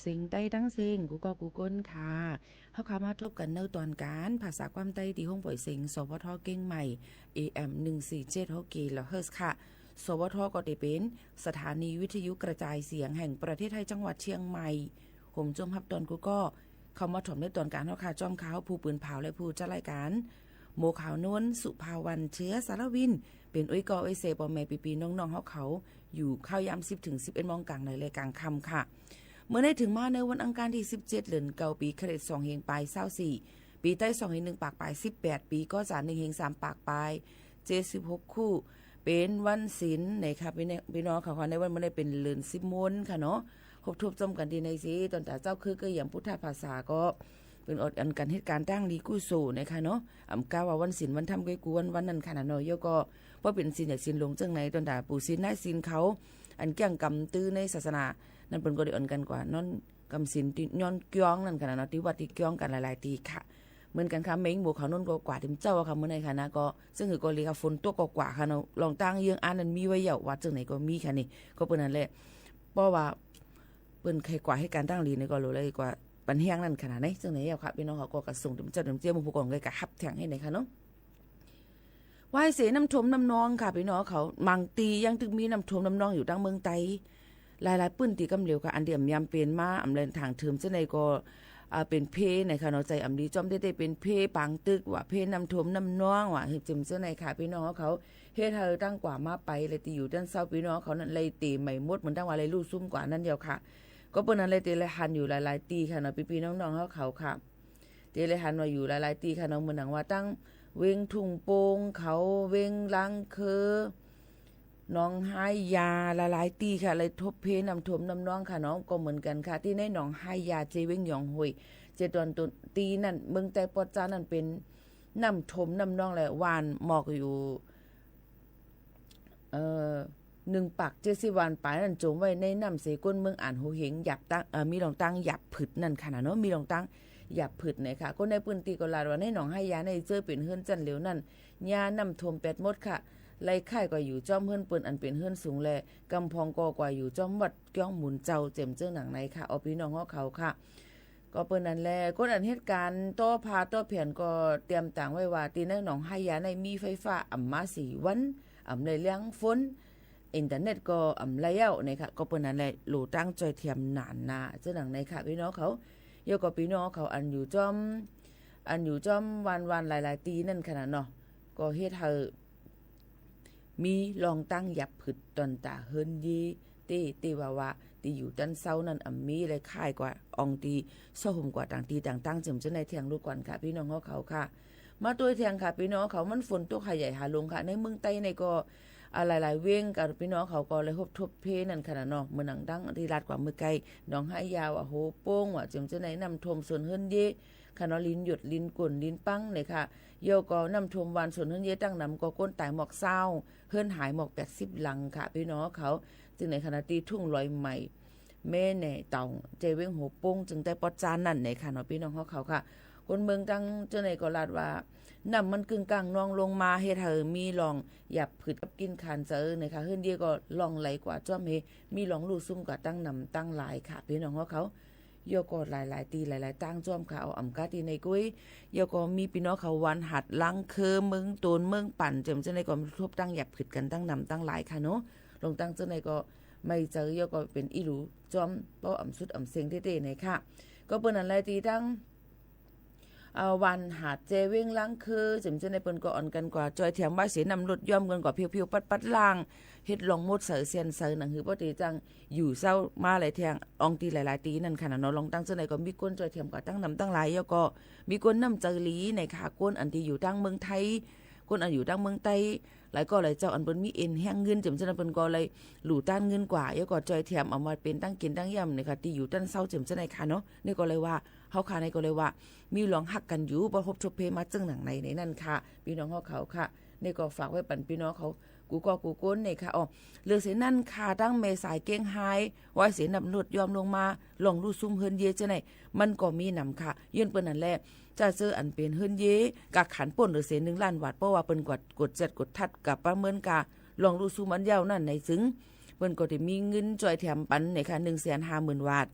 ၼၼ်ႉၼႆၸိုင် เปิ้นก็จะมีเงินจ่อยแถมปันเนี่ยค่ะ หนึ่งแสนห้าหมื่นบาท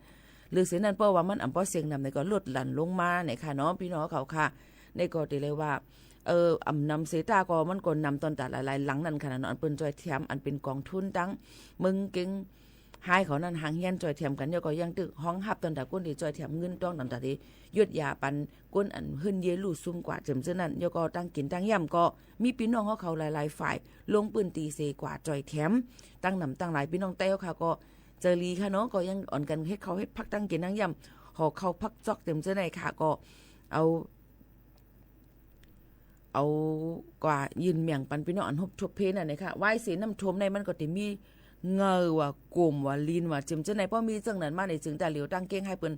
หรือเสียนั่น เพราะว่ามันอ่ำเปาะเสียงนำเนี่ยก็ลดหลั่นลงมาเนี่ยค่ะเนาะ พี่น้องเขาค่ะ ในก็จะเลยว่า เออ อ่ำนำเสตาก็มันก็นำตอนตาหลายๆ หลังนั่นค่ะเนาะ อันเปิ้นจ่อยแถม อันเป็นกองทุนตั้งเมืองเกงไฮ้เขานั่น หางเฮียนจ่อยแถมกันเนี่ย ก็ยังตึกห้องฮับตอนตาก้นที่จ่อยแถมเงินต้องตอนตาที่ยดยาปัน ก้นอันเฮิรนเย่ลู่ซุมกว่าเจิมเจ้านั่น แล้วก็ตั้งกินตั้งย่ำก็มีพี่น้องเขาเขาหลายๆ ฝ่ายลงปื้นตีเสกว่าจ่อยแถม ตั้งหนำตั้งหลาย พี่น้องใต้เขาค่ะ ก็เจอรีค่ะเนาะ ก็ยังอ่อนกันเฮ็ดเขาเฮ็ดพักตั้งกินตั้งย่ำ หอเขาพักจอกเจิมเจ้าในค่ะ ก็เอา เอากว่ายืนเมี่ยงปันพี่น้องอันฮบทบเพนั่นเลยค่ะ ว่ายเสน้ำท่วมในมันก็จะมีเงาว่าโกมว่าลีนว่าเจิมเจ้าใน เพราะมีเจ้านั้นมาในจึงแต่เหลียวตั้งเก้งให้เปิ้น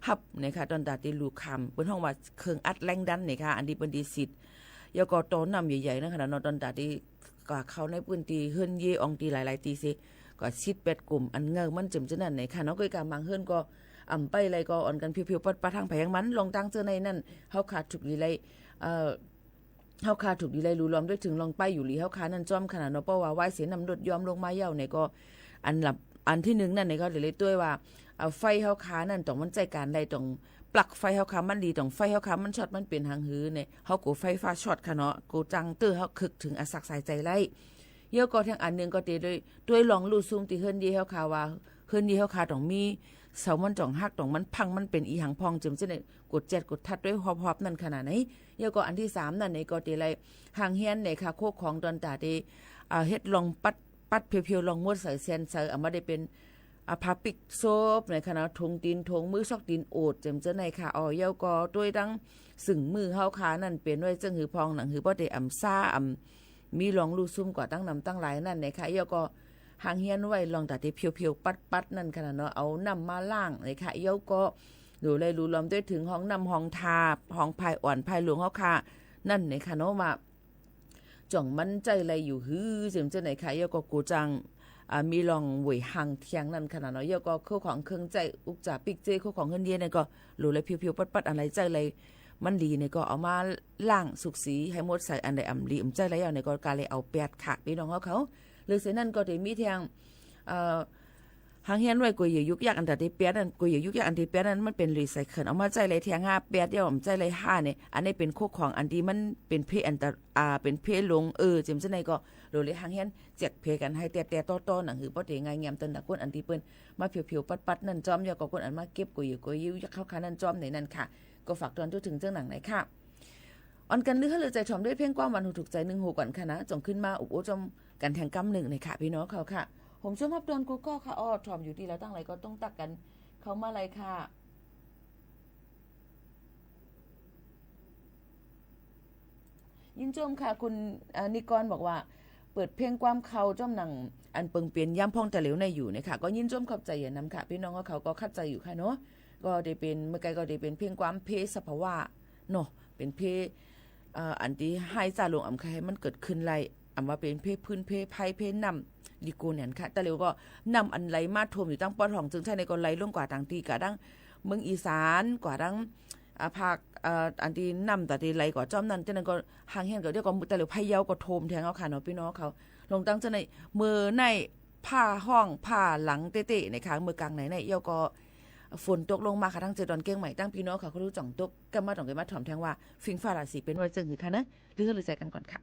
ฮับเนี่ยค่ะ ตอนตาตีลูกคำเปิ้นห้องว่าเครื่องอัดแรงดันเนี่ยค่ะ อันที่เปิ้นดีสิทธิ์ แล้วก็ต่อน้ำใหญ่ๆ นะคะเนาะ ตอนตาตีกว่าเข้าในพื้นที่เฮิรนเย่อองตีหลายๆ ตีเสกว่าสิทธิ์แปดกลุ่มอันเงามันเจิมเจ้านั่นเนี่ยค่ะเนาะ ก็กามังเฮิรนก็อ่ำไปอะไรก็อ่อนกันเพียวๆ ปัดๆ ทางแผงมันลองตั้งเจ้าในนั่น เฮาขาดถูกดีไร เอ่อ เฮาคาถูกดีไลรู้รวมด้วยถึงลองไปอยู่หลีเฮาคานั่นจ้อมขนาดเนาะ เพราะว่าไหว้เสียน้ำลดย้อมลงมาเย้าเนี่ยก็ อันหลับ อันที่หนึ่งนั่นเนี่ยก็เดี๋ยวเลยด้วยว่า เอาไฟเฮาคานั่นต้องมันใจการไลต้องปลั๊กไฟเฮาคามันดีต้องไฟเฮาคามันช็อตมันเป็นหางหือเนี่ยเฮาโกไฟฟ้าช็อตค่ะเนาะ โกจังเตอร์เฮาคึกถึงอาศักสายใจไล เยอะก็ทั้งอันหนึ่งก็เตด้วยด้วยลองลู่ซุ่มตีเฮิรนเย่เฮาคาว่า เฮิรนเย่เฮาคาต้องมีเสามันต้องหักต้องมันพังมันเป็นอีหังพองจึมเส้นเนี่ยกดแจดกดทัดด้วยหอบๆนั่นขนาดไหน เยอะก็อันที่สามนั่นเนี่ยก็เตไล หางเฮียนเนี่ยค่ะ โคกของตอนตาเต อ่า เฮ็ดลองปัด ปัดเพียวๆ ลองมดใส่เซียนใส่ เอามาได้เป็น อ่า ผ้าปิกโซบเนี่ยค่ะเนาะ ถงตีนถงมือซอกตีนโอดเจิมเจ้าในค่ะ อ๋อ เย้าก็ด้วยตั้งสึ่งมือเฮาค่ะ นั่นเป็นไว้เจิ่งหือพองหนังหือป้อเตอ่ำซ่าอ่ำ มีลองลู่ซุ่มกว่าตั้งนำตั้งหลายนั่นเนี่ยค่ะ เย้าก็หางเฮียนไว้ลองตาเตเพียวๆ ปัดๆ นั่นค่ะเนาะ เอาน้ำมาล้างเนี่ยค่ะ เย้าก็หลูเลยหลูลอมด้วยถึงห้องน้ำห้องทาห้องพายอ่อนพายหลวงเฮาค่ะ นั่นเนี่ยค่ะเนาะว่า จ่องมันใจไรอยู่หื้อเจิมเจ้าไหนคะ เย้าก็กูจัง อ่า มีลองเวยหังเทียงนั่นขนาดเนาะ เย้าก็เครื่องของเครื่องใจอุกจ่าปิกเจ้เครื่องของเงินเย็นนั่นก็หลูเลยเพียวๆ ปัดๆ อันไรใจไรมันหลีเนี่ยก็เอามาล้างสุกสีให้หมดใส่อันใดอ่ำหลีอ่ำใจไรเอาเนี่ยก็กาเลยเอาแปดค่ะ พี่น้องเขาเขา หรือเสียนั่นก็เดี๋ยวมีเทียง เอ่อ หางเฮียนไว้ก๋วยเหยื่อยุกยักษ์อันตรายที่แปดนั่นก๋วยเหยื่อยุกยักษ์อันที่แปดนั่นมันเป็นรีไซเคิลเอามาใจเลยเทียงห้าแปดเดียวผมใจเลยห้าเนี่ยอันนี้เป็นคู่ของอันที่มันเป็นเพอันตราเป็นเพลงเออเจมส์ในก็โหลเลยหางเฮียนแจกเพกันให้แต่แต่ต่อต่อหนังหือป้อเตงายแงมเตินตะก้นอันที่เปิ้นมาเพียวๆปัดๆนั่นจอมยอก็ก้นอันมาเก็บก๋วยเหยื่อก๋วยเหยื่อยักษ์เข้าคานั่นจอมในนั่นค่ะ ก็ฝากตอนทั่วถึงเจ้าหนังไหนค่ะ อ่อนกันลึกให้เลยใจถ่อมด้วยเพ่งความหวานหูถูกใจหนึ่งหูก่อนค่ะนะ จงขึ้นมาอบโอ้จอมกันแทงกำหนึ่งเลยค่ะพี่น้องเขาค่ะ ผมช่วงฮับตอนกูก็ค่ะอ้อถ่อมอยู่ที่เราตั้งไรก็ต้องตักกันเข้ามาเลยค่ะ ยินจมค่ะ คุณเอ่อนิกรบอกว่า เปิดเพลงความเขาจ้อมหนัง อันเปิงเปลี่ยนย่ำพ่องแต่เหลวในอยู่นะคะ ก็ยินจมขอบใจอย่านำค่ะ พี่น้องเขาก็ขัดใจอยู่ค่ะเนาะ ก็ได้เป็นเมื่อไกลก็ได้เป็นเพลงความเพศสภาวะเนาะ เป็นเพศเอ่ออันที่ให้จ่าลงอำใครให้มันเกิดขึ้นไร อำว่าเป็นเพศพื้นเพศไพ่เพศนำดีกูเนี่ยค่ะ แต่เหลวก็นำอันไหลมาท่วมอยู่ตั้งปอดห้องจึงใช่ในก็ไหลลงกว่าต่างตีกะดั้งเมืองอีสานกว่าดั้ง อ่าภาคเอ่ออันที่นำแต่ที่ไหลกว่าจ้อมนั่นเจ้านั้นก็หางเฮียนก็เรียกว่าแต่เหลือพะเยาก็โทมแทงเอาค่ะเนาะพี่น้องเขา ลงตั้งเจ้าในเมื่อในผ้าห้องผ้าหลังเต้ๆในค้างเมื่อกลางไหนในเยาก็ฝนตกลงมาค่ะทั้งเจดอนเก้งใหม่ตั้งพี่น้องเขาก็รู้จ่องตกกันมาจ่องกันมาถ่อมแทงว่า ฟิงฟ้าราศีเป็นไว้เจิงหือค่ะนะ หรือหรือใจกันก่อนค่ะ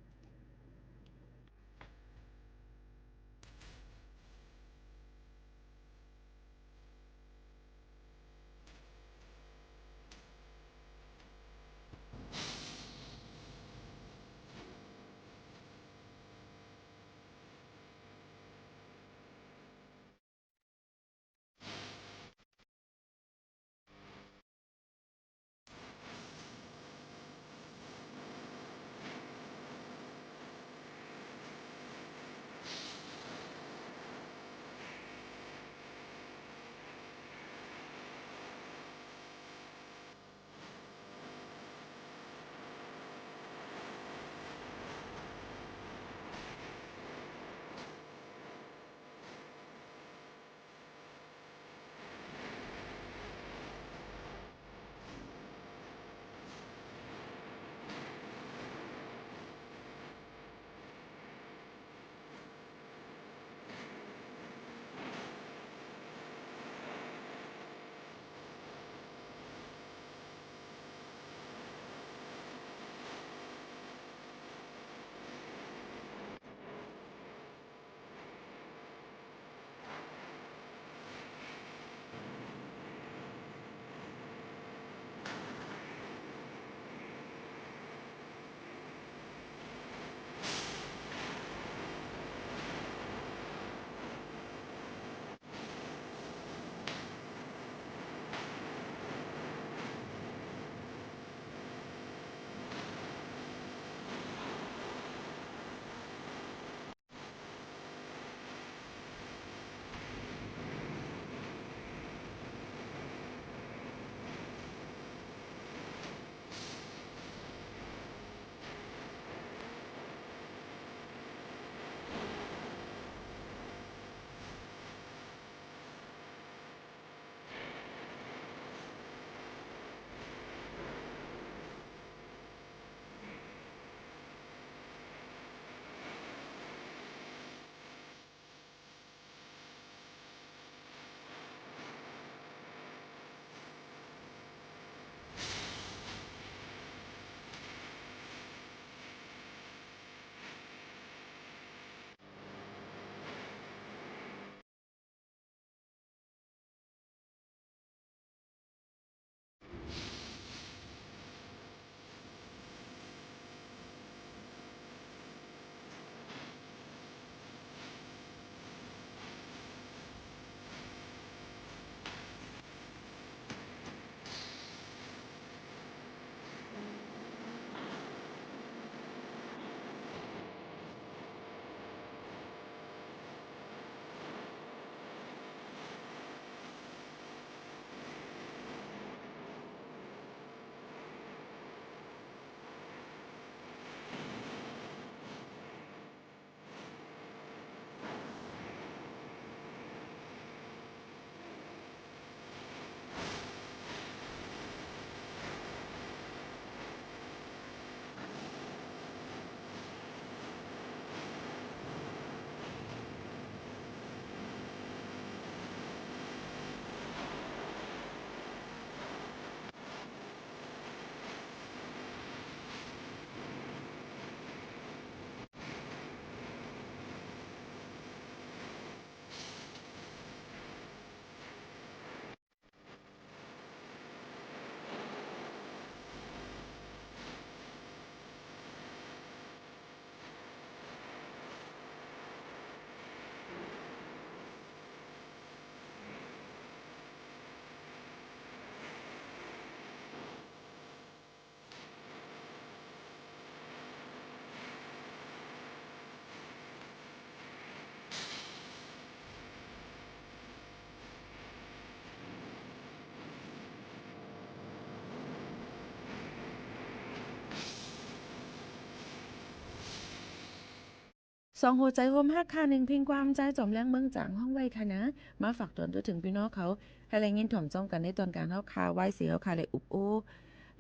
ส่งหัวใจร่วมฮัก ค่ะ หนึ่งเพลงความ ใจจอมแรงเมืองจ๋าง ห้องไว้ ค่ะ นะ มาฝากตอนทั่วถึงพี่น้องเขา ให้ได้ยินถ่อมจ้องกันในตอนกลาง เฮาค่ะ ไหว้เสร็จ เฮาค่ะ เลยอุบโอ้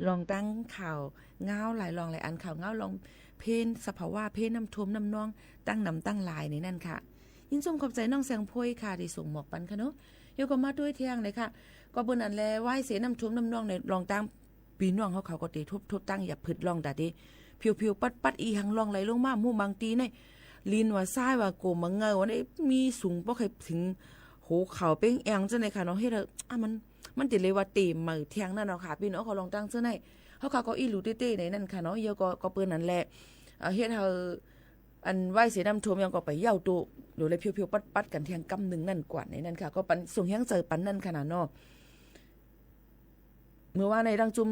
ลองตั้งข่าว เงาหลายรองหลายอัน ข่าวเงาลองเพลงสภาวะ เพลงน้ำท่วมน้ำนอง ตั้งนำตั้งหลายในนั้นค่ะ ยินชมขอบใจน้องแสงพลอยค่ะ ที่ส่งหมอกปันค่ะเนาะ เดี๋ยวก็มาด้วยเที่ยงเลยค่ะ ก็เปิ้นอันแล ไหว้เสร็จ น้ำท่วมน้ำนองในลองตั้ง ปีน้องเขาเขาก็เตทบทบตั้งอย่าผึดลองแต่เต เพียวๆ ปัดๆ อีหังลองไหลลงมา หมู่บางตีใน ลินว่าซ้ายว่าโกมมาเงาวันนี้มีสูงป้อใครถึง โหเข่าเป้งแองเจ้าในค่ะเนาะ เฮ็ดเถอะอ่ะมัน มันติเลยว่าเตะเหม่อแทงนั่นเนาะค่ะ พี่น้องเขาลองตั้งเจ้าใน เขาค่ะก็อีหลูเต้ๆ ในนั่นค่ะเนาะ เยอะก็ก็เปิ้นนั่นแหละ เอ่อ เฮ็ดเถอะ อันไหว้เสร็จน้ำท่วมยังก็ไปเย่าโต หรือเลยเพียวๆ ปัดๆ กันแทงกำหนึ่งนั่นกว่าในนั่นค่ะ ก็ปันส่งแฮงใจปันนั่นขนาดเนาะ เมื่อว่าในดังจุม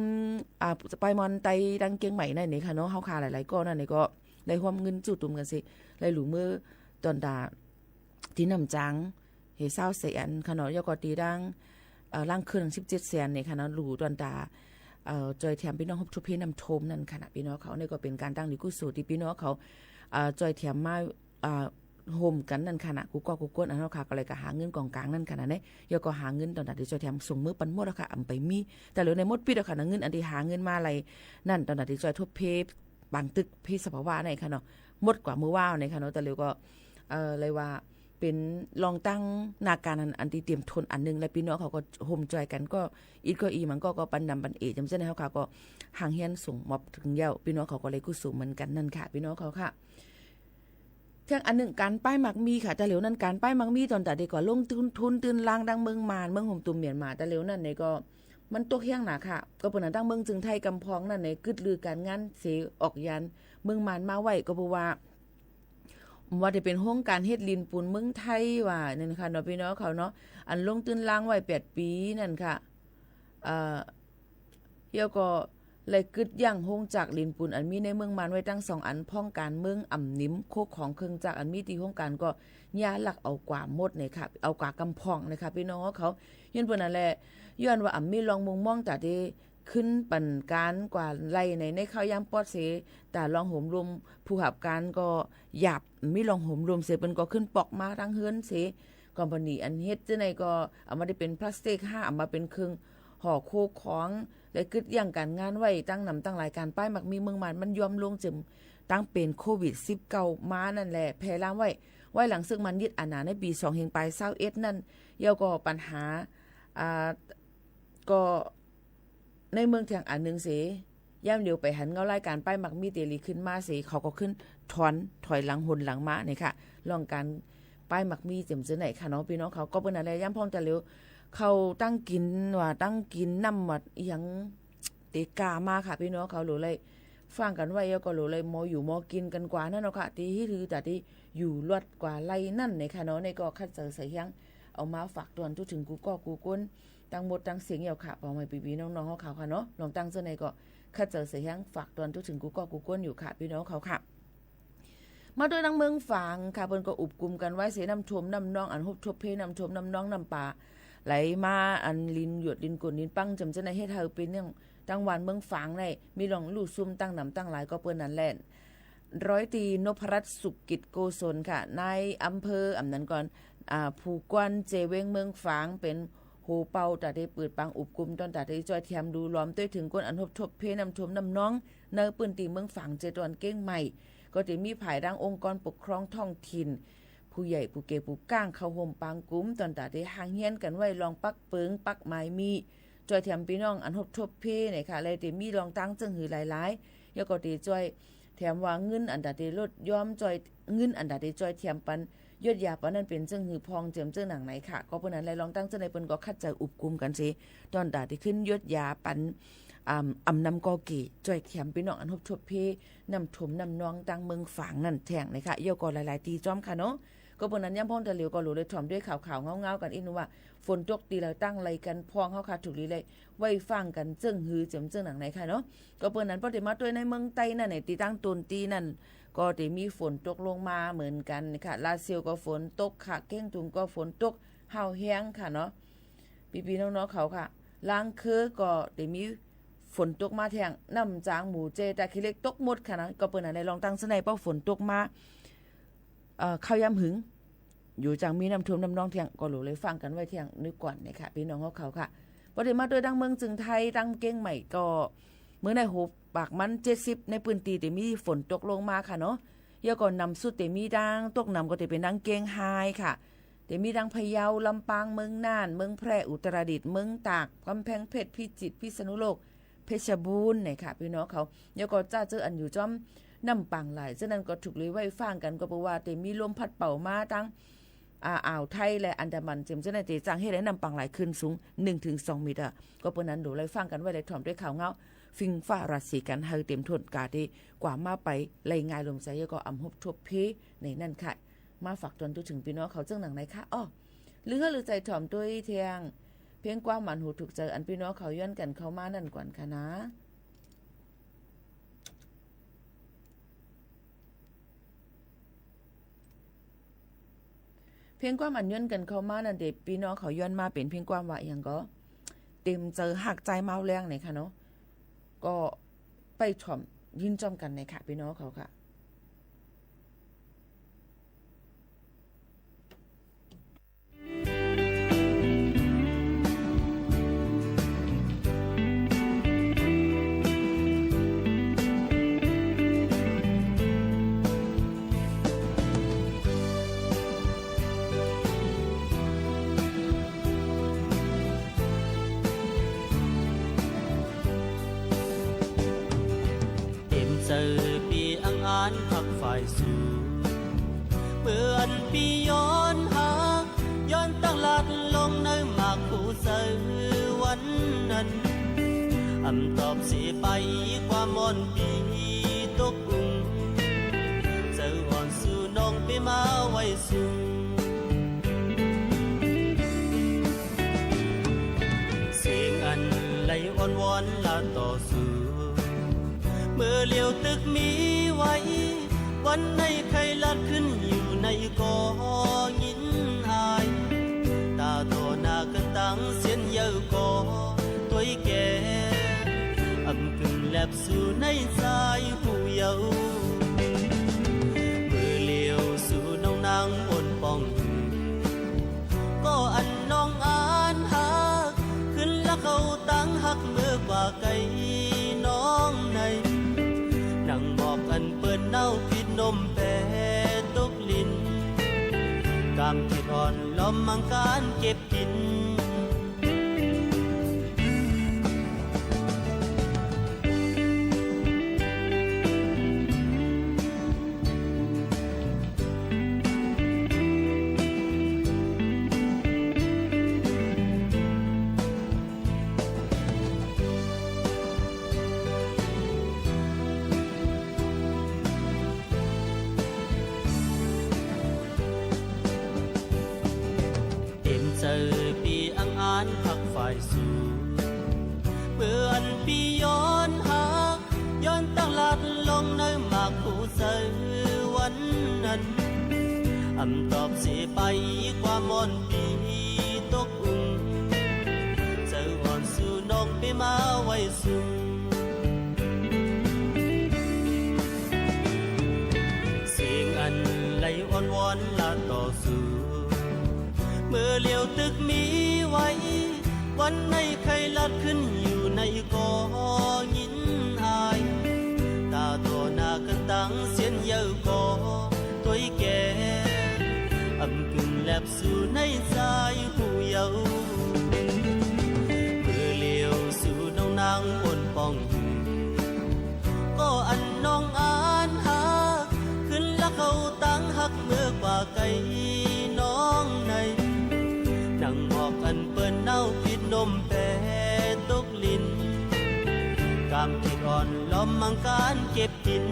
อ่า ไปมอนไตดังเกียงใหม่นั่นนี่ค่ะเนาะ เฮาคาหลายๆ ก็นั่นนี่ก็ ได้ร่วมเงินจุ่มกันสิ ได้หลู่เมื่อตอนตา ที่น้ำจาง เหซาแสนค่ะเนาะ แล้วก็ตีดัง เอ่อ ล่างเครื่องสิบเจ็ดแสนนี่ค่ะเนาะ หลู่ตอนตา เอ่อ จอยแถมพี่น้องฮบทุกเพน้ำท่วมนั่นค่ะนะ พี่น้องเขา นี่ก็เป็นการตั้งดีกุศลที่พี่น้องเขา เอ่อ จอยแถมมา เอ่อ โฮมกันนั่นค่ะนะ กูก็กูก้นอันเนาะค่ะ ก็เลยก็หาเงินกองกลางนั่นค่ะนะเนี่ย แล้วก็หาเงินตอนตาที่จอยแถมส่งมือปันหมดแล้วค่ะ อำไปมี แต่เหลือในหมดปิดแล้วค่ะนะ เงินอันที่หาเงินมาอะไรนั่น ตอนตาที่จอยทบเพ บางตึกเพศสภาวะไหนคะเนาะ หมดกว่ามือว่าวไหนคะเนาะ แต่เร็วก็ เอ่อ เลยว่า เป็นรองตั้งนาการอันอันที่เตรียมทนอันหนึ่ง และพี่น้องเขาก็โฮมจอยกันก็ อิดก็อีมันก็ก็ปันนำปันเอจำเส้นให้เขาค่ะ ก็ห่างเฮียนส่งมอบถึงเย้า พี่น้องเขาก็เลยกู้สูงเหมือนกันนั่นค่ะ พี่น้องเขาค่ะ เที่ยงอันหนึ่งการป้ายหมากมีค่ะ แต่เหลียวนั้นการป้ายหมากมีตอนแต่เด็กก็ลงทุนทุนตื่นล้างดังเมืองมาน เมืองโฮมตุมเมียนมา แต่เหลียวนั้นเนี่ยก็ มันตกแห้งหนาค่ะ ก็เปิดหนังตั้งเมืองจึงไทยกำพองนั่นในกึดลือการงานเสออกยานเมืองมานมาไหวก็เพราะว่า ว่าจะเป็นโฮงการเฮ็ดลินปูนเมืองไทยว่านั่นค่ะเนาะ พี่น้องเขาเนาะ อันลงตื่นล้างไหวแปดปีนั่นค่ะ เอ่อ เดี๋ยวก็เลยกึดยั้งโฮงจักรลินปูนอันมีในเมืองมานไว้ตั้งสองอัน พ่องการเมืองอ่ำนิม โคกของเครื่องจักรอันมีที่โฮงการก็ย่าลักเอากว่าหมดเลยค่ะ เอากว่ากำพองเลยค่ะ พี่น้องเขา ย้อนเปิดนั่นแหละ ย้อนว่าอ่ำมีลองมุงมองแต่ที่ ขึ้นปั่นการกว่าไรในในข้าวยามปอดเส แต่ลองโหมรวมผู้หับการก็หยาบ มีลองโหมรวมเสเปิ้นก็ขึ้นปอกมาทั้งเฮือนเส กอมพานีอันเฮ็ดเจ้าในก็เอามาได้เป็นพลาสติกห้าเอามาเป็นเครื่องห่อโคของ และกึดย่างการงานไว้ตั้งนำตั้งหลาย การป้ายหมากมีเมืองมานมันย่อมลงจึมตั้งเป็นโควิดสิบเก้ามานั่นแหละ แพร่ลามไว้ ไว้หลังซึ่งมันยึดอาณาในปีสองเฮงปลายเศร้าเอ็ดนั่น เย้าก็ปัญหา อ่า ก็ ในเมืองแถงอันหนึ่งเส ย่ามเดียวไปหันเงาไล่การป้ายหมากมีเตลีขึ้นมาเส เขาก็ขึ้นถอนถอยหลังหนหลังมาเนี่ยค่ะ ลองการป้ายหมากมีเจ๋มเจอไหนค่ะเนาะ พี่น้องเขา ก็เปิ้นอะไรย่ามพ่องแต่เร็ว เขาตั้งกินว่าตั้งกินน้ำวัดอีหยังเตกามาค่ะ พี่น้องเขาหลูเลยฟังกันไว้แล้วก็หลูเลยมออยู่มอกินกันกว่านั่นเนาะค่ะ ที่ที่ถือแต่ที่อยู่รอดกว่าไรนั่นเนี่ยค่ะเนาะ นี่ก็คัดเจอใส่เฮียง เอามาฝากตอนทุกถึงกูก็กูก้น ตั้งหมดตั้งเสียงเยาค่ะ ปองไว้ปีปีน้องๆเขาค่ะเนาะ ลองตั้งเจ้าในก็คัดเจอเสียงฝากตอนทุกถึงกูก็กูก้นอยู่ค่ะ พี่น้องเขาค่ะ มาด้วยนังเมืองฝางค่ะ เปิ้นก็อุบกลุ่มกันไว้เสน้ำท่วมน้ำนอง อันฮบทบเพน้ำท่วมน้ำนองน้ำป่า ไหลมาอันลินหยดลินกุ่นลินปังจำเจ้าในเฮ็ดให้เป็นเรื่องตั้งวันเมืองฝางในมีลองลู่ซุ่มตั้งนำตั้งหลายก็เปิ้นนั่นแหละ ร้อยตรีนพรัตน์สุขกิจโกศลค่ะ นายอำเภออำนั้นก่อน อ่า ผู้กวนเจเวงเมืองฝาง เป็นโหเป่าตาเตปืดปางอุบกุมตอนตาเตจอยแถมดูล้อมด้วยถึงก้นอันทบทบเพน้ำท่วมน้ำน้อง ในปื้นตีเมืองฝางเจตอนเก้งใหม่ ก็จะมีภายดังองค์กรปกครองท้องถิ่น ผู้ใหญ่ผู้เก๋ผู้ก้างเข้าห่มปางกุมตอนตาเตห่างเฮี้ยนกันไว้ลองปักเปิงปักไม้มี จอยแถมพี่น้องอันทบทบเพเนี่ยค่ะ เลยจะมีลองตั้งเจิ่งหือหลายๆ แล้วก็จะจอยแถมว่าเงินอันตาเตลดย้อมจอย เงินอันตาเตจอยแถมปันยอดยาปันนั่นเป็นเจิ่งหือพองเจิมเจิ่งหนังไหนค่ะ ก็เปิ้นนั้นเลยลองตั้งเจิ่งในเปิ้นก็คัดเจออุบกุมกันสิ ตอนตาเตขึ้นยอดยาปัน อ่า อำนำก็เก๋จอยแถมพี่น้องอันทบทบเพน้ำท่วมน้ำน้องตั้งเมืองฝางนั่นแทงนะคะ เยาก็หลายๆ ตีจ้อมค่ะเนาะ ก็เปิ้นนั้นย่ำพ่องตะเหลียวก็หลูเลยถ่อมด้วยข่าวข่าวเงาเงากันอินว่า ฝนตกตีเราตั้งไรกันพองเฮาค่ะ ถูกลีเลย ไหว้ฟังกันเจิ่งหือเจิมเจิ่งหนังไหนค่ะเนาะ ก็เปิ้นนั้นพอเตมาด้วยในเมืองใต้นั่นไหนตีตั้งตนตีนั่น ก็เตมีฝนตกลงมาเหมือนกันค่ะ ลาเซียวก็ฝนตกค่ะ เก้งตุงก็ฝนตก ห้าวแห้งค่ะเนาะ ปีปีน้องๆเขาค่ะ ล้างเคือก็เตมีฝนตกมาแทง น้ำจางหมู่เจตาขี้เหล็กตกหมดค่ะนะ ก็เปิ้นนั้นในลองตั้งเสนอเป้าฝนตกมา ข้าวยามหึง อยู่จังมีน้ำท่วมน้ำนองเที่ยง ก็หลูเลยฟังกันไว้เที่ยงนึกก่อนนะคะ พี่น้องของเขาค่ะ พอดีมาด้วยดังเมืองเจียงไฮ้ ดังเชียงใหม่ก็ เมื่อในหัวปากมันเจ็ดสิบ ในพื้นที่ที่มีฝนตกลงมาค่ะเนาะ แล้วก็หนำสุดที่มีดังตกหนำก็จะเป็นดังเชียงไฮ้ค่ะ ที่มีดังพะเยา ลำปาง เมืองน่าน เมืองแพร่ อุตรดิตถ์ เมืองตาก กำแพงเพชร พิจิตร พิษณุโลก เพชรบูรณ์นะคะ พี่น้องเขา แล้วก็จ้าเจออันอยู่จ้อมน้ำปางหลาย เจ้านั้นก็ถูกเลยไหว้ฟังกัน ก็เพราะว่าที่มีลมพัดเป่ามาตั้ง อ่า อ่าวไทยและอันดามัน เจมส์เจ้านั้นจะจ้างให้ได้น้ำปางหลายคลื่นสูง หนึ่งถึงสองเมตรอะ ก็เพราะนั้นดูเลยฟังกันไว้เลยถ่อมด้วยข่าวเงา ฟิงฟ้าราศีกัน ให้เต็มทนกาที่กว่ามาไป รายงานลมใจก็อำฮบทบเพในนั่นค่ะ มาฝากตอนตัวถึงพี่น้องเขาเจ้าหนังไหนคะ อ้อ หรือเฮอหรือใจถ่อมด้วยเที่ยง เพียงความหมันหูถูกใจอันพี่น้องเขาย้อนกันเข้ามานั่นก่อนค่ะนะ เพียงความอันย้อนกันเข้ามานั่นเดะ พี่น้องเขาย้อนมาเป็นเพียงความว่าอย่างก็ เต็มใจฮักใจเมาแรงไหนคะเนาะ ก็ไปถ่อมยื่นจ้อมกันไหนคะ พี่น้องเขาค่ะ เต็มใจปีอังอันพักฝ่ายสูง เปื่ออันปีย้อนหา ย้อนตั้งหลัดลงในหมากผู้เจอวันนั้น อำตอบเสียไปความอ่อนปีตกกุ่ง เจออ่อนสู่น้องไปมาไหวสูง เสียงอันไหลอ้อนวอนลาต่อสู้ เมื่อเลียวตึกมีไว้ วันในใครลัดขึ้นอยู่ในกองินอาย ตาต่อหน้ากันตังเสียนเยอะกอ ตัวแก่ อำกึ่งแลบสู่ในสายผู้เยาว์ เมื่อเลียวสู่น้องนางอ่อนป่อง ก็อันน้องอันฮัก ขึ้นละเขาตั้งฮักเมื่อกว่าไกลน้องใน หนังหมอกอันเปิ้นเน่าปิดนมแปรตกลิ้น กามคิดอ่อนล้อมมังการเก็บกิน เต็มเจอปีอังอันพักฝ่ายสูง เปื่ออันปีย้อนหา ย้อนตั้งหลัดลงในหมากผู้เจอวันนั้น อำตอบเสียไปความอ่อนปีตกอุ่น เจออ่อนสู่น้องไปมาไหวสูง เสียงอันไหลอ้อนวอนลาต่อสู้ เมื่อเลียวตึกมีไว้ วันในใครลัดขึ้นอยู่ในกองินอาย ตาต่อหน้ากันตังเสียนเยอะกอ ตัวแก่ อำกึ่งแลบสู่ในสายผู้เยาว์ เมื่อเลียวสู่น้องนางอ่อนป่อง ก็อันน้องอันฮัก ขึ้นละเขาตั้งฮักเมื่อกว่าไกลน้องใน หนังหมอกอันเปิ้นเน่าปิดนมแปรตกลิ้น กามคิดอ่อนล้อมมังการเก็บกิน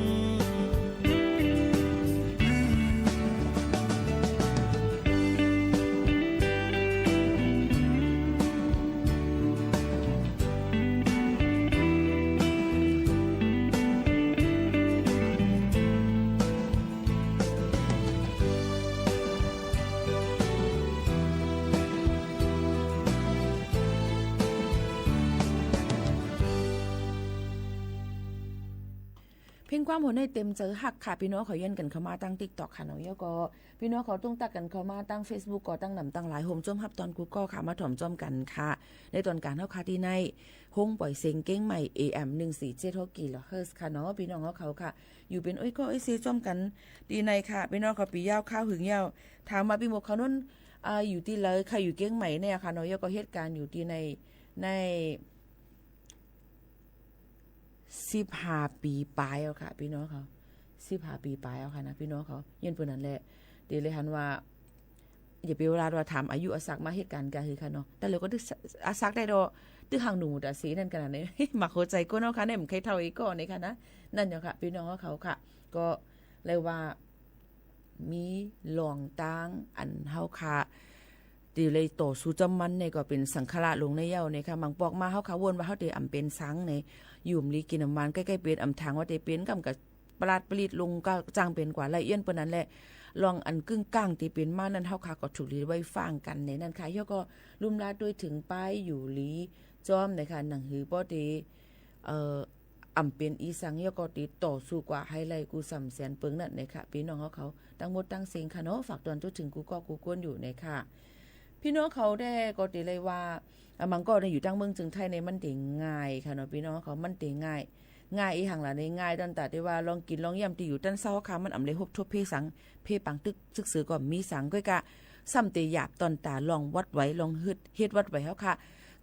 เ เพลงความโหน ในเต็มใจฮักค่ะ พี่น้องเขาเยียนกันเข้ามาตั้ง TikTok ค่ะเนาะ แล้วก็พี่น้องเขาต้องตักกันเข้ามาตั้ง Facebook ก็ตั้งหนำตั้งหลาย โฮมจ้อมฮับตอนกูก็ค่ะ มาถ่อมจ้อมกันค่ะ ในตอนการเฮาค่ะ ที่ในห้องปล่อยเสียงเก้งใหม่ เอ เอ็ม หนึ่งสี่เจ็ด หกกิโลเฮิรตซ์ค่ะเนาะ พี่น้องเขาค่ะ อยู่เป็นอ้อยก็อ้อยเซจ้อมกัน ที่ในค่ะ พี่น้องเขาปียาวข้าวหึงยาว ถามว่าพี่หมวกเขานุ่น อ่า อยู่ที่ไหน ใครอยู่เก้งใหม่เนี่ยค่ะเนาะ แล้วก็เหตุการณ์อยู่ที่ใน ใน สิบห้าปีปลายแล้วค่ะ พี่น้องเขา สิบห้าปีปลายแล้วค่ะนะ พี่น้องเขา เยียนเปิดนั่นแหละ เดี๋ยวเลยหันว่า อย่าไปเวลาว่าถามอายุอาศักดิ์มาเหตุการณ์กันคือค่ะเนาะ แต่เราก็ตึกอาศักดิ์ได้ดอก ตึกห่างหนุ่มแต่สีนั่นขนาดนี้ หมักหัวใจก้นเฮาค่ะเนี่ย มันใครเท่าอีกก็ในค่ะนะ นั่นเนาะค่ะ พี่น้องเขาค่ะ ก็เลยว่า มีรองตั้งอันเฮาค่ะ တေเลยต่อสู้จ้ำมันเนี่ย ก็เป็นสังขารลงในเย้าเนี่ยค่ะ บางปอกมาเฮาค่ะวนว่าเฮาเต๋อำเป็นสังเนี่ย อยู่มลีกินอำมันใกล้ๆเป็นอำทางว่าเต๋อเป็นกำกับปราดปริดลงก็จ้างเป็นกว่าละเอียดเปิ้นนั้นแหละ รองอันกึ่งกลางที่เป็นมานั่นเฮาค่ะ ก็ถูกหลีไว้ฟังกันในนั่นค่ะ แล้วก็ลุ่มลาดด้วยถึงป้ายอยู่หลีจ้อมนะคะ หนังหือป้อเต๋อ เอ่อ อ่ำเป็นอีสัง แล้วก็ติดต่อสู้กว่าให้ไล่กูสำแสนเปิงนั่นนะคะ พี่น้องเขาเขา ตั้งหมดตั้งเซ็งค่ะเนาะ ฝากตอนจุดถึงกูก็กูก้นอยู่นะคะ พี่น้องเขาได้ก็ติเลยว่า อ่ะ มันก็ในอยู่ตั้งเมืองจึงไทยในมันเต๋อง่ายค่ะเนาะ พี่น้องเขา มันเต๋อง่าย ง่ายอีหังล่ะในง่ายตอนตาที่ว่าลองกินลองย่ำที่อยู่ตั้นเศร้าค่ะ มันอ่ำเลยฮบทบเพสัง เพปังตึกซึกซือก็มีสังก้อยกะ ซ้ำเต๋อหยาบตอนตาลองวัดไหว ลองฮึดเฮ็ดวัดไหวเขาค่ะ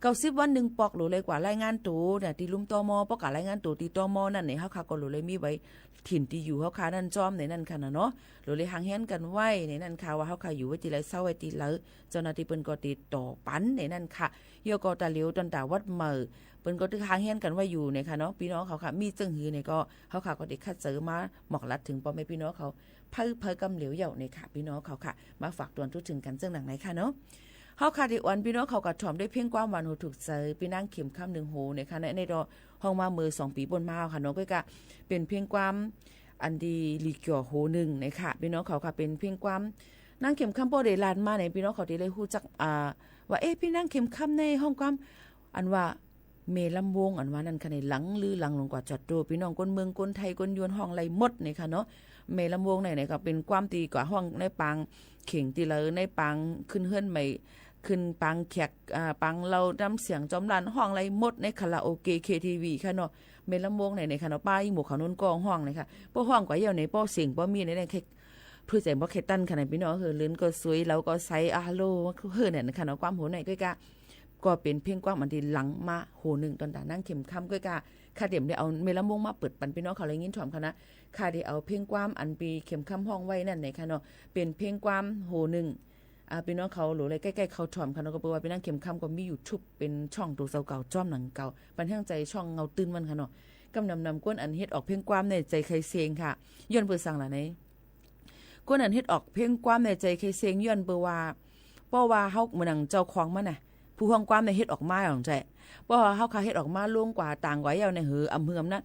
เก้าสิบวันหนึ่งปอกหลูเลยกว่ารายงานตัวเนี่ย ที่ลุ่ม ตม. ปอกกว่ารายงานตัวที่ ตม. นั่นเนี่ยเขาค่ะ ก็หลูเลยมีไว้ถิ่นที่อยู่เขาค่ะ นั่นจ้อมในนั่นค่ะนะเนาะ หลูเลยห่างเฮี้ยนกันไว้ในนั่นค่ะ ว่าเขาค่ะอยู่ไว้ที่ไหน เศร้าไว้ที่ไหน เจ้าหน้าที่เปิ้นก็ติดต่อปันในนั่นค่ะ เยี่ยวก็ตาเหลียวตอนตาวัดเหม่อ เปิ้นก็ตึกห่างเฮี้ยนกันไว้อยู่ในค่ะเนาะ พี่น้องเขาค่ะ มีเจิ่งหือในก็เขาค่ะ ก็ติดคัดเจอมาหมอกลัดถึงป้อแม่พี่น้องเขา เผยเผยกำเหลียวเยี่ยวในค่ะ พี่น้องเขาค่ะ มาฝากตวนทุกถึงกันเจิ่งหนังในค่ะเนาะ เฮาค่ะ ที่อวนพี่น้องเขากระถ่อมด้วยเพลงความหวานหูถูกใจ พี่นางเข็มค่ำหนึ่งโหนะคะ ในในดอห้องมาเมื่อสองปีบนมาค่ะเนาะ ก็กะเป็นเพลงความอันดีหลีเกี่ยวโหหนึ่งนะคะ พี่น้องเขาค่ะ เป็นเพลงความนางเข็มค่ำป้อเดลานมาใน พี่น้องเขาที่เลยฮู้จัก อ่า ว่า เอ๊ะ พี่นางเข็มค่ำในห้องความ อันว่า เมลำวง อันว่านั่นค่ะใน หลังลือหลังหลงกว่าจัดโต พี่น้องคนเมืองคนไทยคนยวนห้องไรหมดในค่ะเนาะ เมลำวงในในก็เป็นความตีกว่าห้องในปางเข่งตีเลอในปางขึ้นเฮือนใหม่ ขึ้นปางแขก อ่า ปางเราน้ำเสียงจอมล้านห้องไรหมดในคาราโอเกะ เคทีวี ค่ะเนาะ เมลำวงในในค่ะเนาะ ป้ายิ่งหมวกเขานุ่นก็ห้องเลยค่ะ ป้อห้องกว่าเยี่ยวในป้อเสียงป้อมีในในแค่ถ้วยแจงป้อแค่ตั้นค่ะใน พี่น้องเฮอเลินก็สวยเราก็ใส อาโล เฮอเนี่ยนะคะเนาะ ความโหในก้อยกะ ก็เป็นเพลงความอันที่หลังมาโหหนึ่งตอนตานั่งเข็มค่ำก้อยกะ ค่ะเดี๋ยวได้เอาเมลำวงมาเปิดปันพี่น้องเขาเลยยินถ่อมค่ะนะ ค่ะเดี๋ยวเอาเพลงความอันปีเข็มค่ำห้องไว้นั่นไหนค่ะเนาะ เป็นเพลงความโหหนึ่ง อ่า พี่น้องเขาหรืออะไรใกล้ๆเขาถ่อมค่ะเนาะ ก็เปิดว่าพี่นั่งเข็มค่ำก็มี YouTube เป็นช่องตัวเก่าจ้อมหนังเก่า ปันแห้งใจช่องเงาตื้นมันค่ะเนาะ กำนำนำก้นอันเฮ็ดออกเพลงความในใจใครเซงค่ะ ย้อนเปิดสั่งละไหน คนอันเฮ็ดออกเพลงความในใจใครเซงย้อนเปิดว่า เพราะว่าเฮาเหมือนหนังเจ้าของมันน่ะ ผู้ห้องความในเฮ็ดออกมาของใจ เพราะว่าเฮาคาเฮ็ดออกมาลงกว่าต่างกว่าเย้าในหืออำเฮือมนะ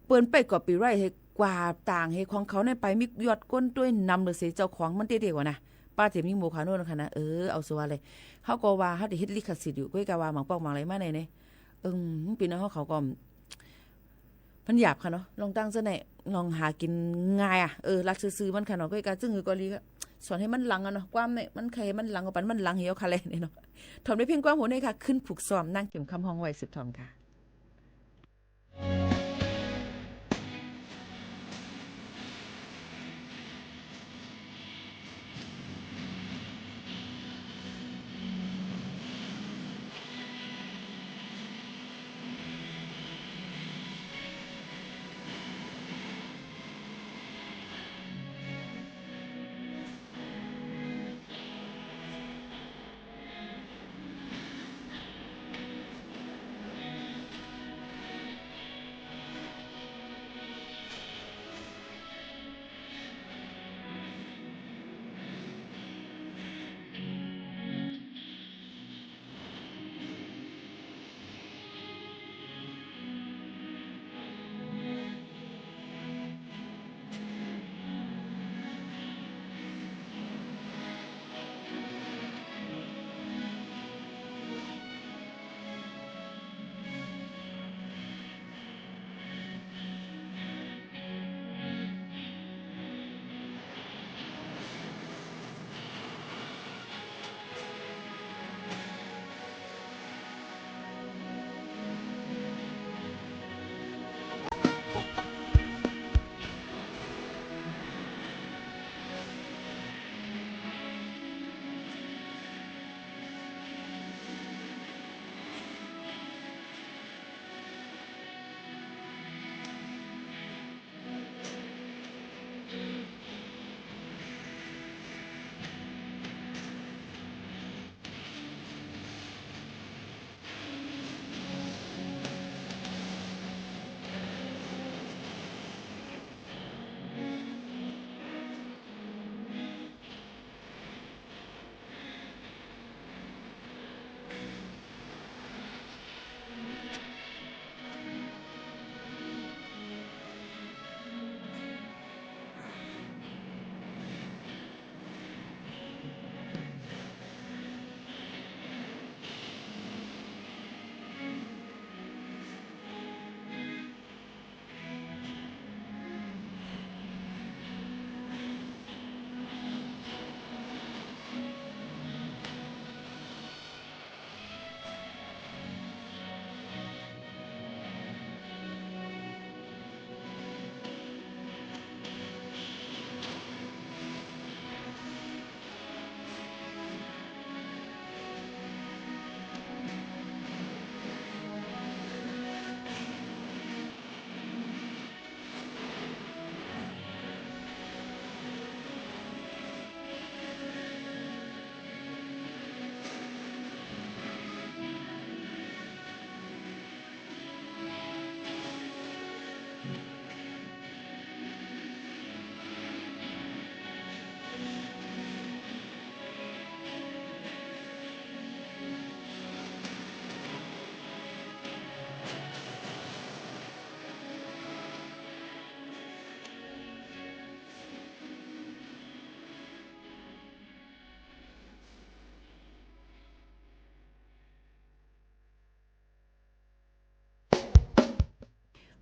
เปิ้นไป copyright ให้กว่าต่างให้ของเขาในไปมียอดก้นด้วยนำหรือเสียเจ้าของมันเตี้ยๆกว่านะ ป้าเต๋อมีโมคาโน่นค่ะนะ เออ เอาสัวเลย เฮาก็ว่าเฮาได้เฮ็ดลิขสิทธิ์อยู่ ก้อยกะว่าหมางปอกหมางอะไรมาในเนี่ย เอิง พี่น้องเฮาเขาก็ มันหยาบค่ะเนาะ ลองตั้งเจ้าไหน ลองหากินง่ายอ่ะ เออ รัดซื่อๆมันค่ะเนาะ ก้อยกะจึ้งหือก็ลีก็สอนให้มันหลังอ่ะเนาะ ความเนี่ยมันใครให้มันหลังก็ปันมันหลังเหี่ยวค่ะเลยเนี่ยเนาะ ถ่อมในเพลงความโหในค่ะ ขึ้นผูกซ้อมนั่งเข็มค่ำห้องไว้สืบถ่อมค่ะ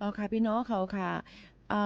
ဢေႃႈၶႃႈ ပီႈၼွင်ႉၶဝ်ၶႃႈ ၸိုဝ်ႈเพลงဝႃႈႁိုဝ်ၶႃႈ ပီႈၶႅမ်ႉၼႃႇ ဢွမ်ႇသႅင် ၸူဝ်ႈၶၢဝ်းၵုင်းထဵပ်ႈၶႃႈ ယိၼ်းၸူမ်းၶႃႈၼႃ တီႈထၢမ်ၶဝ်ႈမႃးၶႃႈၼေႃႈ ပီႈၼၢင်းၶဵမ်ၶမ်း ယွၼ်းၵွင်ႇပၼ်ပီႈၼွင်ႉၶဝ်ထႅင်ႈလွႆႉၶႃႈၼႃ ပီႈၼွင်ႉယႃႇလိုမ်းဢဝ်ၶႃႈၼႃ ဢိူဝ် ၼႆႉပဵၼ်เพลงၵႂၢမ်း ပီႈၼၢင်းၶဵမ်ၶမ်းႁွင်ႉဝႆႉ ၸိုဝ်ႈเพลงၵႂၢမ်းဝႃႈ ขึ้นผูกซอม ၼႆၶႃႈ ဢေႃႈ ၼႆႉၶႃႈၼႃ ပီႈၶဵမ်ၶမ်း ပီႈၼၢင်းၶဵမ်ၶမ်းႁွင်ႉဝႆႉၶႃႈ ယဝ်ႉၵေႃႈ ယိၼ်းၸူမ်း ပီႈၶဵမ်ၶမ်း ယွၼ်းၵွင်ႇပၼ်ၸွမ်းၶႃႈၼေႃႈ ပီႈၼွင်ႉၶဝ်ၶႃႈ ယႃႇလိုမ်းၵႂႃႇဢဝ်ၶႃႈၼႃ ၵမ်းၼႆႉၶႃႈ မႃးထွမ်ႇတူၺ်းထႅင်ႈၼႆၶႃႈၼေႃႈ ယဝ်ႉၵေႃႈ ထွမ်ႇเพลงၵႂၢမ်းယဝ်ႉၵေႃႈ ထွမ်ႇတူၺ်းမူၶဝ်ၼူၼ်းလၢတ်ႈတင်းသဵင် ႁႅပ်ႇႁႅပ်ႇႁၢပ်ႇႁၢပ်ႇ ၸိူင်ႉၼႆၽွင်ႈ မိူဝ်ႈၵႆႈ ပီႈၶမ်းၸၼ် တၢင်းၵုင်းထဵပ်ႈလႆႈ ပဵၼ်ၶေႃႈထၢမ်ဢၼ်လဵင်ႉၶႃႈဝႃႈ ၸွင်ႇတေမီးသုၼ်ႇ တွၼ်ႈတႃႇတေလူလွမ်တူၺ်းထိုင် ลิขสิทธิ์ ၼႆၼၼ်ႉၶႃႈၼႃ เกี่ยวกับ လွင်ႈออกแบบ ၼၼ်ႉႁႃႉ ၼႆၼၼ်ႉၶႃႈ ပီႈပီႈၼွင်ႉၼွင်ႉႁဝ်းၶဝ်ၶႃႈ လွင်ႈတၢင်းၸိူဝ်းၼႆႉၵေႃႈ မၼ်း တေလႆႈဝႃႈႁိုဝ် မၼ်းပဵၼ်လွင်ႈတီႈ လူဝ်ႇလႆႈလူလွမ်တူၺ်းထိုင်တႄႉ ၼင်ႇၵဝ်ႇၶႃႈ လွင်ႈတၢင်းၸိူဝ်းၼႆႉၶႃႈၼႃ မိူၼ်ၼင်ႇ ၶူဝ်းၶွင် เครื่องใช้ မၢင်ဢၼ်ၼႆႉ ပိူၼ်ႈယင်းမီး တွၼ်ႈတႃႇတေသုၼ်ႇလႆႈ တွၼ်ႈတႃႇတေ ออกแบบ ယဝ်ႉၵေႃႈ မီး ลิขสิทธิ์ မၼ်း ဢၼ်ၵေႃႈ မၼ်းၵေႃႈပဵၼ် ဝႃႈပဵၼ်ၶွင်ႁဝ်း ဢိူဝ် ဢၼ်ၼႆႉ သူတေဢဝ်ၵႂႃႇယိူင်ႈဢမ်ႇလႆႈ ၸဵမ်ၸိူဝ်းၼႆႉၶႃႈ ပေႃးသူတေယိူင်ႈ သူတေလႆႈမႃးယွၼ်းတီႈႁဝ်းလႄႈ သူတေလႆႈ ႁဝ်းတေလႆႈပဵၼ်ၸဝ်ႈၶွင် မၼ်း ၸဵမ်ၸိူဝ်းၼႆႉၵေႃႈ ၼၼ်ႉၶႃႈၼေႃႈ ၵွပ်ႈပိူဝ်ႈၼၼ်လႄႈ လွင်ႈတၢင်း การออกแบบแฟชั่น ၶူဝ်းၶွင်ၼႆႉၼႆၶႃႈ တေလႆႈႁပ်ႉလွင်ႈ လူလွမ်တူၺ်းထိုင် ภายใต้พระราชบัญญัติลิขสิทธิ์ ปีสองพันห้าร้อยสามสิบเจ็ด ၼႆၶႃႈ ၼႆႉၵေႃႈ ပိူၼ်ႈႁွင်ႉဝႃႈ ၼႂ်း การ ဢၼ်တီႈဝႃႈ ၵႂၢမ်းထႆးၶႃႈၼေႃႈ ၽၢႆႇတၢင်းထႆးၶႃႈ ၵဝ်ၶႃႈ ဢဝ်တၢင်းၽၢႆႇထႆးမႃးလၢတ်ႈၼႄ งานสร้างสรรค์ประเภทศิลปกรรม ลักษณะงานศิลปะประยุกต์ ၼႆၶႃႈ ဢၼ်ၼႆႉၼႆၶႃႈၼေႃႈ ၵွပ်ႈပိူဝ်ႈၼၼ်လႄႈ မၼ်းၵေႃႈတေမီး ขอบเขต လႄႈ တေလူလွမ်တူၺ်းထိုင်ၵၼ်ယူႇ ၵူၺ်းၵႃႈ မၢင်ဢၼ်ၼႆႉၵေႃႈ မၼ်းၵေႃႈဢမ်ႇႁူႉဝႃႈတေ ၵႂႃႇ ၵႂႃႇ ၸူတ်ႇ ลิขสิทธิ์ မၼ်းလႆႈႁႃႉၼႆ လူဝ်ႇလႆႈၵႂႃႇတွင်ႈထၢမ်ထႅင်ႈၵမ်းၼိုင်ႈၵွၼ်ႇၼႆၶႃႈ လွင်ႈတၢင်းၸိူဝ်းၼင်ႇၼႆၶႃႈၼေႃႈ ၵွပ်ႈပိူဝ်ႈၼၼ် မၼ်းပိူၼ်ႈႁွင်ႉဝႃႈ မၼ်းပဵၼ် ป้ายပိင်ႇၺႃႇ ၵူၼ်းၵေႃႉလႂ်ၵေႃႉၼၼ်ႉ ႁဵတ်းဢွၵ်ႇမႃး ၼၼ်ႉၶႃႈၼေႃႈ ၵွပ်ႈပိူဝ်ႈၼၼ်လႄႈ ယၢမ်းၽွင်းတေႃႈလဵဝ်ၼႆႉ ဢမ်ႇဝႃႈတေဝႃႈ เพลงၵႂၢမ်းၼႆႉၶႃႈ ပိူၼ်ႈ copy ၵၼ်ၼႆႉၶႃႈၼႃ เพลงၵႂၢမ်းၵေႃႈ copy ယဝ်ႉၵေႃႈ ၶူဝ်းၼုင်ႈတၢင်းဝႆႉၵေႃႈ copy ထႅင်ႈဢိတ်းမႃးတေ copy ၵူၼ်းထႅင်ႈၶႃႈ ယွၼ်ႉပိူဝ်ႈသင်လႃႇၼႆ ၵႆႉၵႆႉႁၼ်ၵူၼ်းၸႃႉၸိူဝ်းဢၼ်မီးငိုၼ်းၶမ်းၶဝ်ၼမ်ၼမ်ၼၼ်ႉၼႆ copy ၵူၼ်းၶႃႈ မိူၼ်ၸိူင်ႉဝႃႈ ဢိူဝ် ၶႂ်ႈႁၢင်ႈလီမိူၼ် လၢတ်ႈဝႃႈ ႁဝ်းၶႂ်ႈၼႃႈတႃမိူၼ်ပီႈၶဵမ်ၶမ်း ဢႃႇ ဢိူဝ် မိူၼ်ၼင်ႇၼႆ မူႇၶဝ်ၼၼ်ႉ မီးငိုၼ်းၼႃႇၼေႃႈ တေၵႂႃႇမိူင်း မိူင်းတၢင်ႇၸိုင်ႈ မိူင်းဢမ်ႇၼၼ်ၵေႃႈ မိူင်းထႆးၼႆႉ ယဝ်ႉၵေႃႈ ယဝ်ႉၵေႃႈ ၵႂႃႇတီႈ ၵူဝ်းရီးယႃးၼႆႉလႄႈ ၵႂႃႇႁဵတ်းႁၢင်ႈၶႂ်ႈမိူၼ်ၼၢင်းၶဵမ်ၶမ်းၼႆႉ မၼ်းၵေႃႈတေမီးထႅင်ႈ ပိူၼ်ႈႁွင်ႉဝႃႈ မိူၼ်ၼင်ႇ ၼၢင်းၸိူင်း ၼၢင်းႁၢင်ႈလီ တင်းမိူင်းထႆးၶဝ်ၼၼ်ႉ မၢင်ၵေႃႉပိူၼ်ႈမီးငိုၼ်းၶႂ်ႈလႆႈၼႆ ႁဝ်းၶႂ်ႈႁဵတ်းၼႃႈ ႁဝ်းတေၵႂႃႇထုပ်ႉၼႃႈ ႁဝ်းႁဵတ်းၸိူင်ႉၼၼ်ၼႃႇၼႆ ပိူၼ်ႈၵေႃႈၶႂ်ႈမိူၼ်တႄႉၵဝ်ႇၶႃႈ လွင်ႈတၢင်းၸိူင်ႉၼင်ႇၼႆ ယိူင်ႈၵၼ်ၶႃႈၼေႃႈ ဢိုမ် ၼၼ်ႉဢေႃႈၶႃႈ လွင်ႈတၢင်းၸိူဝ်းၼႆႉ ၵူႈလွင်ႈၵူႈဢၼ် မၼ်းတိုၼ်းတေမီးလွင်ႈဢၼ်လီ လွင်ႈဢၼ်ဢမ်ႇလီၸွမ်းမႃး ယဝ်ႉၵေႃႈ ပေႃးဝႃႈႁဝ်းၶႃႈ ႁဵတ်းဢွၵ်ႇမႃးယဝ်ႉ ႁဵတ်းဢွၵ်ႇမႃးယဝ်ႉၼႆ ပေႃးဝႃႈပိူၼ်ႈလႆႈၸႂ် ပိူၼ်ႈၵေႃႈတိုၼ်းတေယိူင်ႈၼၼ်ႉၶႃႈၼႃႇၼေႃႈ ပိူၼ်ႈၵေႃႈတိုၼ်းတေယိူင်ႈၶႃႈ ၵွပ်ႈပိူဝ်ႈၼၼ်လႄႈ လွင်ႈတၢင်းၶူဝ်းၼုင်ႈတၢင်းဝႆႉၼႆႉၵေႃႈ ပဵၼ်ထႅင်ႈဢၼ်ၼိုင်ႈ မၢင်ဢၼ် ပေႃးဝႃႈႁဵတ်းဢွၵ်ႇမႃးလူၺ်ႈ ป้าย ဝူၼ်ႉဢွၵ်းဢေႃၶွင်ႁဝ်း လူၺ်ႈလွင်ႈတၢင်းပိင်ႇၺႃႇၶွင်ႁဝ်းၼၼ်ႉၼႆၵေႃႈ ယုမ်ႇယမ်ဝႃႈ ၶႃႈတေၵႂႃႇဢဝ်ၶေႃႈၵႂၢမ်း ဢႃႇ ၶေႃႈမုၼ်းဢၼ်ပီႈၼွင်ႉ ပီႈၼၢင်းၶဝ်ထၢမ်ၼႆႉၶႃႈၼႃႇ ၶႃႈတေၵႂႃႇ တွင်ႈထၢမ် မႃးထႅင်ႈၼႆၶႃႈ ပီႈၼွင်ႉၶဝ်ၶႃႈတေၵႂႃႇထၢမ် မႃးႁႂ်ႈမၼ်းလူင်ႉလႅၼ်ႇလိူဝ်သေၼႆႉထႅင်ႈ ၵူၺ်းၵႃႈၸိူင်ႉႁိုဝ်ၵေႃႈလီ ပဵၼ်ၶေႃႈထၢမ်တီႈပၼ်ႁဵတ်းၵၢၼ်ဝၢၼ်ႈၶႃႈၼၼ်ႉၶႃႈၼႃႇ ၼႂ်းတွၼ်ႈတႃႇၶႃႈၼၼ်ႉၼႆၶႃႈ ၼႆႉၵေႃႈ ယိၼ်းၸူမ်းတႄႉတႄႉဝႃႈဝႃႈမိူၼ်ၵၼ်ၶႃႈ ပေႃႈမႄႈပီႈပီႈၼွင်ႉၼွင်ႉၶဝ်ၶႃႈၼေႃႈ ႁူမ်ၸူမ်းႁပ်ႉတွၼ်ႈတႄႉၶႃႈ ၶေႃႈထၢမ်ၵူႈဢၼ် ဢၼ်ၼၼ်ႉမၼ်းတိုၼ်းပဵၼ်တိုဝ်ႉတၢင်းဢၼ်လီတွၼ်ႈတႃႇ ႁဝ်းၶႃႈတႄႉတႄႉၼၼ်ႉယဝ်ႉၼႆၶႃႈ ပီႈၼွင်ႉၶဝ်ၶႃႈ တေၶတ်းၸႂ်မႃးၶႃႈ မီးပီႈၼွင်ႉၶဝ်လၢတ်ႈဝႃႈလႆႈႁူၵ်းလဵၼ် ဢႃႇ လူဝ်ႇလႆႈယိၼ်းၸူမ်းပီႈၼၢင်းၶဵမ်ၶမ်း ယဝ်ႉၵေႃႈယႃႇလိုမ်းၵႂႃႇတိတ်းတၢမ်းပီႈၼၢင်းၶဵမ်ၶမ်း เพลงၵႂၢမ်းပီႈၼၢင်းၶဵမ်ၶမ်း ဢွၵ်ႇမႃးမႂ်ႇမႂ်ႇ ၵေႃႈမီးတင်းၼမ်တင်းလၢႆၶႃႈၼေႃႈ ဢမ်ႇဝႃႈတေပဵၼ် တၢင်းႁၵ်ႉသၢမ်ႁူဝ်ၸႂ် ဢမ်ႇဝႃႈတေပဵၼ် ဢူၺ်း ၼမ်ၼႅၼ်ႈၶႃႈ ပီႈၼွင်ႉၶဝ် ယိင်းမူၶဝ်ၼူၼ်းတႄႉ ထၢမ်မႃးၸွင်ႇမေႃႁွင်ႉ ၶႂ်ႈႁွင်ႉလႆႈၵူႈပုၵ်ႈဢေႃႈၶႃႈၼေႃႈ ၵူႈႁူဝ်ယဝ်ႉၼႆၶႃႈ ယိၼ်းပူဝ်ႇဝႃႈ သူင်ႇၵဵၵ်ႈထွမ်ႇၼႃႇ เพลงၵႂၢမ်းၼႆႉၼႆၶႃႈၼေႃႈ ၵူၺ်းၵႃႈ ပီႈၼွင်ႉၶဝ်ၵေႃႈယႃႇလိုမ်းၶႃႈ ပၼ်ႁႅင်းၸႂ်ၵၼ်ၼမ်ၼမ်ၼႆၶႃႈ သုၼ်ႇလႆႈသုၼ်ႇပဵၼ် ออกแบบ ဢၼ်ဝႃႈၼၼ်ႉ ၶႃႈတေဢဝ်ၵဵပ်းဝႆႉပဵၼ်ၵၢၼ်ဝၢၼ်ႈ ႁႂ်ႈတေၵႂႃႇ တွင်ႈထၢမ်ၽူႈလူင်ႉလႅၼ်ႇသေ မႃးမွၵ်ႇလၢတ်ႈပၼ်ပီႈၼွင်ႉၶဝ် ႁႂ်ႈမၼ်းၸႅင်ႈလႅင်းၵၼ်ထႅင်ႈၵမ်းၼိုင်ႈၶႃႈၼႃႇ ပီႈၼွင်ႉၶဝ်ၶႃႈ တေမႃးမွၵ်ႇလၢတ်ႈပၼ်ထႅင်ႈၵမ်းၼိုင်ႈၼႆၶႃႈၼေႃႈ တွၼ်ႈတႃႇၼႂ်းဝၼ်းမိူဝ်ႈၼႆႉၶႃႈ ႁဝ်းၶႃႈၵေႃႈ ၶၢဝ်းယၢမ်းၸမ်မူတ်းသဵင်ႈ ၶႃႈတေယွၼ်းၽၢတ်ႇယၢၼ်ပီႈၼွင်ႉၶဝ် မိူဝ်းၵႂႃႇၵွၼ်ႇယဝ်ႉၶႃႈၼႃႇ တေၽၢၵ်ႇဝႆႉပၼ်ဝႃႈ ၶူဝ်းၶွင်ႁိူၼ်းယေး อุจจาระ ပိတ်ႉၸေးၼႆႉ ႁႃမႃးလႆႈ ၵေႃႈ ဢမ်ႇ ႁဝ်းလၢတ်ႈသိုဝ်ႈသိုဝ်ႈ ဢမ်ႇတၢႆၵေႃႈ ႁႃမႃးမႂ်ႇထႅင်ႈယူႇၼႆၶႃႈၼေႃႈ ပေႃးၵုမ်ႇဝူၼ်ႉၸႂ်တူၵ်း ၵုမ်ႇဝူၼ်ႉႁွင်ႉ ႁွင်ႉႁႂ်ႈ ႁႂ်ႈၵုမ်ႇဝူၼ်ႉသေလၢႆၵူၺ်းၼႆၸိုင် ႁဝ်းၶႃႈတေဢမ်ႇပဵၼ်ၵၢၼ်ဢီႈသင်ယဝ်ႉ ယွၼ်ႉပိူဝ်ႈၼၼ်လႄႈ ၶႂ်ႈၽၢၵ်ႇထိုင်ၸႃႉၸိူဝ်းဢၼ်ႁူပ်ႉထူပ်းၽေး ဢမ်ႇဝႃႈတေပဵၼ်ၽေးၾိုၼ်း ၽေးၾႆး ၽေးၼမ်ႉ ၽေးၼမ်ႉထူမ်ႈ ၽေးပၢင်တိုၵ်း သိုၵ်းသိူဝ်ၵေႃႈယဝ်ႉ ၽေးဢီႈသင်ၵေႃႈယဝ်ႉၶႃႈ ႁဝ်းၶႃႈလူဝ်ႇလႆႈမီးႁႅင်းၸႂ် လူဝ်ႇလႆႈလူလွမ်တူၺ်းထိုင် ပၢႆးယူႇလီႁဝ်းၶႃႈ ႁႂ်ႈမၼ်းတဵမ်ထူၼ်ႈၵွၼ်ႇ ယဝ်ႉၵေႃႈ ၶိုင်ပွင်ႁဵတ်းသၢင်ႈထႅင်ႈ ဢမ်ႇဝၼ်းၼိုင်ႈၵေႃႈ တေပဵၼ်ဝၼ်းဢၼ်ႁဝ်းၶႃႈ ၼင်ႇၵၢင်ၸႂ်ပဵင်းပေႃးယူႇၼႆ ပၼ်ႁႅင်းၸႂ်ၵူႈၵေႃႉၶႃႈၼႃႇ ႁႂ်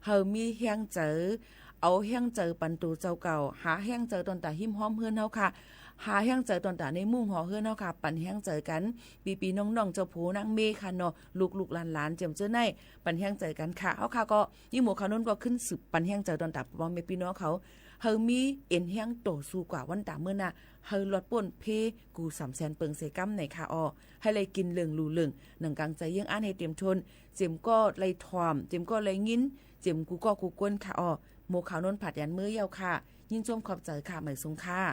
ႈမီးႁႅင်းၸႂ် ဢဝ်ႁႅင်းၸႂ်ပၼ်တူဝ်ၸဝ်ႈၵဝ်ႇ ႁႃႁႅင်းၸႂ်တွၼ်ႈတႃႇႁိမ်းႁွမ်းႁိူၼ်းႁဝ်းၶႃႈ Ha hehnˇ cawˬ taˍ taˍ neˇ mvuhˇ hawˬ heuˆ nawˉ hk'a ပန် hehnˇ cawˬ kanˉ, piˇ piˇ nawˇ nawˇ เจ้าพ่อ นางเมย์ hk'a nawˬ loꞈ loꞈ หลานหลาน ceh ceh naˇ ปาน hehnˇ cawˬ kanˉ hk'a. Hawˉ hk'a k'o, nyiˇ moˍ hk'a naw k'o ขึ้นศาล ပန် hehnˇ cawˬ taˍ taˍ พ่อแม่พี่น้อง hk'a-oˬ, hui miˇ เอ็น hehnˇ ต่อสู้ กว่า วัน taˍ meuˇ naˆ, hui lawꞈ poˆ hpeˇ kuˬ สามแสน peunˍ เศษ kanˉ ไหน hk'a-oˬ, hui lehˬ กิน เหล้า ดู เรื่อง หนังกลางแจ้ง เยื้องอั้น ให้เตรียมทน เจ๋มก็เลยทวม เจ๋มก็เลยงิ้น เจ๋ม gu kawˇ gu kawˇ hk'a-oˬ, moˍ hk'a naw hpaꞈ yanˇ meuˇ yaˇ-oˬ hk'a. Nyi cawˇ hkawꞈ cawˬ hk'a, หมายสง hk'a.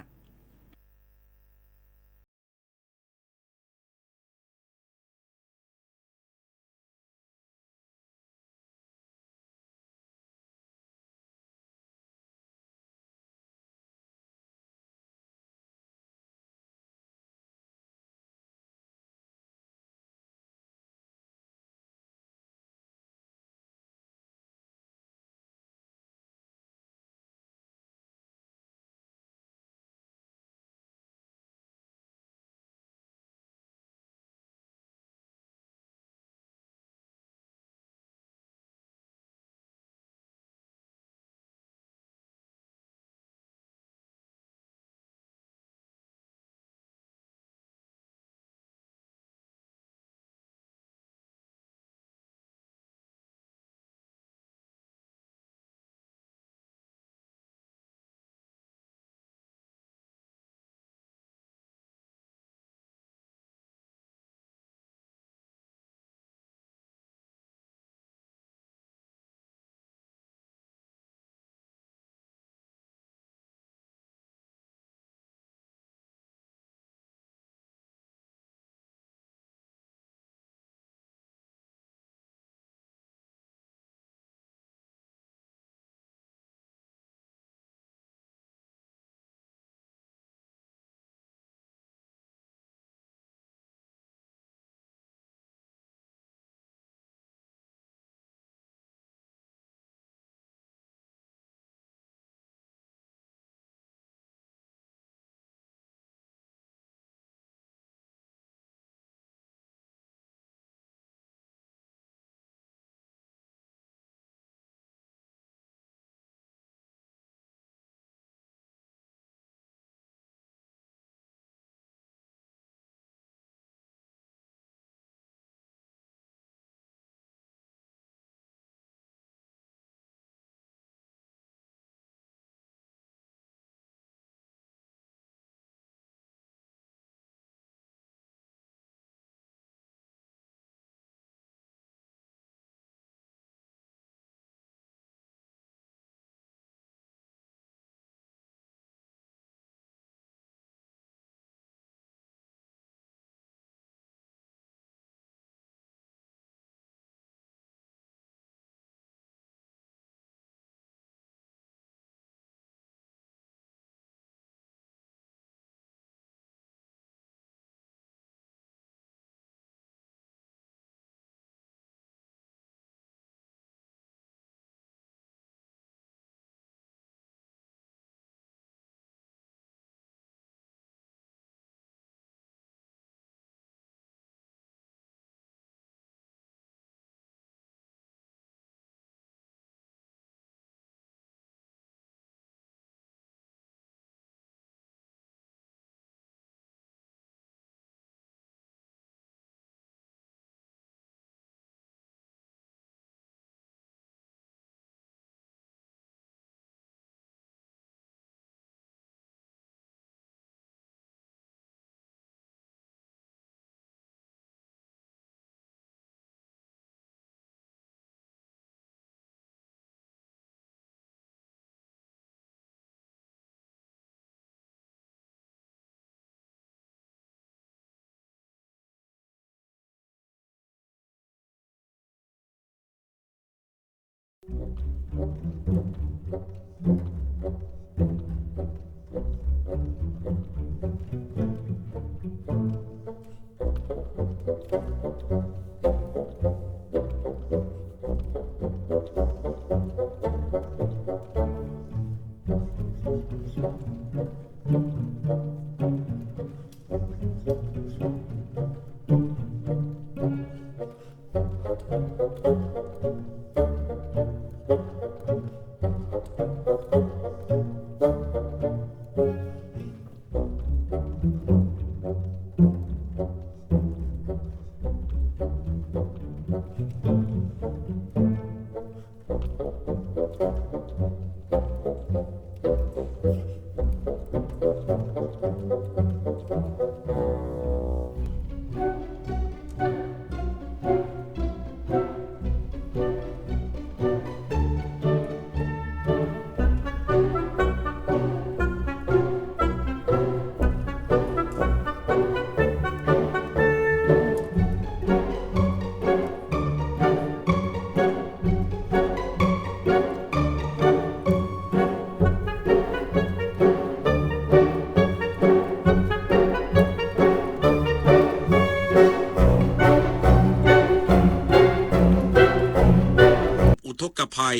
อุทกภัย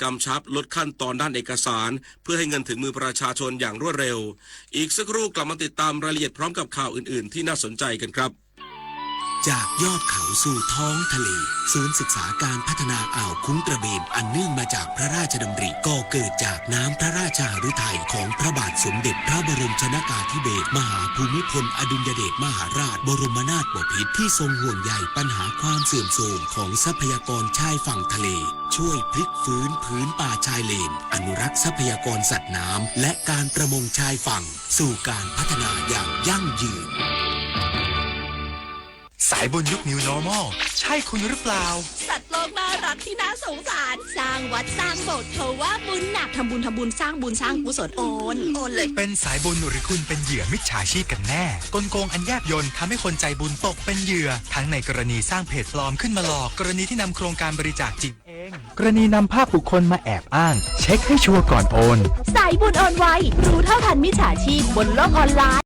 กำชับลดขั้นตอนด้านเอกสาร เพื่อให้เงินถึงมือประชาชนอย่างรวดเร็ว อีกสักครู่กลับมาติดตามรายละเอียดพร้อมกับข่าวอื่นๆที่น่าสนใจกันครับ จากยอดเขาสู่ท้องทะเล ศูนย์ศึกษาการพัฒนาอ่าวคุ้งกระเบน อันเนื่องมาจากพระราชดำริ ก่อเกิดจากน้ำพระราชหฤทัยของพระบาทสมเด็จพระบรมชนกาธิเบศรมหาภูมิพลอดุลยเดชมหาราชบรมนาถบพิตร ที่ทรงห่วงใยปัญหาความเสื่อมโทรมของทรัพยากรชายฝั่งทะเล ช่วยพลิกฟื้นผืนป่าชายเลน อนุรักษ์ทรัพยากรสัตว์น้ำ และการประมงชายฝั่ง สู่การพัฒนาอย่างยั่งยืน สายบุญยุค New Normal ใช่คุณหรือเปล่า สัตว์โลกน่ารักที่น่าสงสาร สร้างวัดสร้างโบสถ์ เขาว่าบุญหนัก ทำบุญ ทำบุญ สร้างบุญ สร้างกุศล โอน โอนเลย เป็นสายบุญหรือคุณเป็นเหยื่อมิจฉาชีพกันแน่ กลโกงอันแยบยลทำให้คนใจบุญตกเป็นเหยื่อ ทั้งในกรณีสร้างเพจปลอมขึ้นมาหลอก กรณีที่นำโครงการบริจาคจิตเอง กรณีนำภาพบุคคลมาแอบอ้าง เช็คให้ชัวร์ก่อนโอน สายบุญโอนไว รู้เท่าทันมิจฉาชีพบนโลกออนไลน์